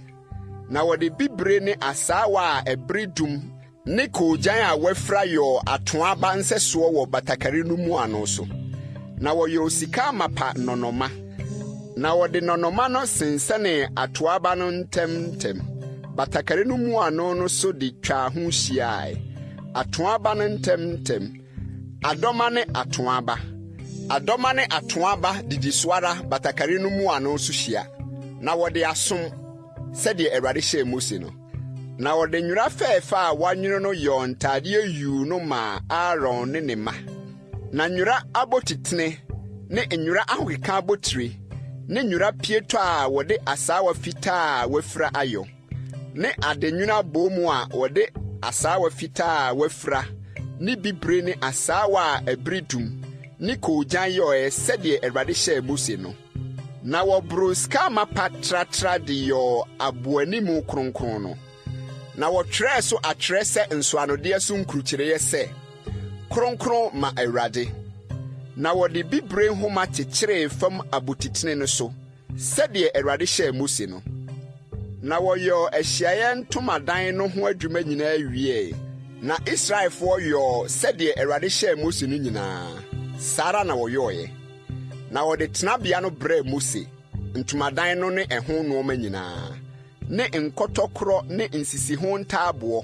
Na wɔde bibire ne asaawa a ɛbere dum Ne koogyan a wɔafira yɔɔ atoaa aba nsɛsoɔ wɔ batakari no mmuano so. Na wɔyɔɔ sika amapa nnɔnnɔmma, na wɔde nnɔnnɔmma no sensɛnee atoaa aba no ntam ntam, batakari no mmuano no so de twaa ho hyiae, atoaa aba no ntam ntam, adɔmma ne atoaa aba, adɔmma ne atoaa aba didi so ara batakari no mmuano so hyia, na wɔde asom, sɛdeɛ Awurade hyɛɛ Mose no. Na wɔde nwera fɛɛfɛ a wɔanwono no yɔɔ ntadeɛ yuu no maa Aaron ne ne mma. Na nwera abotitene ne nwera ahokeka abotire ne nwera pieto a wɔde asaawa fitaa a wɔafira ayɔ, ne adenwono aboomu a wɔde asaawa fitaa a wɔafira ne bibire ne asaawa a ɛbere dum ne koogyan yɔeɛ sɛdeɛ Awurade hyɛɛ Mose no. Na wɔboroo sika amapa tratra de yɔɔ aboanimu kronkron no, na wɔtwerɛɛ so atwerɛ sɛ nsɔanodeɛ so nkurukyireeɛ sɛ, Kronkron ma Awurade. Na wɔde bibire nhoma kyekyeree fam abotitene no so, sɛdeɛ Awurade hyɛɛ Mose no. Na wɔyɔɔ ahyiaeɛ ntomadan no ho adwuma nyinaa wieeɛ, na Israelfoɔ yɔɔ sɛdeɛ Awurade hyɛɛ Mose no nyinaa, saa ara na wɔyɔeɛ. Na wɔde tenabea no brɛɛ Mose, ntomadan no ne ɛho nnoɔma nyinaa, ne nkɔtɔkorɔ ne nsisiho ntaaboɔ,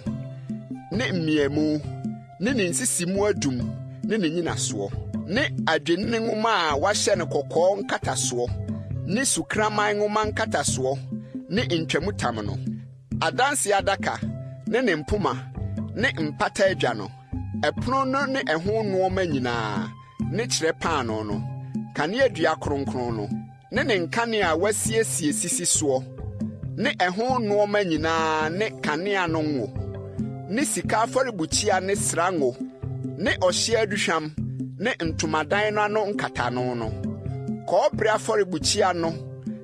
ne mmeamu, ne ne nsisimu adum ne ne nnyinasoɔ, ne adwennini nwoma a wɔahyɛ no kɔkɔɔ nkatasoɔ, ne sukraman nwoma nkatasoɔ, ne ntwamutam no, Adanseɛ adaka ne ne mpoma ne mpata adwa no, ɛpono no ne ɛho nnoɔma nyinaa, ne kyerɛ paanoo no, kaneadua kronkron no, ne ne nkanea a wɔasiesie sisi soɔ, ne ɛho nnoɔma nyinaa ne kanea no ngo, ne sika afɔrebukyia ne sra ngo, ne ɔhyeɛ aduhwam ne ntomadan no ano nkatano no, kɔbere afɔrebukyia no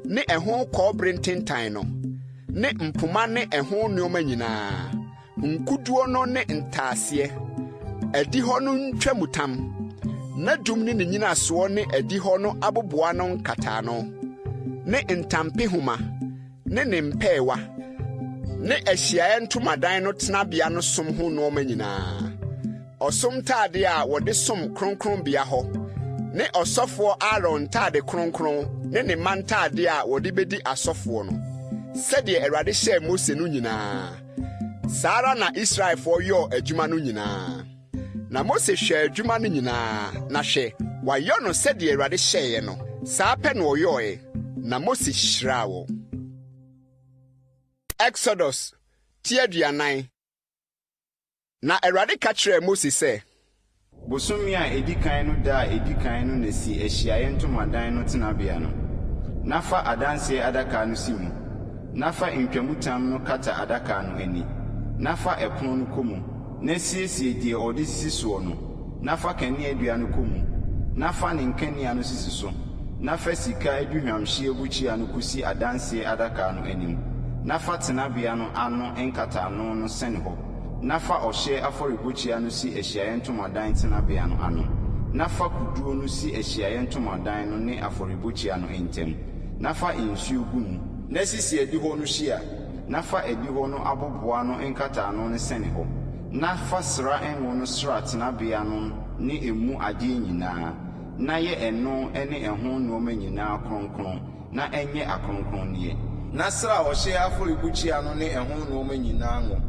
ne ɛho kɔbere ntentan no, ne mpoma ne ɛho nnoɔma nyinaa, nkuduo no ne ntaaseɛ, adihɔ no ntwamutam, n'adum ne ne nnyinasoɔ ne adihɔ no aboboano nkataano, ne ntampehoma ne ne mpɛɛwa, ne ahyiaeɛ ntomadan no tenabea no som ho nnoɔma nyinaa, ɔsom ntadeɛ a wɔde som kronkronbea hɔ, ne ɔsɔfoɔ Aaron ntade kronkron ne ne mma ntadeɛ a wɔde bɛdi asɔfoɔ no, sɛdeɛ Awurade hyɛɛ Mose no nyinaa. Saa ara na Israelfoɔ yɔɔ adwuma no nyinaa. Na Mose hwɛɛ adwuma no nyinaa, na hwɛ, wɔayɔ no sɛdeɛ Awurade hyɛeɛ no, saa pɛ na wɔyɔeɛ, na Mose hyiraa wɔn. Exodus ti 40. Na Awurade ka kyerɛɛ Mose sɛ. Bosome a ɛdi kan no da a ɛdi kan no na si Ahyiaeɛ Ntomadan no tenabea no, na fa Adanseɛ Adaka no si mu, na fa ntwamutam no kata adaka no ani, na fa ɛpono no kɔ mu, na siesie deɛ wɔde sisi soɔ no, na fa kaneadua no kɔ mu, na fa ne nkanea no sisi so, na fa sika aduhwamhyeɛ bukyia no kɔsi Adanseɛ adaka no anim, na fa tenabea no ano nkataano no sɛne hɔ, na fa ɔhyeɛ afɔrebukyia no si Ahyiaeɛ Ntomadan tenabea no ano, na fa kuduo no si Ahyiaeɛ Ntomadan no ne afɔrebukyia no ntam, na fa nsuo gu mu. Na sisi adihɔ no hyia, na fa adihɔ no aboboano nkataano no sɛne hɔ, na fa sra ngo no sra tenabea no ne emu adeɛ nyinaa, na yɛ ɛno ne ɛho nnoɔma nyinaa kronkron, na ɛnyɛ akronkronneɛ. Na sra ɔhyeɛ afɔrebukyia no ne ɛho nnoɔma nyinaa ngo.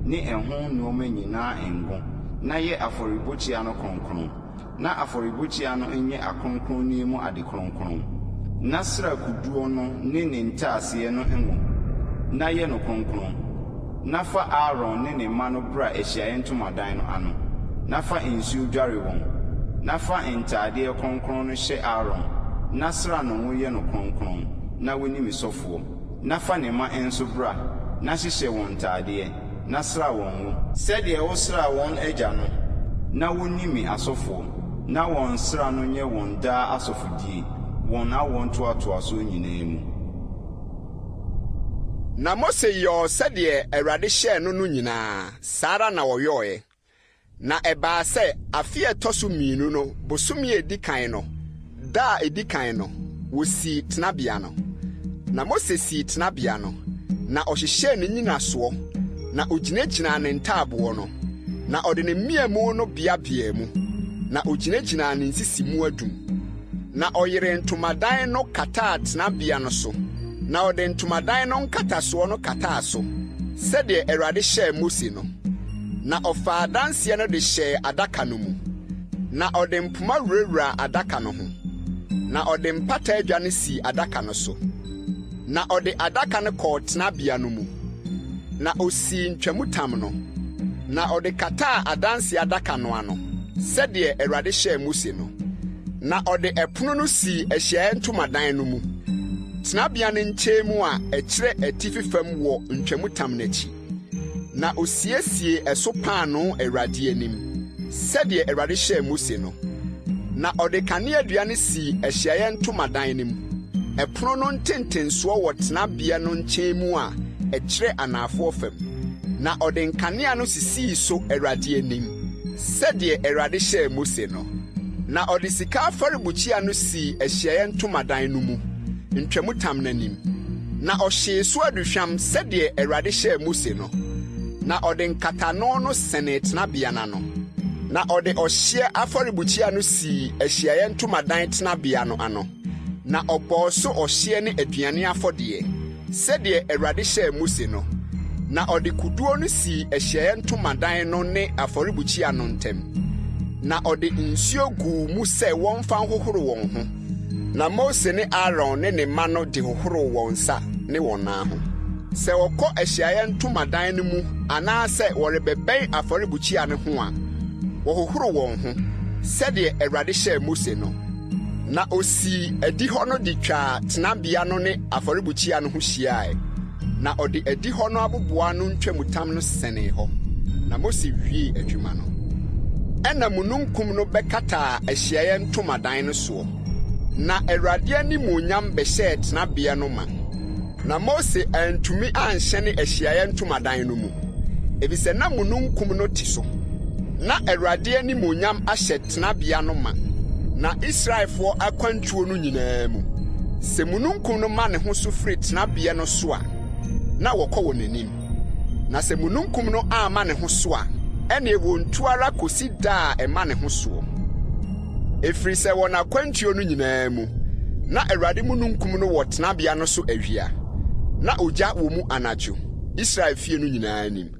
Ne ɛho nnoɔma nyinaa ngo, na yɛ afɔrebukyia no kronkron. Na afɔrebukyia no nyɛ akronkronneɛ mu ade kronkron. Na sra kuduo no ne ne ntaaseɛ no ngo, na yɛ no kronkron. Na fa Aaron ne ne mma no bra ahyiaeɛ ntomadan no ano, na fa nsuo dware wɔn. Na fa ntadeɛ kronkron no hyɛ Aaron, na sra no ngo yɛ no kronkron, na wɔnni me sɔfoɔ. Na fa ne mma nso bra, na hyehyɛ wɔn ntadeɛ, na sra wɔn ngo. Sɛdeɛ wosraa wɔn agya no, na wɔnni me asɔfoɔ, na wɔn sra no nyɛ wɔn daa asɔfodie, wɔn awoɔ ntoatoasoɔ nyinaa mu. Na Mose yɔɔ sɛdeɛ Awurade hyɛɛ no no nyinaa, saa ara na ɔyɔeɛ. Na ɛbaa sɛ afe a ɛtɔ so mmienu no bosome a ɛdi kan no da a ɛdi kan no, wɔsii tenabea no. Na Mose sii tenabea no, na ɔhyehyɛɛ ne nnyinasoɔ, na ɔgyinagyinaa ne ntaaboɔ no. Na ɔde ne mmeamu no beabeaa mu, na ogyinagyinaa ne nsisimu adum. Na ɔyeree ntomadan no kataa tenabea no so, na ɔde ntomadan no nkatasoɔ no kataa so, sɛdeɛ Awurade hyɛɛ Mose no. Na ɔfaa Adanseɛ no de hyɛɛ adaka no mu, na ɔde mpoma wurawuraa adaka no ho, na ɔde mpata adwa no sii adaka no so. Na ɔde adaka no kɔɔ tenabea no mu, na osii ntwamutam no, na ɔde kataa Adanse adaka no ano, sɛdeɛ Awurade hyɛɛ Mose no. Na ɔde ɛpono no sii ahyiaeɛ ntomadan no mu, tenabea no nkyɛn mu a ɛkyerɛ atifi fam wɔ ntwamutam no akyi. Na osiesiee ɛso paanoo Awurade anim, sɛdeɛ Awurade hyɛɛ Mose no. Na ɔde kaneadua no sii ahyiaeɛ ntomadan no mu, ɛpono no ntentensoɔ wɔ tenabea no nkyɛn mu a ɛkyerɛ anafoɔ fam. Na ɔde nkanea no sisii so Awurade anim, sɛdeɛ Awurade hyɛɛ Mose no. Na ɔde sika afɔrebukyia no sii ahyiaeɛ ntomadan no mu, ntwamutam no anim. Na ɔhyee so aduhwam sɛdeɛ Awurade hyɛɛ Mose no. Na ɔde nkatano no sɛnee tenabea no ano. Na ɔde ɔhyeɛ afɔrebukyia no sii ahyiaeɛ ntomadan tenabea no ano, na ɔbɔɔ so ɔhyeɛ ne aduane afɔdeɛ, sɛdeɛ Awurade hyɛɛ Mose no. Na ɔde kuduo no sii ahyiaeɛ ntomadan no ne afɔrebukyia no ntam, na ɔde nsuo guu mu sɛ wɔmfa nhohoro wɔn ho. Na Mose ne Aaron ne ne mma no de hohoroo wɔn nsa ne wɔn nan ho. Sɛ wɔkɔ ahyiaeɛ ntomadan no mu anaasɛ wɔrebɛbɛn afɔrebukyia no ho a, wɔhohoro wɔn ho, sɛdeɛ Awurade hyɛɛ Mose no. Na ɔsii adihɔ no de twaa tenabea no ne afɔrebukyia no ho hyiae, na ɔde adihɔ no aboboano ntwamutam no sɛnee hɔ. Na Mose wiee adwuma no. Ɛnna mununkum no bɛkataa ahyiaeɛ ntomadan no soɔ, na Awurade animuonyam bɛhyɛɛ tenabea no ma. Na Mose antumi anhyɛne ahyiaeɛ ntomadan no mu, efisɛ na mununkum no te so, na Awurade animuonyam ahyɛ tenabea no ma. Na Israelfoɔ akwantuo no nyinaa mu, sɛ mununkum no ma ne ho so firi tenabea no so a, na wɔkɔ wɔn anim. Na sɛ mununkum no amma ne ho so a, ɛnneɛ wɔntu ara kɔsi da a ɛma ne ho soɔ. Ɛfiri sɛ wɔn akwantuo no nyinaa mu, na Awurade mununkum no wɔ tenabea no so awia, na ogya wɔ mu anadwo, Israel fie no nyinaa anim.